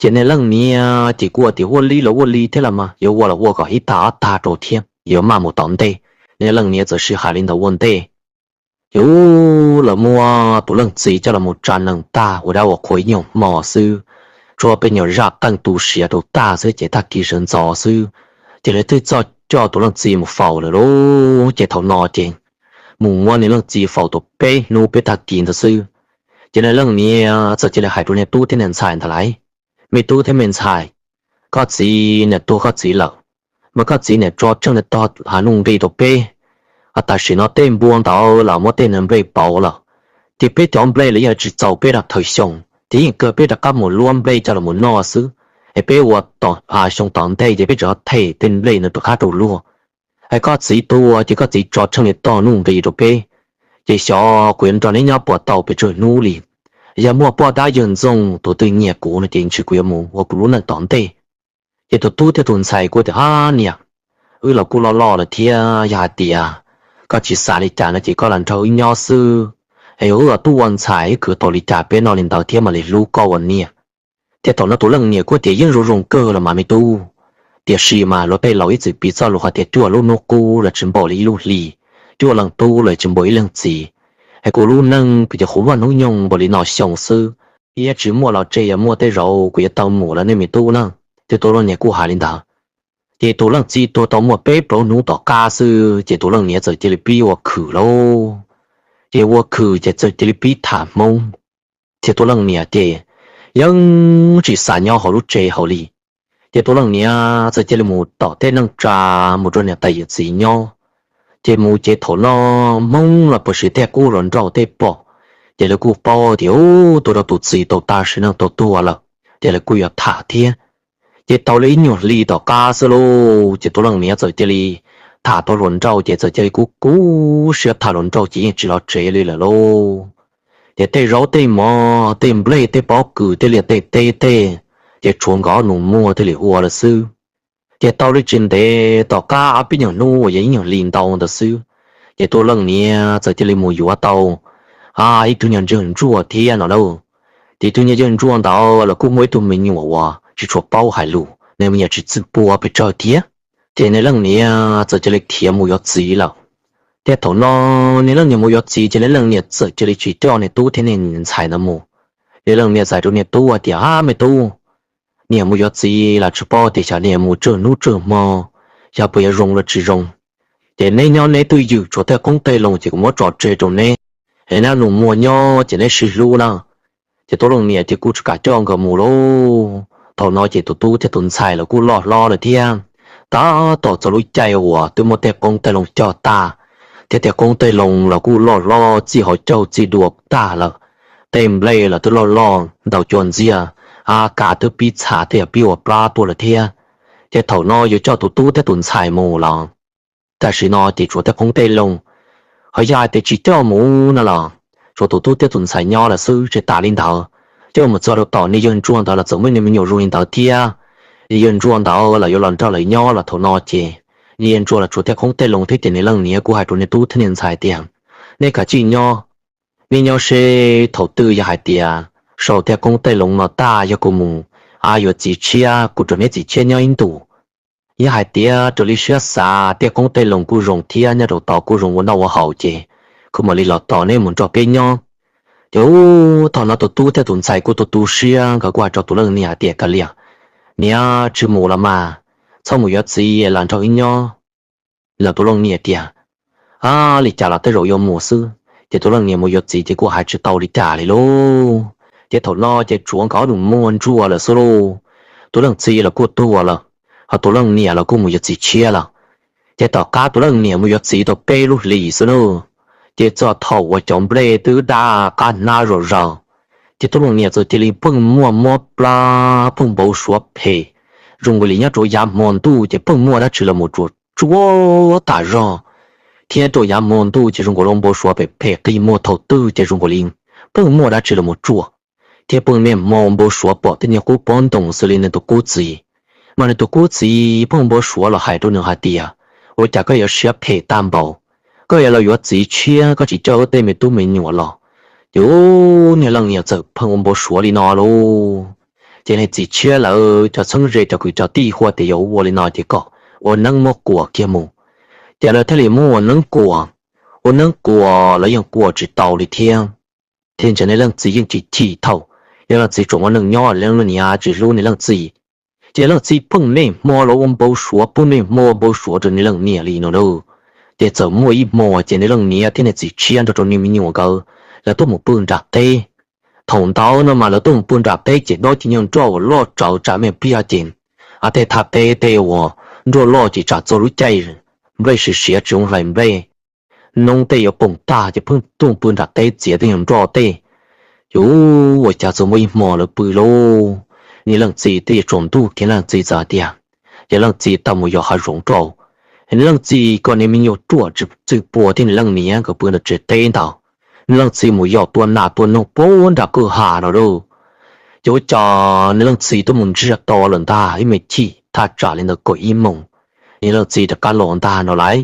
Ces niag leej niam ces kuj tias ua li los ua li thiab los mas, yuav ua los ua kom ib tag ob tag rau thiab yuav maj mus tom ntej. Niag leej niam txawm sis hais li ntawd ua ntej. Ces ub, lawv muab tus leej txiv coj los mus tsa nees tag ua dab ua qhua ib nyuag hmo xwb, tshuav peb nyuag zaj qeej tu siav rau tag xwb ces tag kis sawv ntxov xwb, ces lawv thiaj txawm coj tus leej txiv mus faus lawm lauj. Ces thaum no ces mus muab niag leej txiv faus tau peb hnub peb tag kis ntawd xwb, ces niag leej niam txawm cia li hais rau niag tub thiab niag ntxhais ntawd lais, me tub thiab me ntxhais, koj txiv niam tuag koj txiv lawm, mas koj txiv niam tso tsheej niam tog hav nuj nqi rau peb, tam sim no tej npua ntawd los muab tej nplej pauv lawm, ces peb cov nplej los yeej tsis txaus peb rau thawj xyoo, ces yeej kawg peb rov qab mus luab nplej coj los mus noj xwb, es peb ua tom hav xyoo tom ntej ces peb tseem them tej nplej no rov qab rau luag. Es koj txiv tuag ces koj txiv tso tsheej niam tog nuj nqi rau peb, ces xyov kuv yuav nrog neb nyob puas tau pes tsawg hnub li. Yog muaj poj dab yawg ntxoog tus twg nyiam kuv no ces ntshe kuv yuav mus ua kuv lub neej tom ntej. Ces tus tub thiab tus ntxhais kuj tias, hab niam, wb los kuj loj loj lawm thiab, yog hais tias koj tsis xav li cas no ces koj los nrog wb nyob xwb, es yog wb ua tub ua ntxhais wb khwv tau li cas peb noj li ntawd thiab mam li hlub koj ua niam. Thiab thaum no tus leej niam kuj tias yeej zoo zoo kawg los mas me tub, tiam sis mas luag tej laus ib txwm piv txoj lus hais tias cuaj lub hnub qub los tsis npaum li ib lub hli, cuaj leej tub los tsis npaum ib leej txiv. Es kuv lub neej kuv ces qhuv vaj hnub nyoog npaum li no xyoo xwb, thiab tsis muaj los tseg, yog muaj tej zaum kuv yuav tau mus lawm nej me tub na. Ces tus leej niam kuj hais li ntawd. Ces tus leej txiv tuag tau muaj peb plaub hnub tom qab xwb ces tus leej niam txawm cia li pib ua khwm lauj. Ces ua khwm ces txawm cia li pib tham Hmoob. Ces tus leej niam ces yeej tsis xav nyob hauv lub tsev hauv li. Ces tus leej niam txawm cia li mus tom tej neej tsa mus rau niam tais yawm txiv nyob. Ces mus ces thaum no Hmoob los puas siv tej qub hluas nraug tej pom, ces lawv kuj paub tias ub, tuag rau tus txiv tau tag sim neej tau tuag lawm, ces lawv kuj yuav tham thiab. Ces tau li ib nyuag hli tom qab xwb lauj ces tus leej niam txawm cia li tham tau hluas nraug ces txawm cia li kub kub siab tham hluas nraug ces yeej tsis los tsev li lawm lauj. Ces tej zaub tej mov tej nplej tej pob kws tej liaj tej teb tej, ces tshuav nkawd ob nus muag thiaj li ua lawm xwb. Ces tau li tsis ntev tom qab ob peb nyuag hnub uas yog ib nyuag hli ntau ntawd xwb, ces tus leej niam txawm cia li mus yuav tau ib tug nyuag ntswg ntsuag thiab no lauj. Ces tus nyuag ntswg ntsuag ntawd los kuj muaj ib tug me nyuam uas tsis tshua paub hais lus, nws me nyuam tsis txwm pua pes tsawg thiab. Ces niag leej niam txawm cia li khiav mus yuav txiv lawm. Thiab thaum no niag leej niam mus yuav txiv ces niag leej niam txawm cia li tsis coj niag tub thiab niag ntxhais ntawd mus. Niag leej niam txawm hais rau niag tub hais tias, ab me tub, niam mus yuav txiv los tsis paub tias xyov niam mus tsawg hnub tsawg hmo, xyov puas yuav zoo los tsis zoo. Ces neb nyob neb twj ywm, tshuav tej qoob tej loo ces kuv muab tso tseg rau neb, es neb ob nus muag nyob ces neb sib hlub na. Ces tus leej niam ces kuj tsis kam coj nkawd mus lauj. Thaum no ces tus tub thiab tus ntxhais los kuj loj hlob lawm thiab. Tab tom txog lub caij uas twb muab tej qoob tej loo cog tag, thiab tej qoob tej loo los kuj loj hlob txij hauv caug txij dua tag lawm. Tej nplej los twb loj loj ntau cua ntxiag, a kav twb pib txhav thiab yog pib ua plab tuaj lawm thiab. Ces thaum no yuav coj tus tub thiab tus ntxhais mus los tam sim no ces tshuav tej qoob tej loo, ho yog hais tias tsis coj mus no los tshuav tus tub thiab tus ntxhais nyob lawm xwb. Tsis tas li ntawd, coj mus txog rau tom niag yawg ntsuag ntawd los txawm muaj niag me nyuam zoo li ntawd thiab. Niag yawg ntsuag ntawd los yuav los nrog lawv nyob los thaum no ces niag yawg ntsuag los tshuav tej qoob tej loo thiab ces niag leej niam kuj hais rau niag tub thiab niag ntxhais tias, nej kav tsij nyob, nej nyob seb thaum twg yog hais tias sau tej qoob tej loo no tag yog kuv mus, a, yuav txiv tshiab, kuv rau neb txiv tshiab nyob ib ntus. Yog hais tias raws li siab xav tej qoob tej loo kuj zoo thiab nyob rau tod kuj zoo ua noj ua haus ces kuv mam li los tos neb mus nrog peb nyob. Ces ub, thaum no tus tub thiab tus ntxhais kuj tu tu siab, nkawd kuj hais rau tus leej niam hais tias, kav liam, niam, tsis mus los mas, txhob mus yuav txiv, los nrog wb nyob. Los tus leej niam tias, a, li cas los tej zaum yuav mus xwb. Ces tus leej niam mus yuav txiv ces kuj hais tsis tau li cas li lauj. Ces thaum no ces tshuav nkawd ob nus muag ntsuag lawm xwb lauj. Tus leej txiv los kuj tuag lawm, ho tus leej niam los kuj mus yuav txiv tshiab lawm. Ces tom qab tus leej niam mus yuav txiv tau peb lub hlis xwb na, ces txog thaum uas cov nplej twb daj qab hnab zom zaws, ces tus leej niam txawm cia li pheej muaj mob plab, pheej npau suav phem. Zoo nkaus li nyob rau yav hmo ntuj ces pheej muaj dab tsi los mus tsuam tsuam tas zog, thiab rau yav hmo ntuj ces zoo nkaus li npau suav phem phem, qi muag thaum twg ces zoo nkaus li pheej muaj dab tsi los mus tsuam, thiab pheej niaj hmo npau suav pom tej niag qub pob ntoos xws li nws tus qub txiv. Mas nws tus qub txiv pheej npau suav los hais rau nws hais tias, ua cas koj yuav siab phem tag npaum, koj yuav los yuav txiv tshiab koj tsis coj wb tej me tub me nyuam los, Ces ub, niag leej niam txawm pheej ua npau suav li no lauj. Ces niag txiv tshiab lawv cov txheeb ze cov kwv cov tij hu tias yuav ua li no ces kom ua neeb muab kuas kiag mus. Ces lawv thiaj li muab ua neeb kuas. Ua neeb kuas lawv yeej kuas tsis tau li thiab. Thiab ntshe niag leej txiv yeej chim chim thaum niag leej txiv tseem ua neej nyob, leej niam tsis hlub niag leej txiv. Ces leej txiv pheej niaj hmo los ua npau suav, pheej niaj hmo ua npau suav rau niag leej niam li no lauj. Ces txawm muaj ib hmo ces niag leej niam thiab niag txiv tshiab nrog rau niag me nyuam nkawd lawv tuaj mus pw nram teb. Thaum ntawd no mas lawv tuaj mus pw nram teb ces dob cov nyuag nroj uas loj tsawv tsam me pliag ces, a, tej thaj teb tej uas nroj loj ces tsam txog lub caij nplej siav siav tsis zoo hlais nplej, noob tej yuav poom tag ces pheej tuaj pw nram teb txiav tej nyuag nroj tej. Ces ua cas txawm muaj ib hmo lawv pw lauj, niag leej txiv twb yuav tsaus ntuj kiag, leej txiv txawm hais tias, ces leej txiv tau mus yos hav zoov rau. Niag leej txiv kom niag me nyuam ruam tsis txwj pua thiab niag leej niam nkawd pw ntawm tsev teb ntawd. Niag leej txiv mus yos tua nas tua noog puag nram kwj ha no lauj. Ces ua cas niag leej txiv twb mus ntsiag to lawm ntag, ib me chim thaj tsam li ntawd kaum ib moos, niag leej txiv rov qab los ntag no lauj.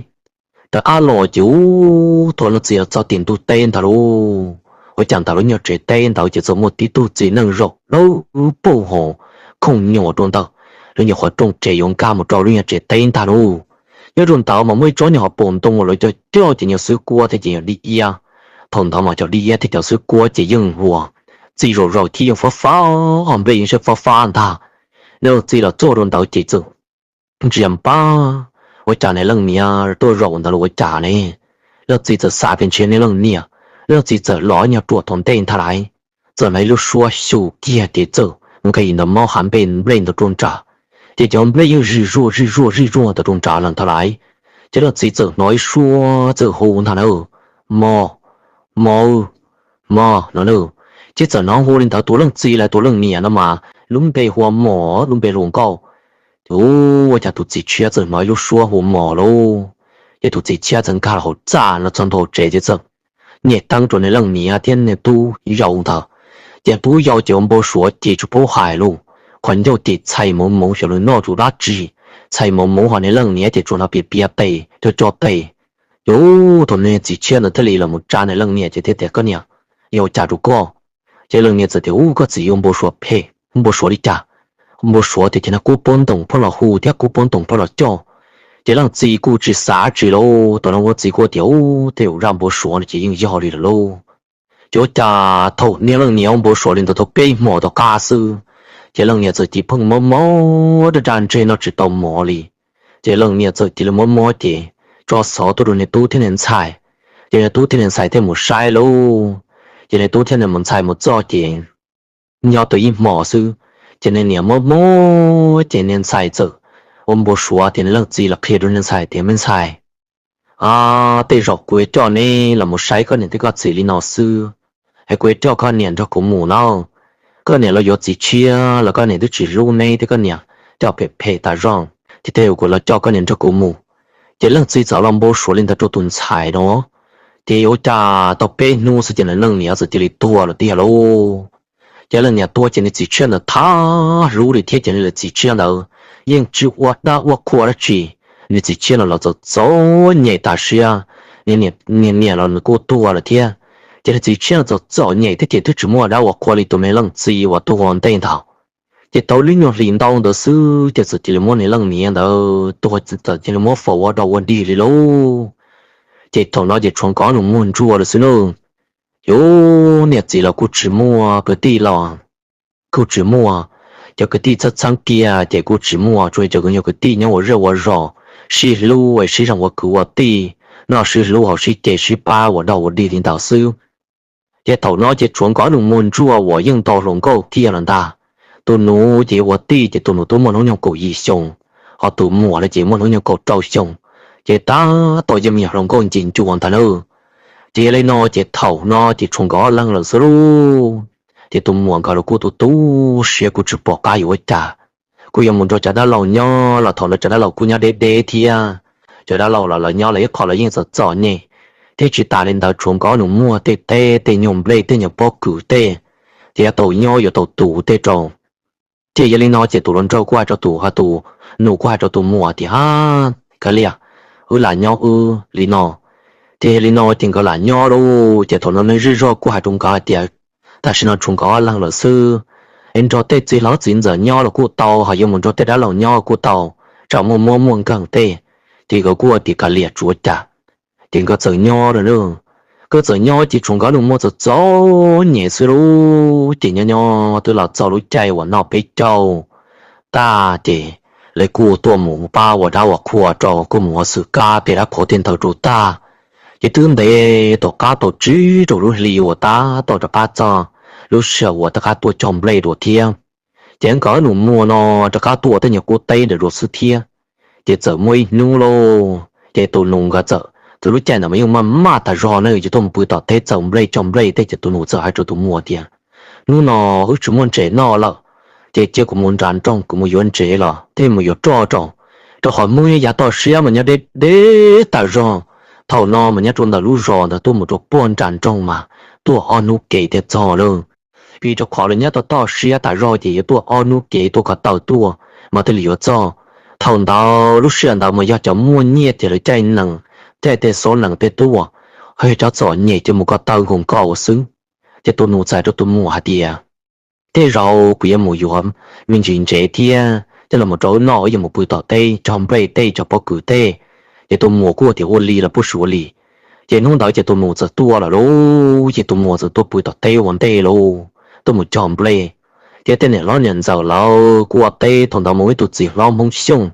Rov qab los ces ub, thaum leej txiv los txog tim ntug teb ntag lauj, ua cas ntawm lub nyuag tsev teb ntawd ces txawm muaj tib tug txiv neej zaum dawb paug hos khooj nyuam rau ntawm lub nyuag qhov rooj tsev yuav nkag mus rau lub nyuag tsev teb ntag lauj. Nyob rau ntawd mas muaj ib tsob nyuag hauv paus ntoo uas lawv cog cog ces nyuag xwb kuab thiab ces nyuag dib iab. Thaum ntawd mas cov dib iab thiab cov xwb kuab ces yeej huas txi zaum zaum thiab yeej fab fab, nplej yeej siab fab fab ntag. Niag leej txiv los txog rau ntawd ces txawm ntsia npab, ua cas niag leej niam tuaj zaum ntawd los ua cas ne? Leej txiv txawm xav tias ntshe niag leej niam. Leej txiv txawm los ib nyuag ruam thaum ntej ntag lauj, txawm hnov ib lub suab xyu kiag ces txawm mus nqa yim ntawd mob hav npej nplej ntawd rau nrad, ces cov nplej yeej zij zuag zij zuag zij zuag ntawd rau nrad lawm ntag lauj. Ces leej txiv txawm hnov ib suab txawm hu ntag na, mos, mos, mos no na. Ces txawm hnov hu li ntawd, tus leej txiv los tus leej niam no mas lub npe hu ua Mos, lub npe hluas nkauj. Ces ua cas tus txiv tshiab txawm hnov ib lub suab hu mos lauj. Ces tus txiv tshiab txawm nkag los hauv txaj no txog ntua hauv tsev ces txawm nyem teeb rau niag leej niam thiab niag tub yau ntawd. Ces tub yau ces ua npau suav ces tsis paub hais lauj, qhov ncauj ces txhais moov moov xyov lawv noj tus dab tsi, txhais moov moov ho niag leej niam ces tsuas hnov piav piav tes coj coj tes. Ces thaum niag txiv tshiab ntawd thiaj li los mus tsa niag leej niam ces thiaj tias, koj niam, yog ua cas rau koj? Ces leej niam txawm tias, ub, koj txiv ua npau suav phem, npau suav li cas? Npau suav tias ces niag kub pob ntoos pheej los hu thiab kub pob ntoos pheej los coj. Ces leej txiv kuj tsis xav tsi lauj, thaum no ua txiv kuj tias, ub, tej zaum zaj npau suav no ces yeej yog li lawm lauj. Ces ua cas thaum niag leej niam ua npau suav li ntawd tau peb hmos tom qab xwb, ces leej niam txawm cia li pheej mob mob raj raj ntseg noj tsis tau mov li. Ces leej niam txawm cia li mob mob ces tso xov tuaj rau niag tub thiab niag ntxhais. Ces niag tub thiab niag ntxhais thiaj mus saib lauj. Ces niag tub thiab niag ntxhais mus txog ces nyob tau ib hmos xwb, ces niag niam mob mob ces niag ntxhais txawm ua npau suav tias niag leej txiv los qhia rau niag ntxhais tias, me ntxhais, tej zaum kuv yuav coj neb los mus saib koj niam thiab koj txiv li no xwb, es kuv yuav coj koj niam nrog kuv mus no. Koj niam los yuav txiv tshiab los koj niam twb tsis hlub neb thiab koj niam coj phem phem tas zog, ces tej zaum kuv los coj koj niam nrog kuv mus. Ces leej txiv txawm los npau suav li ntawd rau tus ntxhais no. Ces ua cas tau peb hnub xwb ces niag leej niam txawm cia li tuag lawm tiag lauj. Ces leej niam tuag ces niag txiv tshiab ntawd thab hlub li thiab ces niag txiv tshiab ntawd yeej tsis ua dab ua qhua dab tsi. Niag txiv tshiab no los txawm txom nyem tas siab, niag niam los nws kuj tuag lawm thiab. Ces niag txiv tshiab no txawm txom nyem thiab ces twb tsis muaj dab ua qhua li tus me leej txiv uas tuag ua ntej ntawd. Ces tau lub nyuag hlis ntau ntawd xwb ces txawm cia li muab niag leej niam ntawd tuag txawm cia li muab faus ua dog ua dig li lauj. Ces thaum no ces tshuav nkawd ob nus muag ntsuag lawm xwb na. Ces niam txiv los kuj tsis muaj, kwv tij los kuj tsis muaj, cov kwv tij txheeb txheeb kiag ces kuj tsis muaj, tsuas yog cov kwv, cov kwv tij nyob ua zej ua zos, sib hlub es sib zoo ua kwv ua tij, noj sib hlub haus sib ce sib pab ua dog ua dig li ntawd xwb. Ces thaum no ces tshuav nkawd ob nus muag ntsuag uas yeej ntau hluas nkauj kiag lawm ntag. Tus nus ces yuav ua tij ces tus nus twb muaj hnub nyoog kaum yim xyoo, ho tus muam no ces muaj hnub nyoog kaum rau xyoo, ces tab tom yog me nyuam hluas nkauj ncig ncua ntag na. Ces yog li no ces thaum no ces tshuav nkawd ob leeg lawm xwb lauj. Ces tus muam nkawd los kuj tu tu siab kuj tsis pom qab yuav ua cas, kuj yuav mus nrog cov dab laug nyob los thaum ntawd cov dab laug kuj nyob deb deb thiab. Cov dab laug los lawv nyob lawv ib qho los yeej txom txom nyem, thiab tsis tas li ntawd tshuav nkawd ob nus muag tej teb tej nyuag nplej tej nyuag pob kws tej, ces yuav tau nyob yuav tau tu tej rau. Ces yog li no ces tus hluas nraug kuj hais rau tus, ho tus nus kuj hais rau tus muam tias, ha, kav liam, wb lam nyob wb li no, Ces li no ces nkawd lam nyob lauj. Ces thaum no nws zej zog kuj hais rau nkawd hais tias tam sim no tshuav nkawd ob leeg lawm xwb, es nrog tej txiv hlob txiv ntxawm nyob los kuj tau, ho yuav mus nrog tej dab laug nyob kuj tau, tsam muaj mob muaj nkeeg tej. Ces nkawd kuj tias kav liam tsuav cas, ces nkawd txawm nyob lawm. Nkawd txawm nyob ces tshuav nkawd nus muag txom txom nyem xwb lauj. Ces nyob nyob twb los txog lub caij uas noj peb caug tag ces lawv kuj tuaj mus pab ua dab ua qhua rau, kuj mus ua xwm kab tej dab qhuav tej ntawd rau tag. Ces twb ntev tom qab tau tsib rau lub hli uas tab tom rov qab txog lub sij hawm uas rov qab tuaj cog nplej dua thiab. Ces nkawd nus muag no rov qab tuaj ua tej nyuag qub teb ntawm dua xwb thiab. Ces txawm muaj ib hnub lauj, ces tus nus nkawd txawm, txawm lub caij ntawd mas yeej maj maj tas zog na, ces tuaj mus pw tom teb txaus nplej cog nplej tej. Ces tus nus txawm hais rau tus muam tias, hnub no wb tsis muaj ntses noj lawm, ces cia kuv mus nram nroog kuv mus yuav ntses los thiab mus yuav roj rau, rau qhov Hmoob yav toj siab mas nyob deb deb tas zog. Thaum no mas nyob rau ntawm lub zos ntawd tuaj mus rau puag nram nroog mas tuaj ob hnub kev thiaj txog lawm. Vim rau qhov lawv nyob toj toj siab tas zog ces yuav tuaj ob hnub kev tuaj ko taw tuaj mas thiaj li yuav txog. Thaum ntawd lub sij hawm ntawd mas yog cov muaj nyiaj ces lawv caij nees, caij tej xob nees tej tuaj, ho yog cov txom nyem ces mus ko taw nkaus nkaus xwb. Ces tus nus txawm hais rau tus muam hais tias, tej zaum kuv yuav mus yuav me ntsis ntses thiab coj los rau wb noj, wb yuav mus pw tom teb cog nplej tej cog pob kws tej. Ces tus muam kuj tias ua li los puj sim ua li. Ces hnub ntawd ces tus nus txawm tuaj lawm lauj, ces tus muam txawm tuaj pw tom teb ua ntej lauj, tuaj mus cog nplej. Ces tej niam hlob niam ntxawm lawv kuj ua teb, thaum ntawd mus ib tug txiv hlob Hmoob Xyooj,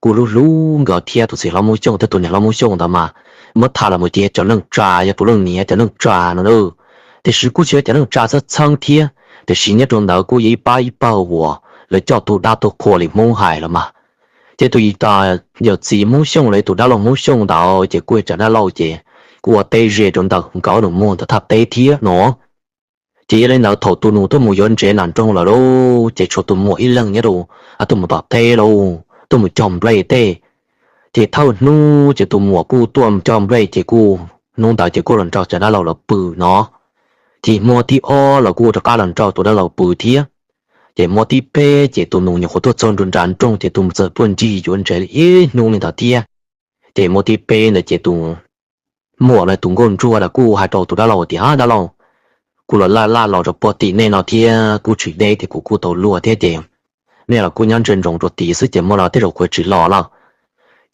kuj hlub hlub nkawd thiab. Tus txiv hlob Hmoob Xyooj thiab tus niam hlob Hmoob Xyooj ntawd mas muab tham los mus ces cov neej tsa, yog tus leej niam cov neej tsa no na. Tiam sis kuj tsis yog cov neej tsa txheeb txheeb thiab, tiam sis nyob rau ntawd kuj yog ib pab ib pawg uas lawv coj tu dab tu qhua li Hmoob hais los mas. Ces tus yawm txiv Hmoob Xyooj los yog tus dab laug Hmoob Xyooj ntawd ces kuj yog tsav dab laug ces kuj ua teb ze rau ntawm nkawd nus muag ntawd thaj teb thiab no. Ces yog li ntawd thaum tus nus tuaj mus yuav ntses nram nroog lawm lauj, ces tshuav tus muam ib leeg nyob rau, tuaj mus tom teb lauj, tuaj mus cog nplej tej. Ces thawj hnub ces tus muam kuj tuaj cog nplej ces kuj hnub ntawd ces kuj los nrog tsav dab laug lawv pw no. Ces hmo thib ob los kuj rov qab los nrog tus dab laug pw thiab. Ces hmo thib peb ces tus nus nyuam qhuav tuaj txog nram nroog ces tus muam txawm tuaj ncig yuav ntses li ib hnub li ntawd thiab. Ces hmo thib peb ntawd ces tus muam los tus nkauj ntsuag ntawd kuj hais rau tus dab laug tias, dab laug, kuv los laj laj los rau puag tim nej no thiab kuv tsis deb tias kuv kuj tau luag thiab ces nej los kuj nyob ntsia ntsoov rau tid xwb ces hmo no tej zaum kuv tsis los lawm.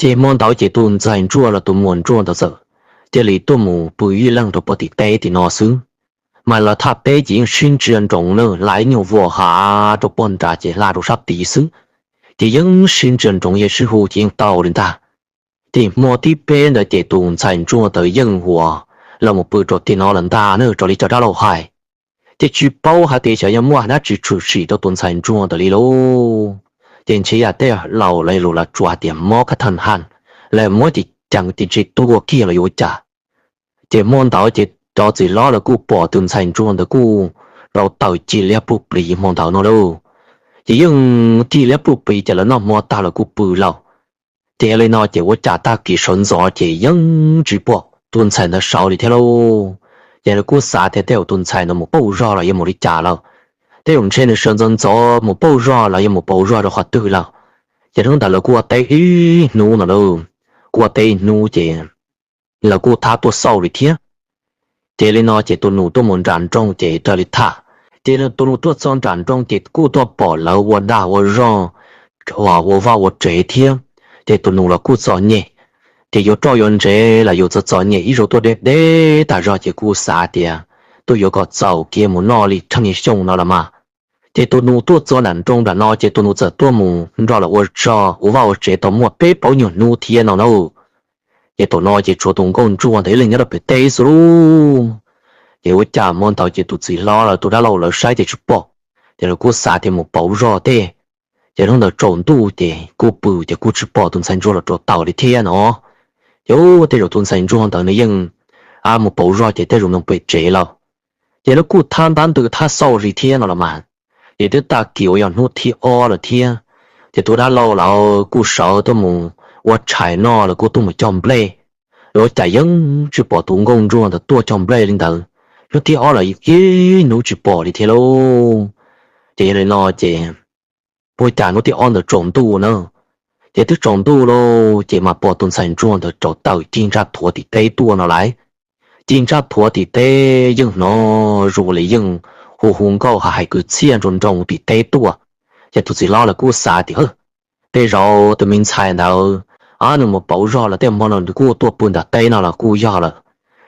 Ces hmo ntawd ces tus ntxhais ntsuag los tus muam ntsuag ntawd txawm cia li tuaj mus pw ib leeg rau puag tim teb tim no xwb. Mas lawv thaj teb ces yeej sib ntsia ntsoov na, hla ib nyuag vuas hav rau puag nrad ces hla rau sab tid xwb. Ces yeej sib ntsia ntsoov yeej sib hu ces yeej tau li ntag. Ces hmo thib peb ntawd ces tus ntxhais ntsuag ntawd yeej ua los mus pw rau tim no lawm ntag na, raws li cov dab laug hais. Ces tsis paub hais tias xyov yog muaj dab tsi tshwm sim rau tus ntxhais ntsuag ntawd li lauj. Ces ntshe yam tej laus lawv lus los tsuas hais tias mob kab thaj haj, lawv muab ces ceev ces ntshe tuag kiag los yuav ua cas. Ces hmo ntawd ces cov txiv hlob lawv kuj pom tus ntxhais ntsuag ntawd kuj rau taws ci liab puj plis hmo ntawd no lauj. Ces yeej ci liab puj plis ces lawv noj hmo tag lawv kuj pw lawm. Ces yog li no ces ua cas tag kis sawv ntxov ces yeej tsis pom tus ntxhais ntawd sawv li thiab lauj. Ces lawv kuj xav tias tej zaum tus ntxhais ntawd mus pauj zog los yuav mus li cas lawm. Tej zaum ntshe nws sawv ntxov ntxov mus pauj zog los yuav mus pauj zog rau qhov twg lawm. Ces hnub ntawd lawv kuj ua teb ib hnub no lauj, kuj ua teb ib hnub ces lawv kuj thab tuaj xauj li thiab. Ces li no ces tus nus tuaj mus nram nroog ces raws li tham, ces tus nus tuaj txog nram nroog ces kuj tuaj pom lawv ua dag ua zog, ua vaj ua tsev thiab. Ces tus nus los kuj txom nyem, ces yuav roj yuav ntsev los yus txom txom nyem ib zaug tuaj deb deb tas zog ces kuj xav tias tuaj yuav kom txaus kiag mus noj li tsheej xyoo no los mas. Ces tus nus tuaj txog nram nroog nram no ces tus nus txawm tuaj mus nrog lawv ua zog ua vaj ua tsev tau muaj peb plaub nyuag hnub thiab no na. Ces thaum no ces tshuav tus nkauj ntsuag ntawd ib leeg nyob rau pem teb xwb lauj. Ces ua cas hmo ntawd ces tus txiv hlob lawv tus dab laug lawv saib ces tsis pom, ces lawv kuj xav tias mus pauv zog tej. Ces hnub ntawd tsaus ntuj ces kuj pw ces kuj tsis pom tus ntxhais ntsuag los rau taws li thiab no. Ces tej zaum tus ntxhais ntsuag ntawd nws yeej mus pauv zog ces tej zaum nws pem tsev lawm. Ces lawv kuj thab ntab ntws thab xauj li thiab no los mas. Ces twb tag kis uas yog hnub thib ob lawm thiab, ces tus dab laug lawv kuj sawv tuaj mus ua tshais noj los kuj tuaj mus cog nplej. Ua cas yeej tsis pom tus nkauj ntsuag ntawd tuaj cog nplej li ntawd. Hnub thib ob los ib hnub tsis pom li thiab lauj. Ces yog li no ces ua cas hnub thib ob ntawd tsaus ntuj na, Ces twb tsaus ntuj lauj, ces mas pom tus ntxhais ntsuag ntawd rauv taws ci ntsaj thuav tim teb tuaj no lauj. Ci ntsaj thuav tim teb yeej hnov zoo li yeej hu hu nkauj ha hais kwv txhiaj nroo nroo tim teb tuaj. Ces tus txiv hlob lawv kuj xav tias, Tej zaum tus me ntxhais ntawd, a, nws mus pauv zog los tej hmo no nws kuj tuaj pw nram teb no los kuj yog lawm.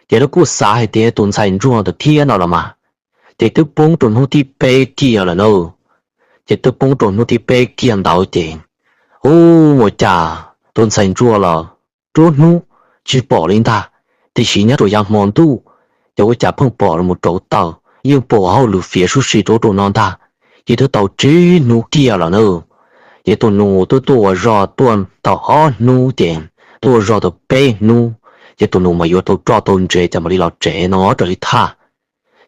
Ces lawv kuj xav hais tias tus ntxhais ntsuag ntawd thiab no los mas. Ces twb poob rau hnub thib peb kiag lawm na. Ces twb poob rau hnub thib peb kiag ntawd ces, ub, ua cas tus ntxhais ntsuag los nruab hnub tsis pom li ntag, tiam sis nyob rau yav hmo ntuj ces ua cas pheej pom los rauv taws, yeej pom hauj lwm fiav sub si rau rau no ntag. Ces twb tau tsib hnub kiag lawm na. Ces tus nus twb tuaj ua zog tuaj tau ob hnub ces tuaj ua zog tau peb hnub, ces tus nus mas yuav tau roj tau ntsev ces mam li los tsev no raws li thaj.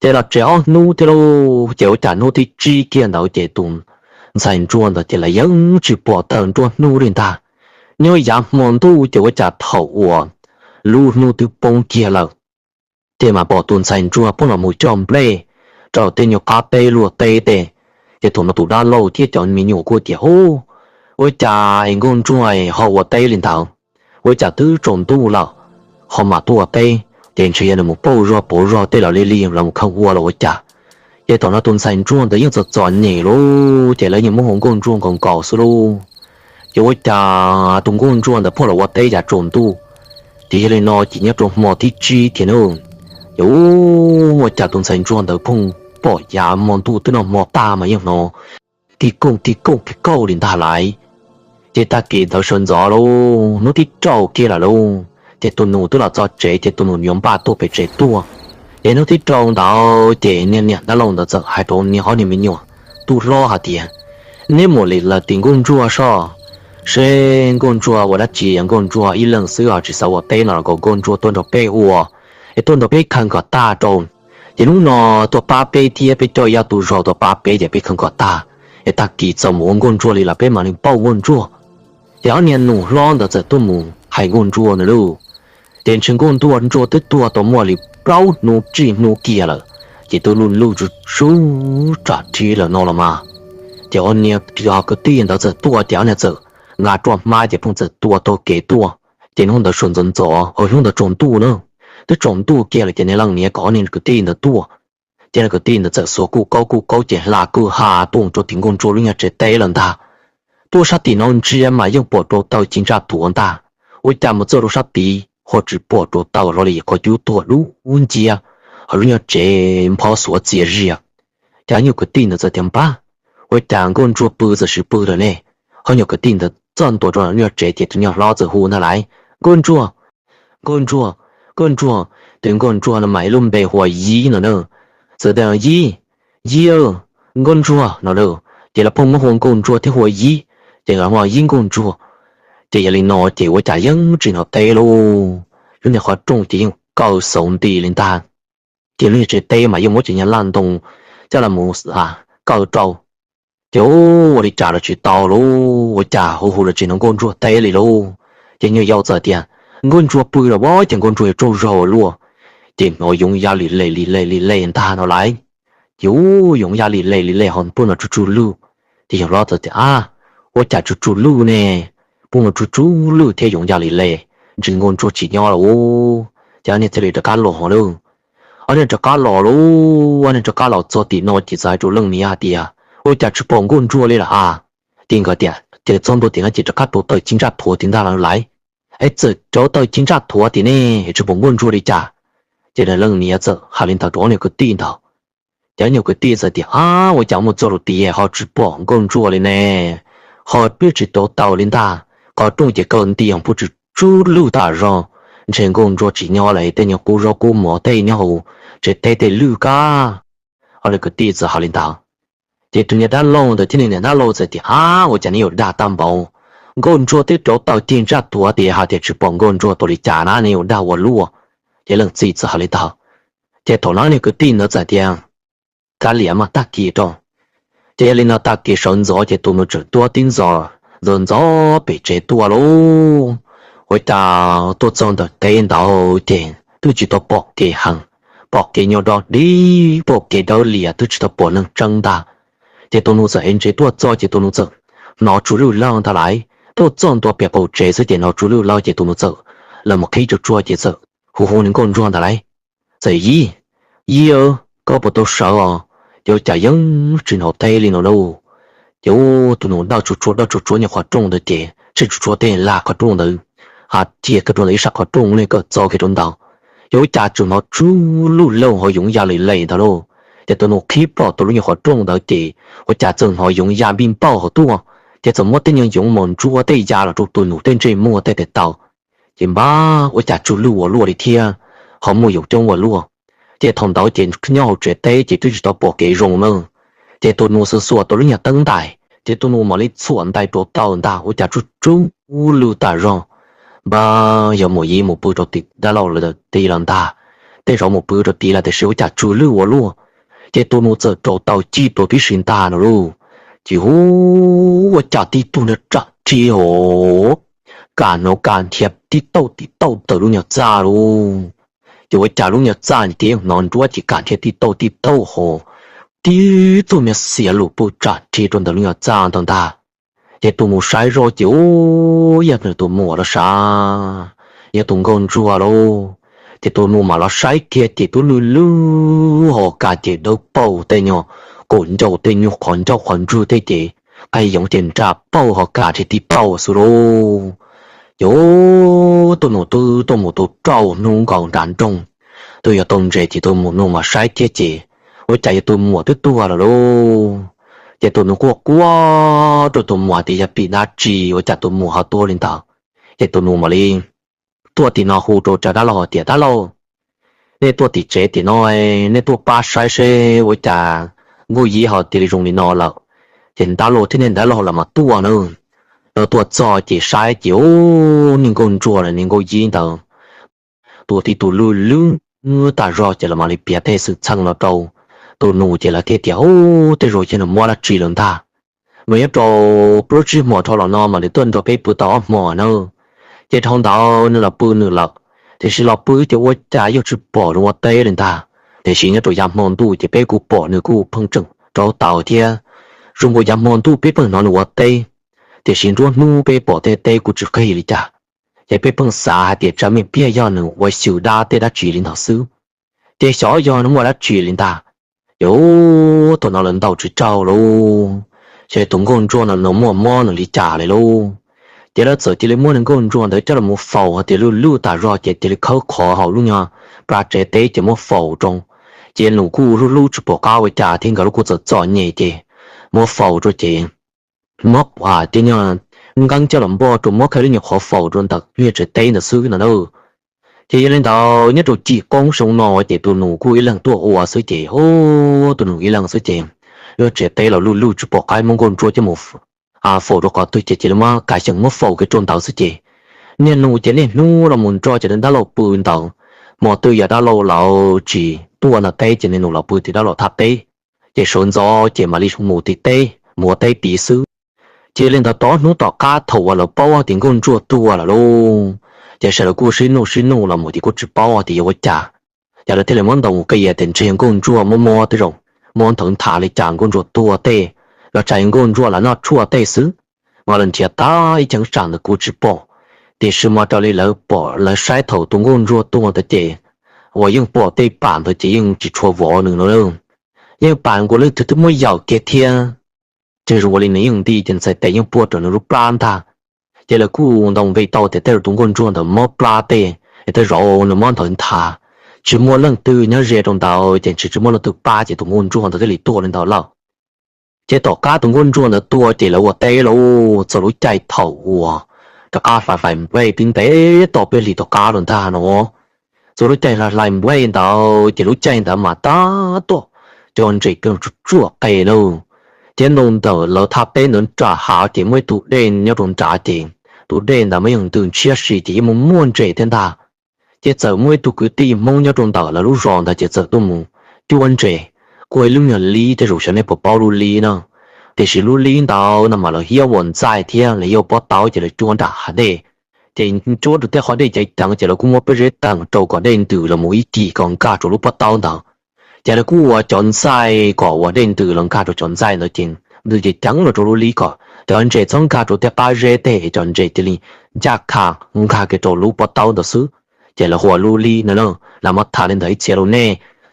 Ces los tsev ob hnub thiab lauj, ces ua cas hnub thib tsib kiag ntawd ces tus ntxhais ntsuag ntawd ces lawv yeej tsis pom taws nruab hnub li ntag. Nyob yav hmo ntuj ces ua cas thaum uas lub hnub twb poob kiag lawm, ces mas pom tus ntxhais ntsuag pheej los mus coj nplej rau tej nyuag qab teb luag teb tej. Ces thaum no tus dab laug thiab cov me nyuam kuj tias, Ub, ua cas es nkauj ntsuag ho ua teb li ntawd? Ua cas twb tsaus ntuj lawm ho mam tuaj ua teb? Ces ntshe yog nws mus pauj zog pauv zog tej los li li los mus khaws ua los ua cas. Ces thaum no tus ntxhais ntsuag ntawd yeej txom txom nyem lauj, ces lawv yeej muab hu nkauj ntsuag nkaus nkaus xwb lauj. Ces ua cas tus nkauj ntsuag ntawd pheej los ua teb yav tsaus ntuj, ces yog li no ces nyob rau hmo thib tsib thiab na, ces ua cas tus ntxhais ntsuag ntawd pheej pom yav hmo ntuj twb noj hmo tag mas yeej hnov ti kooj ti kooj ti kauj li ntag lauj. Ces tag kis ntawd sawv ntxov lauj, hnub thib rau kiag lawm lauj, ces tus nus twb los txog tsev ces tus nus yuav npaj tuaj pem tsev tuaj. Ces hnub thib rau ntawd ces niag niam dab laug ntawd txawm hais rau niag ob niag me nyuam tub hlob hais tias, Neb mus li lawv tim nkauj ntsuag soj, seb nkauj ntsuag ua dab tsi, nkauj ntsuag ib leeg xwb ho tsis xav ua teb no los kom nkauj ntsuag tuaj nrog peb ua, es tuaj nrog peb khaws kom tag rau. Ces hnub no tuaj pab peb thiab, peb coj ib ob tug zog tuaj pab peb ces peb khaws kom tag, es tag kis txaus mus ua nkauj ntsuag li los peb mam li pauj nkauj ntsuag. Ces ob niag nus hlob ntawd txawm tuaj mus hais nkauj ntsuag ntawd lauj. Ces ntshe nkauj ntsuag twb tuag tau muaj li plaub hnub tsib hnub kiag lawm, ces twb luj luj sub tsam rhib lawm no los mas. Ces ob niag kwv tij ntawd txawm tuaj ces ob niag txawm nqa roj hmab ces pheej txawm tua taug kev tuaj. Ces hnub ntawd sawv ntxov ntxov, hnub ntawd tsaus ntuj na, twb tsaus ntuj kiag lawm ces niag leej niam kom ob niag kwv tij ntawd tuaj. Ces niag kwv tij ntawd txawm xuas kuj kaub kuj kaub ces hla kwj ha tuaj rau tim nkauj ntsuag lub nyuag tsev teb lawm ntag. Tuaj sab tim no ntsia mas yeej pom rauv taws ci ntsaj thuav ntag, ua cas mus txog rau sab tid ho tsis pom rauv taws hlo li, qhov cub tuag dub nciab, ho lub nyuag tsev nphob xuav txias zias. Ces ob niag kwv tij ntawd txawm tias, Npab, ua cas nkauj ntsuag pw txawm sis pw lawm ne? Ob niag kwv tij ntawd txawm ntua rau lub nyuag tsev ces tus niag hlob txawm hu ntag lauj, Nkauj ntsuag, nkauj ntsuag, nkauj ntsuag. Tus nkauj ntsuag no mas ib lub npe hu ua Yib no na. Txawm tias, Yib, Yib, nkauj ntsuag no lauj. Ces lawv pheej muab hu ua nkauj ntsuag thiab hu ua Yib, ces lawv hu ua Yib nkauj ntsuag. Ces yog li no ces ua cas yeej tsis hnov teb lauj, lub niag qhov rooj ces yeej kaw xauv nti li ntag. Ces lub nyuag tsev teb mas yeej muab cov nyuag laj ntoo coj los mus kaw rau. Ces ua li cas los tsis tau lauj, ua cas hu hu los tsis hnov nkauj ntsuag teb li lauj. Ces nyuag yau txawm tias, Nkauj ntsuag pw los as, ces nkauj ntsuag yuav tsaug zog ua luaj. Ces hnov yoov ya li le li le li le ntag no lauj. Ces ua yoov ya li le li le ho pheej hnov tsuj tsuj lwj. Ces yawg hlob txawm tias, Ab, ua cas tsuj tsuj lwj ne? Pheej hnov tsuj tsuj lwj thiab yoov ya li le, ntshe nkauj ntsuag tsis nyob lawm. Ces ob niag thiaj li rov qab los lauj. Ob niag rov qab los lauj, ob niag rov qab los txog tim no ces txawm hais rau leej niam hais tias, Ua cas tsis pom nkauj ntsuag li lawm a? Ces nkawd tias, Ces txog ntua tim no ces rov qab rauv taws ci ntsaj thuav tim ntag lauj. Es txawm rauv taws ci ntsaj thuav tim ne, tsis pom nkauj ntsuag li cas? Ces leej niam txawm hais li ntawd rau ob niag kwv tij ntawd. Ces ob niag kwv tij txawm tias, Ab, ua cas mus txog rau tid ho tsis pom nkauj ntsuag li ne? Ho peb tsis rauv taws li ntag, qhov rooj ces kaw nti ho pheej tsuj tsuj lwj tas zog. Ntshe nkauj ntsuag tsis nyob lawm, tej nyuag qub zaub qub mov tej nyob hauv tsev teb tej lwj kab. Ob niag kwv tij txawm hais li ntawd. Ces tus niag dab laug ntawd thiab niag niam dab laug txawm tias, Ab, ua cas neb yuav dag tag npaum, nkauj ntsuag twb rauv taws ci ntsaj thuav tias hais tias tsis pom nkauj ntsuag tuaj li cas na, neb yuav dag ua luaj. Ces leej txiv txawm hais li ntawd. Ces thaum no niag kwv tij ntawd txawm tias, Kav liam mas tag kis rau. Ces yog li no tag kis sawv ntxov ces tus nus tseem tuaj tib ntxov, ntxov ntxov pem tsev tuaj lauj. Ua cas tuaj txog ntawm teb ntawd ces twb tsis tau pom kev heev, pom kev nyuag dog dig, pom kev dawb lias twb tsis tau pom neeg tseeb ntag. Ces tus nus txawm ev ntsev tuaj txog ces tus nus txawm hnov tsuj lwj lawj ntag lauj. tuaj txog ntua pem qaum tsev xwb ces hnov tsw lwj lawm ces tus nus txawm los mus qhib tsuag tsuag ces txawm hu hu nws nkauj ntsuag ntawd lauj, txawm, Yib, yib, koj puas tau sawv os? Ces ua cas yeej tsis hnov teb li no lauj. Ces ua tus nus daj tsuag tsuag daj tsuag tsuag nyob qhov rooj ntawd ces tsheb tsuag tsuag tej lag qhov rooj ntawd, ha, ciaj kiag rau ntawm ib sab qhov rooj li kawm txo kiag rau ntawd. Ces ua cas tseem hnov tsw lwj lauj, hauv yoov ya li lem ntawd lauj. Ces tus nus qhib plom tus lub nyuag qhov rooj ntawd ces ua cas txawm hnov yoov ya npij npauj hauv tuaj, ces txawm muab tej nyuag yoov mos ntsuab tej ya los rau tus nus tej ntsej muag tej tes taw. Ces npab ua cas tsw lwj ua luaj li thiab, ho muaj yoov coob ua luaj. Ces thaum ntawd ces nyob hauv tsev teb ces twb tsis tau pom kev zoo na. Ces tus nus xuas xuas tus lub nyuag teeb ntais ces tus nus mam li txhuam ntais rau tau ntag ua cas tsw tsw lwj tas zog. Npab yog mus yib mus pw rau tim dab laug lawm tid los ntag, tej zaum mus pw rau tid lawm tiam sis ua cas tsw lwj ua luaj. Ces tus nus txawm rau tau cig tuav tib si ntag no lauj. Ces hu, ua cas tib tug niag tsam rhi hos, kam hnov kam nrhiav tib tauj tib tauj ntawm lub nyuag txaj lauj. Ces ua cas lub nyuag txaj ces yeej hnov nruab ces kam nrhiav tib tauj tib tauj hos, tib tug niag xiav lus pw tsam rhi rau ntawm lub nyuag txaj ntawd ntag. Ces tus mus saib zoj ces ua, yog nws tus muam los sav, yog tus nkauj ntsuag lauj. Ces tus nus mam los saib kiag ces twb lwj lwj hos kas ces dawb paug tej nyuag kaum ncauj tej nyuag qhov ncauj qhov ntswg tej ces qai yoov ces nra paug hos kas nrhiav tib tauj xwb lauj. Ces ua tus nus twb tuaj mus tau rau hnub nkaus nram nroog, twb yuav tau ntses ces tus nus mam saib thiab ces ua cas yog tus muam twb tuag lawm lauj. Ces tus nus quaj quaj rau tus muam tias yog vim dab tsi ua cas tus muam ho tuag li ntawd. Ces tus nus mam li tuaj tim no hu rau cov dab laug tias, Dab laug, nej tuaj tim tsev tim no, nej tuaj pab saib seb ua cas Nkauj Yib ho cia li zoo li no lawm. Ces dab laug thiab niag dab laug los mas tuaj na. Lawv tuaj txog ces saib ces ua niag nkauj ntsuag los niag Nkauj Yib ntawd tus tib tug lwj lwj tas zog ces lawv mam li piav tej xwm txheej no rau tus nus ces lawv thiaj tias, Ub, tej zaum yog nws mob dab tsi lawm ntag. Mas nyob rau plaub tsib hmo dhau los no mas nws tuaj nrog peb pw tau ob hmo na. Ces dhau ntawd nws los pw nws lawm, tiam sis los pw ces ua cas yeej tsis pom nws ua teb li ntag. Tiam sis nyob rau yav hmo ntuj ces peb kuj pom nws kuj pheej tseem rauv taws thiab. Zoo nkaus yav hmo ntuj peb pheej hnov nws ua teb, tiam sis nruab hnub peb pom tej teb kuj tsis qhig li cas. Ces peb pheej xav hais tias tsam me pliag yog nws ua xyw dab tej dab tsi li ntawd xwb, ces xyov yog nws muaj dab tsi li ntag. Ces ub, thaum no lawv ntaus tsis raug lauj, ces tus nkauj ntsuag no nws muaj mob nws li cas li lauj. Ces lawv txawm cia li muab nws nkauj ntsuag ntawd coj los faus hais tias lwj lwj tas zog ces cia li khawb qhov hauv lub nyuag plag tsev teb ces muab faus rau. Ces nws kuj hlub hlub tsis pom qab ua cas thiab nkawd lub kuj txom txom nyem ces muab faus rau ces muab qhov tias nyuag nqeeb coj los npog rau muab khawb lub nyuag qhov faus rau ntawm lub nyuag tsev teb ntawd xwb no na. Ces yog li ntawd nyob rau cim qoob xyoo no ces tus nus kuj ib leeg tuaj ua xwb ces ub, tus nus ib leeg xwb ces lub tsev teb los lwj lwj tsis pom qab muab nkauj ntsuag coj mus faus rau qhov twg ces cia li muab kav xyeem muab faus kiag rau ntawd xwb ces niaj nus ces niaj hnub los mus nrog cov dab laug pw ntawd. Hmo twg yog dab laug lawv tsis tuaj ntawm teb ces niaj nus los pw tim dab laug thaj teb, ces sawv ntxov ces mam li mus tim teb mus ua teb tid xwb. Ces li ntawd tau ob hnub tom qab thaum uas lawv paub tias nkauj ntsuag tuag lawm lauj, ces sawv daws kuj sib nug sib nug los mus ces kuj tsis paub tias yog ua cas, ces lawv thiaj li muab ntaus qia tias ntshe nkauj ntsuag mob mob tej zaum mob nthawv nthav li cas nkauj ntsuag tuag tej, los tsam nkauj ntsuag lam noj tshuaj tej xwb. Mas lawv nrhiav tag ib cheeb tsam ntawd kuj tsis pom, tiam sis mas raws li lawv pom lawv saib thaum tus nkauj ntsuag tuag ntawd ces uas yeej pom tej pam ntawd ces yeej tsis tshua vov nws no, yeej pam nkaus leej twg twb muab yaum kiag thiab. Ces zoo ua li nws yeej nti ces txhais tes yeej puag rau nws lub plab ntag. Ces lawv kuj ntaus npe tau tias tej zaum tus nkauj ntsuag ntawd mob plab tej, es tej zaum nws mob nthawv nthav, tsis muaj leej twg nyob ze rau ntawd ces tsis tsis muaj leej twg pab ces tus nkauj ntsuag ntawd thiaj li tuag li ntawd lawm. Ces tom qab tus nkauj ntsuag ntawd tuag ces lawv ua teb lauj, txog lub caij thaum uas rov qab hlais hlais nplej tib ntev tau peb hlis tom qab lawm ntag no, txog lub caij hlais hlais nplej ntawd ces lub caij ntawd mas tab tom cov ntses kawg tsuj tsuaj qe lauj. Ces ntu ntawm lawv thaj teb ntawd nram hav ces muaj ib tug dej nyob rau nrad ces tus dej ntawd mas yeej ntws ntshiab si ces yeej muaj muaj ntses thiab ntag. Ces txawm muaj ib tug kwv tij Hmoob nyob rau ntawm lawv lub zos ntawd ces txawm tuaj mus cuab ntses, kuj ib lub nyuag lib tej zaum xyov nej puas paub lub lib na. Tiam sis lub lib ntawd no mas lawv hiab ua ntxaij thiab lawv hiab ua pob taub ces lawv cuab nram hav dej. Ces cuab rau tej qhov dej ceev ceev ces lawv kuj muab pob zeb teem rau kom dej ntws los mus ib cim kom nkag rau lub pob taub ntawd. Ces lawv kuj ua cov ntxaij kom uas dej ntws los nkag rau cov ntxaij ntawd ces ntws ceev ceev los rau lub lib kom Cov ntses txhob nkag rau tej qab zeb tej, cov ntses cia li ncaj qha nkag kiag rau lub pob taub ntawd xwb. Ces lawv hu ua lub lib no na. Lam muab tham li ntawd ib txhia rau nej.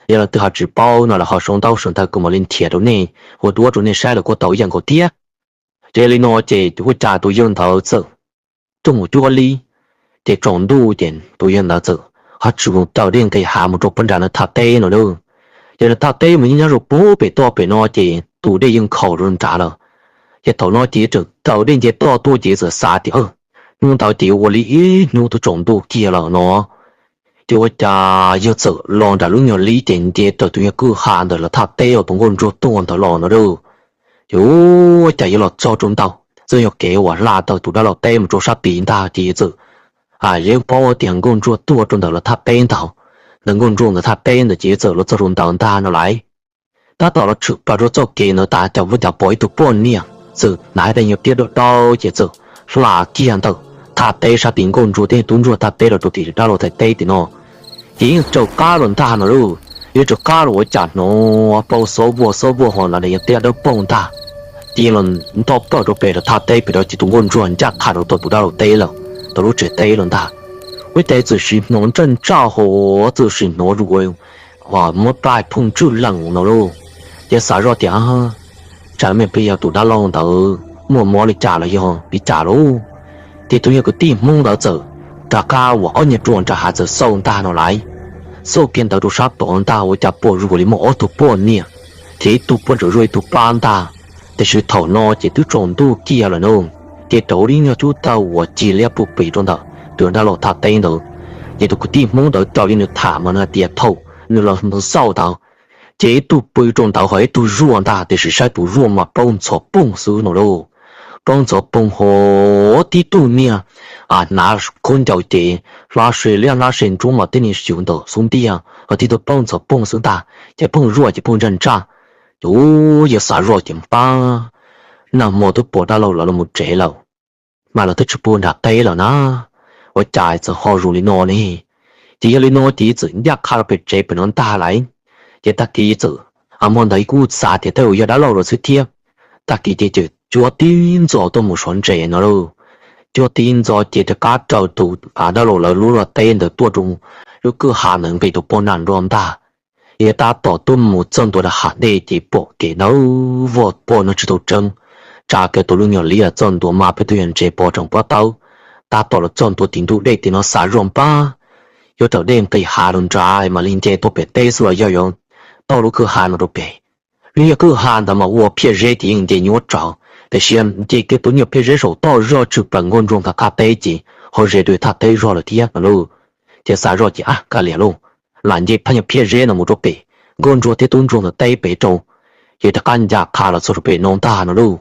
Yog leej twg ho tsis paub no los ho sau ntaub sau ntawv kuv mam li nrhiav rau nej ua duab rau nej saib los kuj tau ib yam nkaus thiab. Ces yog li no ces ua cas tus yawg ntawd txawm rooj mus cuab lib, ces tsaus ntuj ces tus yawg ntawd txawm ho tshwm taug dej nqis hav mus rau puag nram nws thaj teb no lauj. Ces nws thaj teb mas yeej nyob rau puag pem toj pem no ces tus dej yeej nkhaus rau nrad lawm. Ces thaum no ces txawm taug dej nce toj tuaj ces txawm xav tias hnub ntawd ces yuav ua li ib hnub twb tsaus ntuj kiag lawm no. Ces ua cas yawg txawm los nram lub nyuag lib ces nce raws tus nyuag kwj ha ntawm lawv thaj teb uas tus nkauj ntsuag tuaj ntawd los no lauj. Ces ua cas yuav los txog rau ntawm txoj nyuag kev uas hla tawm tus dab laug teb mus rau sab tid ntag ces yawg txawm, yawg paub tias nkauj ntsuag tuaj rau ntawm lawv thaj teb ntawd, ntawm nkauj ntsuag nkawd thaj teb ntawd ces yawg txawm los txog rau ntawd ntag no lauj. Tab tom los tshwm plaws rau txoj kev ntawd tas cas ua cas pom ib tug poj niam txawm hnav ib daim nyuag tiab dawb dawb ces txawm hla kiag ntawm thaj teb sab tid nkauj ntsuag thiab tub ntsuag thaj teb los rau tim dab laug thaj teb tim no. Ces yeej raws qab los ntag no lauj, yeej raws qab los ua cas hnov pau xob vuag xob vuag ho na daim nyuag tiab dawb paug ntag. Ces los nto plaws rau pem lawv thaj teb pem rau ces tus nkauj ntsuag ncaj qha rau tom tus dab laug teb lawm, tom lub tsev teb lawm ntag. Ua cas txawm sim hnov ntsaj ntsaj ho txawm sim hnov zoo ua muab plab phooj tswj lees no lauj. Ces xav zoj tias tsam me plig yog tus dab laug ntawd muaj mob li cas los yog li cas lauj. Ces tus nyuag kwv tij Hmoob ntawd txawm rov qab uas ob nyuag ruam nram hav txawm xauj ntag no lauj. Xauj kiag ntawd rau sab tod ntag ua cas pom zoo li muaj ob tug poj niam, ces ib tug puag nram zuaj ib tug plab ntag. Tiam sis thaum no ces twb tsaus ntuj kiag lawm no, ces raws li nyuag cub tawg uas cig liab pug pig rau ntawm tus dab laug thaj teb ntawd. Ces tus kwv tij Hmoob ntawd raws li nws tham mas nws hais tias thaum nws los mus xauj ntawd, ces ib tug pw rau ntawd ho ib tug zuaj ntag tiam sis saib tus zuaj mas plaub ntxhov poog xwb no lauj. Plaub ntxhov poog ho tib tug niag hnav khaub ncaws ces hlab se liab hlab se ntsuab mas tib niag xyuv ntawm xub ntiag ho tib tug plaub ntxhov poog xwb ntag ces pheej zuaj ces pheej ntsaj ntsaj. Ces yawg xav zoj ces npab, nag hmo twb pom dab laug lawv los mus tsev lawm, mas lawv twb tsis pub nram teb lawm na, ua cas txawm ho zoo li no ne? Ces yog li no ces txawm ncaj qha rau pem tsev pem no ntag lauj. Ces tag kis txawm, hmo ntawd kuj xav tias tej zaum yog dab laug lawm xwb thiab. Tag kis ces txawm cuab tib ntxov tuaj mus sov ntses no lauj. Cuab tib ntxov ces rov qab raws tus dab laug lawv lub luaj teb ntawd tuaj rau lub kwj ha ntawd nqis rau puag nram nrad ntag. Ces tab tom tuaj mus txog ntua rau hav dej ces pom kev ntawd vog pom no tsis tau tseeb, tsa kiag tus lub nyuag liab txog ntua mas peb tus yog ntses pov tseem pob tawb. Tab tom los txog ntua tim ntug dej tim no xav zoj npab, yuav raws dej nqis hav rau nrad mam li nce tuaj pem teb xwb los yog yuav taug lub kwj ha no rau pem. Lub nyuag kwj ha ntawd mas ua phiaj zeb ces yeej nce nyuaj tsawv, tiam sis nce kiag tus nyuag phiaj zeb saum toj zog tshwm plaws nkauj ntsuag nkawd qab teb ces ho ze rau thaj teb zog lawm thiab no lauj. Ces xav zoj ces ab kav liam lauj, lam nce phab nyuag phiaj zeb no mus rau pem nkauj ntsuag thiab tub ntsuag nkawd teb pem rau. Ces rov qab ncaj qha los txog rau pem no ntag no lauj.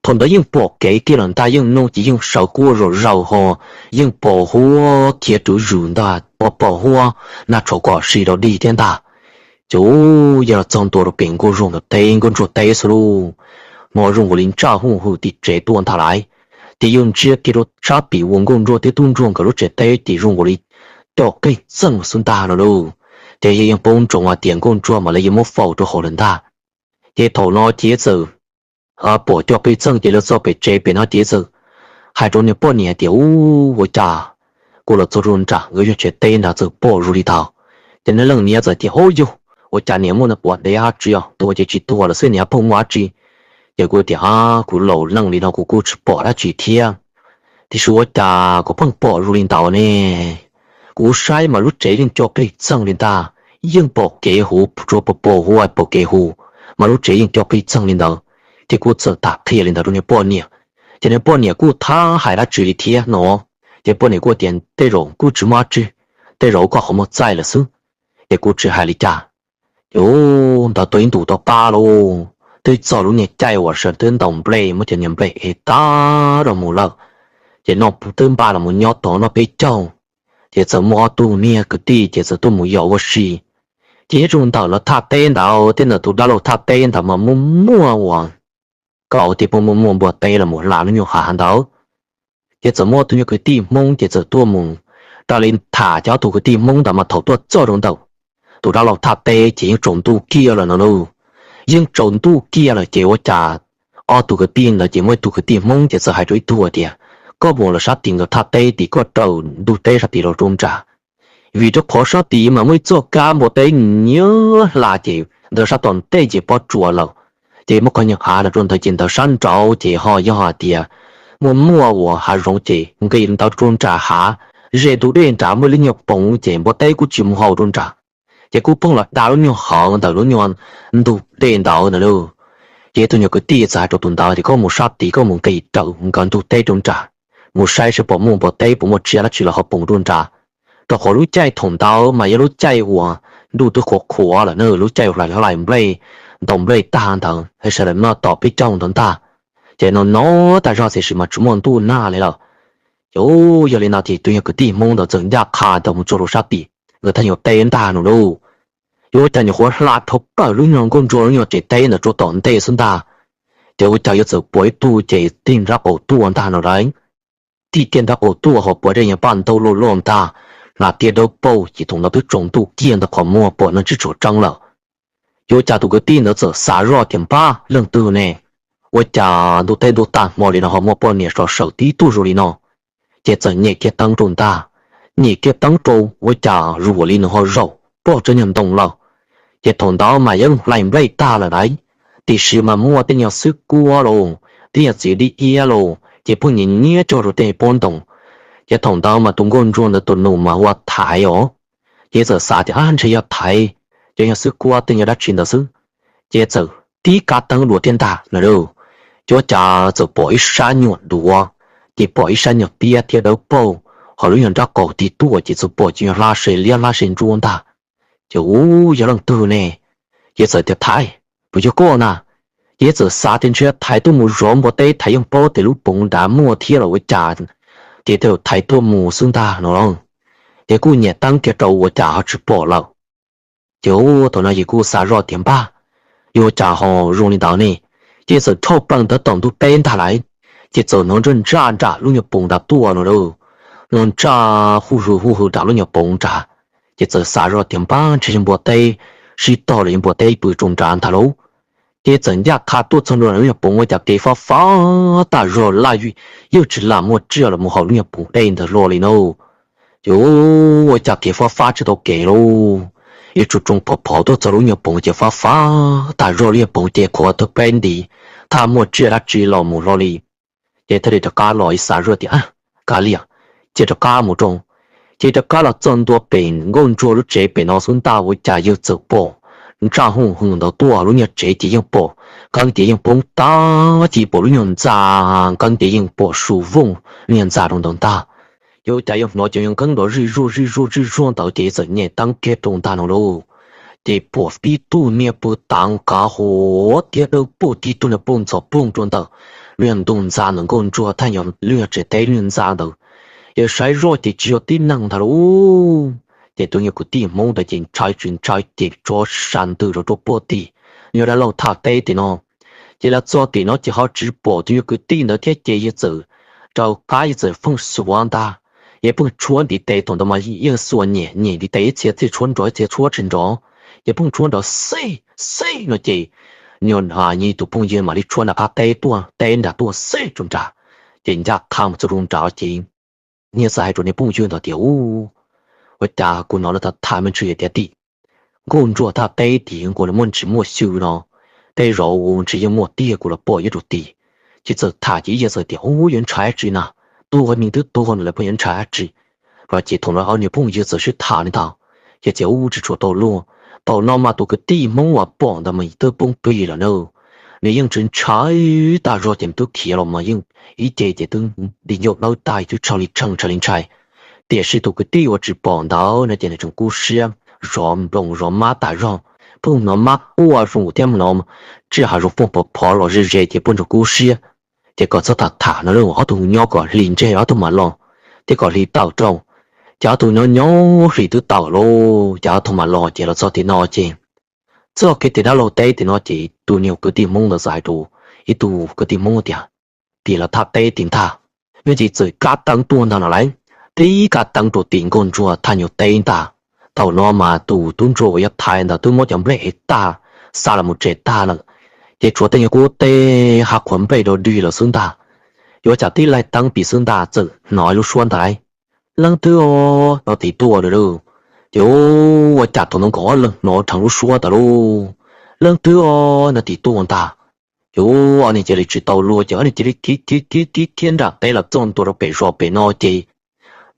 Thaum ntawd yeej pom kev kiag lawm ntag, yeej noog ces yeej sawv quaj zom zaws ho yeej pos huab khiav rwv zws ntag, pos pos huab nag tshauv kom si rau dig thiab ntag. Ces yog los txog ntua rau pem nkauj ntsuag nkawd teb, nkauj ntsuag teb xwb lauj, hnov zoo nkaus li ntsaj huj hwm tim tsev tuaj ntag lauj. Ces yawg ntsia kiag rau sab tim uas nkauj ntsuag thiab tub ntsuag nkawd lub tsev teb ces zoo nkaus li cov qeej txeej xwb ntag no lauj. Ces yawg yeej paub ntsoov hais tias nkauj ntsuag mam li yuav muab faus rau hauv lawm ntag. Ces thaum no ces txawm pom cov qeej txeej ces los txog pem tsev pem no ces txawm hais rau nws poj niam hais tias, Ub, ua cas kuv los txog rau nram nkawd yog tsev teb nrad txawm pom zoo li ntawd. Ces nws leej niam txawm tias, Hauj yug, ua cas niam muaj nws quav dev dab tsi os, tuag ces tsis tuag lawm xwb niam pheej muaj dab tsi? Ces kuv tias, Kuv laus leej li no kuv kuj tsis pom dab tsi thiab, tiam sis ua cas kuv pheej pom zoo li ntawd ne? Kuv saib mas lub tsev yeej cov qeej txeej li ntag, yeej pom kev huv, tsuas pos pos huab pom kev huv, mas lub tsev yeej cov qeej txeej li ntawd. Ces kuv txawm tham qhia li ntawd rau nws poj niam, ces nws poj niam kuj thab hais dab tsi li thiab no. Ces poj niam kuj tias, Tej zaum kuj tsis muaj dab tsi, tej zaum koj qhov muag txaij lawm xwb. Ces kuv tsis hais li cas. Ces ntawd tau ib ntus tom qab lauj, twb txog lub niag caij uas sawv daws twb ntaus nplej, muab cov niag nplej ev tag rau mus lawm. Ces noj twb npaj los mus nyob tod noj peb caug, ces txawm muaj ob tug niag kwv tij ces txawm tuaj mus yos ua si. Ces nyob rau ntawm lawv thaj teb ntawd thiab ntawm tus dab laug thaj teb ntawd mas muaj muaj uas kaum tis pheej muaj muaj npua teb los mus hla lub nyuag hav ntawd. Ces txawm muaj tus nyuag kwv tij Hmoob ces txawm tuaj mus raws li tham cov tus kwv tij Hmoob ntawd mas thaum tuaj txog rau ntawm tus dab laug thaj teb ces yeej tsaus ntuj kiag lawm no lauj. Yeej tsaus ntuj kiag lawm ces ua cas ob tug kwv tij ntawd ces muaj ib tug kwv tij Hmoob ces txawm hais rau ib tug tias, koj mus lawm sab tim ntawm thaj teb tim, koj raws ntug teb sab tim los rau nram, vim rau qhov sab tim mas muaj ib txoj kab npua teb nyiab hla ces ntawd sab tom ntej ces pob tsuas lawm. Ces muaj qhov nyuag hav no rau ntawd ces ntawd sab nraud ces ho yog hais tias muaj muaj uas hav zoov ces nqis ntawd rau nram hav, ze ntug dej nram muaj lub nyuag poov ces npua teb kuj tsis mus haus rau nram, ces kuj pheej los da lub nyuag hawv ntawm lub nyuag ntug dej ntawd ntag lauj. Ces tus nyuag kwv tij txawm hais rau tus ntawd tias koj mus sab tid, koj mus nqis raws nkawd ntug teb rau nram, mus saib seb puas muaj npua teb puas muaj tsiaj dab tsi los ho poov rau nram, rau qhov lub caij thaum ntawd mas yog lub caij uas ntuj twb qhuav qhuav lawm na, lub caij uas hlais nplej, ntaus nplej tag ntawd, sawv daws noj tom peb caug ntawd ntag. Ces no no tag zog tiam sis mas tsis muaj ntuj nag li lawm. Ces yog li no ces tus nyuag kwv tij Hmoob ntawd txawm ncaj qha ntawd mus txog rau sab tim nkawd thaj nyuag teb ntag no lauj. Yuav ua cas nyuam qhuav hla dhau plaws lub nyuag nkauj ntsuag lub nyuag tsev teb ntawd rau tom ntej xwb ntag. Ces ua cas yuav txawm pom ib tug ces tig nrab qaum tuaj ntag no lauj. Tig kiag nrab qaum tuaj ho pom tej nyuag paj ntaub loj loj ntag, hnav tiab dawb paug ces thaum ntawd twb tsaus ntuj kiag ntawd qhov muag pom neeg tsib tsuam tseeb lawm. Yuav ua cas tus kwv tij ntawd txawm xav zoj tias npab leej twg ne, ua cas ntuj teb ntuj tag hmo li no ho muaj poj niam sov sawm tib tug zoo li no. Ces txawm nyem kiag teeb rau ntag. Nyem kiag teeb rau ua cas zuam li nws ho zaum ploj rau nyuag ntoo lawm. Ces thaum ntawd mas yeej hlais nplej tag lawm lauj, tiam sis mas muaj tej nyuag xwb kuab los, tej nyuag txiv dib iab los ces pheej nyiav nyiav cog rau tej pob ntoo. Ces thaum ntawd mas tus nkauj ntsuag ntawd tus nus mas hu ua Thaiv os. Ces txawm xav tias ntshe yog Thaiv cov nyuag xwb kuab tej nyuag dab tsi ntawd xwb. Ces txawm tib kab teeb dua thiab ntag no lauj. Ces ua cas txawm pom ib sab nyuag duav, ces pom ib sab nyuag tiab thiab dawb paug, ho lub nyuag nrab qaum tig tuaj ces txawm pom ces nyuag hla se liab hla se ntsuab ntag. Ces ub, yog leej twg ne? Ces txawm tias Thaiv, puas yog koj na? Ces txawm xav tias ntshe Thaiv tuaj mus zov npua teb, Thaiv yeej paub tias lub poov nrad muaj thiab los ua cas, ces tej zaum Thaiv tuaj mus xwb ntag no lauj. Ces kuj nyem teeb kiag rau ua cas ho tsis pom lawm. Ces ub, thaum no ces kuj xav zoj tias npab, yuav ua cas ho zoo li ntawd ne? Ces txawm thauj plaws ntawd tom ntug teb ntag lauj. Ces txawm hnov ntsaj ntsaj nram lub nyuag poov nrad tuaj no lauj. Hnov ntsaj hu hws hu hws nram lub nyuag poov nrad. Ces txawm xav zoj tias npab, ntshe yog npua teb sib tog los yog npua teb pw rau nrad ntag lauj. Ces txawm ncaj qha tuaj txog ntua lub nyuag poov ua cas kev fab fab tas zog laj, yeej tsis lam muaj tsiaj los mus haus lub nyuag poov dej ntawd hlo li na. Ces ua cas kev fab fab tsis tau kev lauj, yeej tsuas tsoo phom phov tuaj txog lub nyuag poov ces fab fab tas zog lub nyuag poov ces qhuav tawg peb nti, thaj muaj tsiaj dab tsi los mus hlo li. Ces thiaj li rov qab los ib xav zoj tias kav liam, cia rov qab mus rau. Ces rov qab los txog ntua pem nkauj ntsuag lub tsev pem no xwb ntag ua cas yawg txawm pom ntsaj hu hws ntawd tuaj lub nyuag tsev ces yeej pom nqeeb ces yeej poob tag, ces pom lub nyuag ntxa, nqeeb ces yeej pom su vooj lub nyuag ntxa rau ntawd ntag. Ces ua cas yawg hnov cov nyuag nqeeb nrov zij zuag zij zuag zij zuag ntawd ces txawm nyem teeb kiag rau ntag no lauj. Ces pom tib tug niag pw tav nqav huv tiab dawb paug tib tug niag poj ntxoog ploog rau ntawm lub nyuag ntug ntxa ntawm nkauj ntsuag thaj nyuag lub nyuag tsev teb lub nyuag ntxa ntawd. Ces saib zoj ces tsis yog tib neeg ntag lauj. Ces tus nyuag kwv tij Hmoob ntawd ces ntshai tsis ntshai ces tso sa ntws rau rau puag tim nyuag dab laug thaj teb tim no. Ces los txog tim no ces ho tsis pom tus nyuag kwv tij ntawd thiab ces yawg txawm rau qab yawg txawm pheej xuav ntag. Yawg pheej tshuab ntiv tes, thaum ntawd mas yeej xuas nyem, nyem ntiv tes ib txhia txij tshuab nrov ib txhia tshuab tsis nrov. Yawg pheej tshuab nrov xij xij no ces nyuag tus phooj ywg mam li tshuab nram qab teb tuaj, teb nram tuaj xij rau nram. Ces ncaj qha mus txog rau nram ces yawg txawm hais rau niag phooj ywg ntawd tias, Ub, ua cas kuv hnov lawv tham tham me ntsis tias tim nkauj ntsuag thaj teb tim nkaus li muaj ntsis muaj xyw no, tej zaum ntshe yeej muaj tiag, kuv los pom nyob rau tim. Ces txawm tham ces ib yawg txawm tias, Ub, yuav ntshai dab tsi na, tuag me twb tuag no lawv pheej yuav ntshai dab tsi. No ces thaum no ob niag phooj ywg txawm sib tham li ntawd, ces tias, Ub, tsis tshua tau luaj, thaum no mas tus kwv tij Hmoob uas pom ntawd mas twb poob plig lawm na. Nws yeej tsis ntshai, tag zog ces twb khiav los mas yeej ib ce ces twb di ncauj dawb tag, twb tshee li tshee, ntshai li ntshai. Tiam sis tus kwv tij uas tsis pom ntawd no ces nws tseem kub siab, zov nploos zov mab tas zog, pheej hnov mab quaj zoo thiab hnov tsiaj hav zoov phoj phov phov los ze ze ces pheej tseem kub siab. Ces kom txhob tham tham no, ob tug nyob kom hli ntseg ob tug mam los, thiab kom hli tawm rau. Ces ob tug nyob nyob hli twb tawm lauj, ces ob tug mam los ces los txog tim no ces txoj kev tim dab laug teb tim no ces tus niag kwv tij Hmoob ntawd txawm hais rau ib tug kwv tij Hmoob tias, Tim lawv thaj teb tim ntag, nws ces txawm kab teeb tuaj ntag no lauj, tib kab teeb rau tim nkauj ntsuag thaj nyuag teb ntag. Thaum no mas tus tub ntsuag uas yog Thaiv ntawd twb muab cov nplej ev tag, xa los mus tsev tag lawm. Ces tshuav tej nyuag kub teb hav qhuav nplej dog dig los xwb ntag. Yuav cas tib laig teeb pim xwb ntag txawm hnov lub suab ntawd, leej twg os no tim tuaj lawm. Ces ua cas thaum ntawd nkawd ob leeg hnov dheev lub suab ntawd lauj, leej twg os no tim tuaj ntag. Ces ob niag cia li tsis tau luag ces ob niag cia li khiav khiav khiav khiav nram teb los txog ntua rau pem zos pem no ces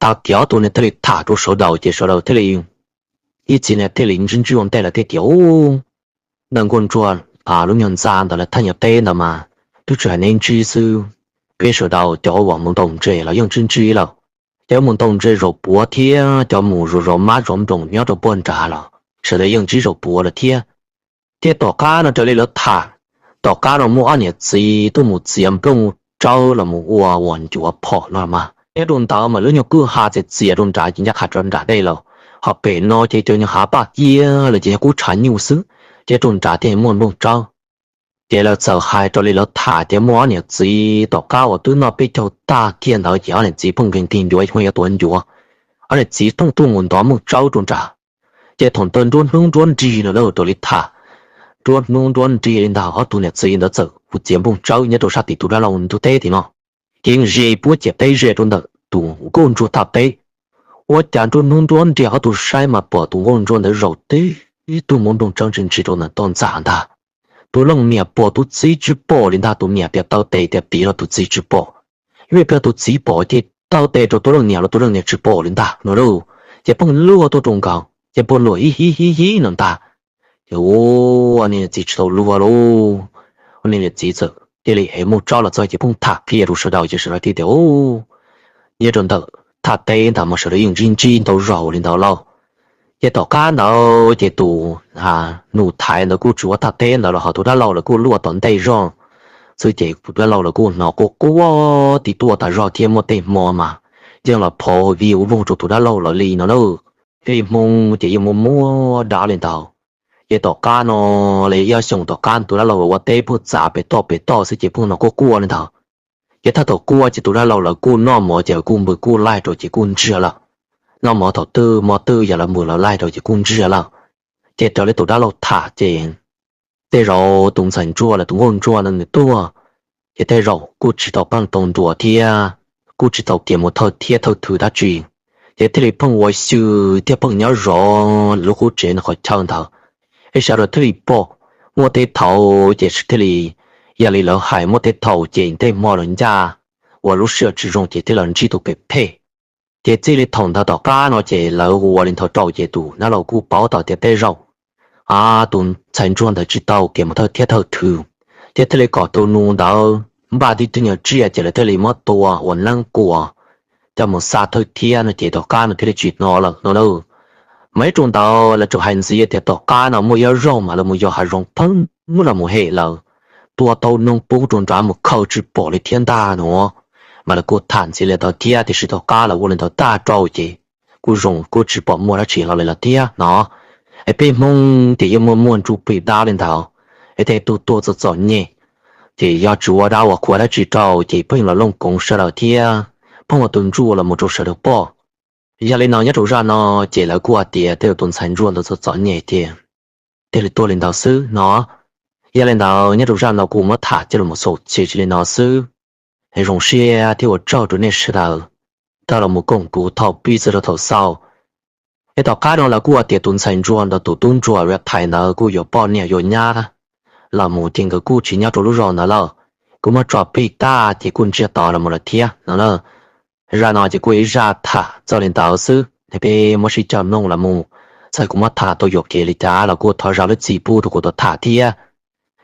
tag kis ob tug niag thiaj li tham rau sawv daws ces sawv daws thiaj li ib txhia niag thiaj li ntsib ntsib ua ntej lawm thiaj tias, Ub, ntawm nkauj ntsuag lub nyuag ntxa ntawd lawv thaj nyuag teb ntawd mas twb tsis hais neb ntsib xwb, peb sawv daws cov uas mus ntaus ntses los yeej ntsib ntsib lawm. Cov mus ntaus ntses zaum puav thiab cov mus zov zov mab zov nroos nyob rau puag nrad los sawv daws yeej ntsib zaum puav lawm thiab. Thiab tom qab no raws li lawv tham, tom qab no muaj ob niam txiv tuaj mus txiav nplooj tsawb los mus ua uas ncuav phom no mas nyob rau ntawd mas lub nyuag kwj ha txias txias rau nrad ces ncaj qha rau nram dej lawm. Ho pem no ces cov nyuag hav paj kiab lawm ces yog kub tshav nyuj xwb, ces rau nrad thiaj muaj nplooj tsawb. Ces lawv txawm hais raws li lawv tham tias muaj ob niam txiv tom qab uas twb noj peb caug tag kiag ntawd ces ob niam txiv pheej nkees nkees ncuav yuav tuav ncuav, ob niam txiv pheej tuaj mus ntov nplooj tsawb rau nrad. Ces thaum ntawd nruab hnub nruab nrig no lawv raws li tham, nruab hnub nruab nrig li ntawd ob tug niam txiv ntawd txawm mus txiav nplooj tsawb nyob rau sab tim tus dab laug ntug teb tim no. Ces yeej ze puab ciam teb ze rau ntawm tus nkauj ntsuag thaj teb. Ua cas nruab hnub nruab nrig ob tug saib mas pom tus nkauj ntsuag ntawd zaum tib tug muab nplooj tsawb ntsia ntsia rau ntawm toj ntxas ntag. Tus leej niam pom tus txiv tsis pom li ntag, tus niam tias taw tes tias tiv los tus txiv tsis pom. Vim pliag tus txiv pom ces taw tes rau tus leej niam los tus leej niam tsis pom li ntag no lauj. Ces pheej luag tuaj rau nkaus ces puag luag ib hib hib hib no ntag. Ces ua niag txiv tsis tau luag lauj, ua niag niam txiv txawm cia li ev nplooj tsawb los txog ces pheej tham qhia rau sawv daws ces sawv daws thiaj tias, Nyob rau ntawm thaj teb ntawd mas sawv daws yeej ntsib ntsib ntau zaus li ntawd lauj. Ces tom qab ntawd ces tus nus thaiv ntawd kuj tsis ua thaj teb ntawd los ho tus dab laug lawv kuj luaj tom ntej zog xwb ces tus dab laug lawv kuj hnov quaj quaj tim tuaj tas zog thiab muaj tej hmo mas yeej los phov vij ua voog rau tus dab laug lawv li no na. Tej hmoo ces yeej muaj muaj dab li ntawd. Ces tom qab no li ib xyoos tom qab tus dab laug ua teb pheej txav pem toj pem toj xwb ces pheej hnov quaj quaj li ntawd. Ces thaj thaum quaj ces tus dab laug lawv kuj noj mov ces kuj npws kuj laij rau ces kuj ntsiag lawm. Noj mov thaum twg hmo twg yog lawv npws lawv laij rau ces kuj ntsiag lawm. Ces raws li tus dab laug tham ces tej zaum tus ntxhais ntsuag los tus nkauj ntsuag ntawd nws tuag, ces tej zaum kuj tsis tau pheej tau nruas thiab kuj tsis tau kiag mus thawj thiab thawj thwm dab tsi, ces thiaj li pheej ua xyw thiab pheej nyob zov lub qub tsev ntawd qhov chaw ntawd. Es sawv daws thiaj li pom, muaj tej thaum ces thiaj li, yog li lawv hais muaj tej thaum ces tej hmo los ncaj uas lub sij hawm tsis zoo ces thiaj los ntsib tus pem phem. Ces txij li thaum ntawd tom qab no ces lawv ua li ntawd rau ces tus dab laug kuj paub tau tias tej zaum tus ntxhais ntsuag ntawd tsis tau kiag mus thawj thiab thawj thwm, ces thiaj li kom tus nus ntawd npaj tib tug nyuag tsiaj ces lawv thiaj li muab tua ua neeb quas coj mus xa thawj thiab no ces tom qab no thiaj li tsis hnov lawm no na. Mas ib rau ntawd lawv tseem hais ntxiv tias tom qab no muaj ib zaug mas lawv mus yos hav zoov pheej los mus hem lawv, tua tau noog poob rau nrad mus khaws tsis pom li thiab ntag no. Mas lawv kuj tham ntxiv li ntawd thiab tiam sis tom qab lawv ua li ntawd tag rau ces kuj zoo kuj tsis pom muaj dab tsi hlo li lawm thiab no. Es peb Hmoob ces yeej muaj muaj ntsuj plig dab li ntawd, es tej tug tuag txom txom nyem ces yog tsis ua dab ua qhua dab tsi rau ces pheej los looj koov sawv daws thiab pheej ua tus ntsuj los mus rau sawv daws pom. Yog li no nyob rau zaj no ces lawv kuj hais tias tej zaum tus ntxhais ntsuag ntawd txom txom nyem ces thiaj li tuag li ntawd xwb no. Yog li ntawd nyob rau zaj no kuv muab tham coj los xaus ces li no xwb. Zoo siab thiab ua tsaug rau nej sawv daws tau los mus koom kuv thaum pib txog rau thaum xaus. Es tom qab no lawv kuj hais tias tus ntxhais ntsuag ntawd tus tub ntsuag uas thaiv ntawd kuj yuav poj niam yuav nyab los mus ces nkawd kuj tsis nyob rau lub zos ntawd lawm. Kuv muab tso plig tag ces kuj ntsiag to los mus lawm thiab no. Zaj no ces kuj ib zaj tham txog li ntawd xwb, peb muab sib cog mloog los mus. Txawm kuv muab tham tau yuam kev li cas los kuj thov zam lub txim pub rau kuv tau tham thiab.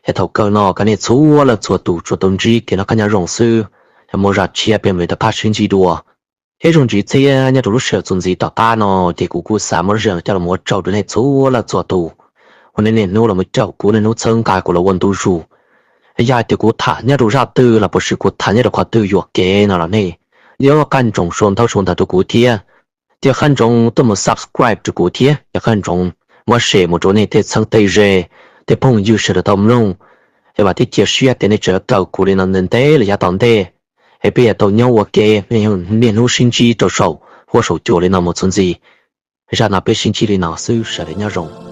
Es thaum kawg no kom nej txhua leej txhua tus tsuas tau ntsib kev noj qab nyob zoo xwb, yog muaj zaj tshiab peb mam li rov qab sib ntsib dua. Ib zaug ntxiv thiab nyob rau lub sij hawm txuas ntxiv tom qab no ces kuv kuj xav muab zaj no coj los ua tsaug rau nej txhua leej txhua tus uas nej niaj hnub los mus caum kuv, niaj hnub txhawb nqa kuv los ua ntu zus. Yog hais tias kuv tham nyob rau zaj twg los puas sis kuv tham nyob rau qhov twg yuam kev no los nej yuav qab ntsoov sau ntaub sau ntawv rau kuv thiab. Ces qab ntsoov tuaj mus subscribe rau kuv thiab yog qab ntsoov muab share mus rau nej tej txheeb tej ze, tej phooj ywg sawv daws tau mloog. Es vam thiab cia siab tias nej tseem caum kuv li no ntev ntev los yav tom ntej, es peb yuav tau nyob ua ke niaj hnub sib ntsib rau saum huab saum cua li no mus txuas ntxiv. Zaj no peb sib ntsib li no xwb, sawv daws nyob zoo.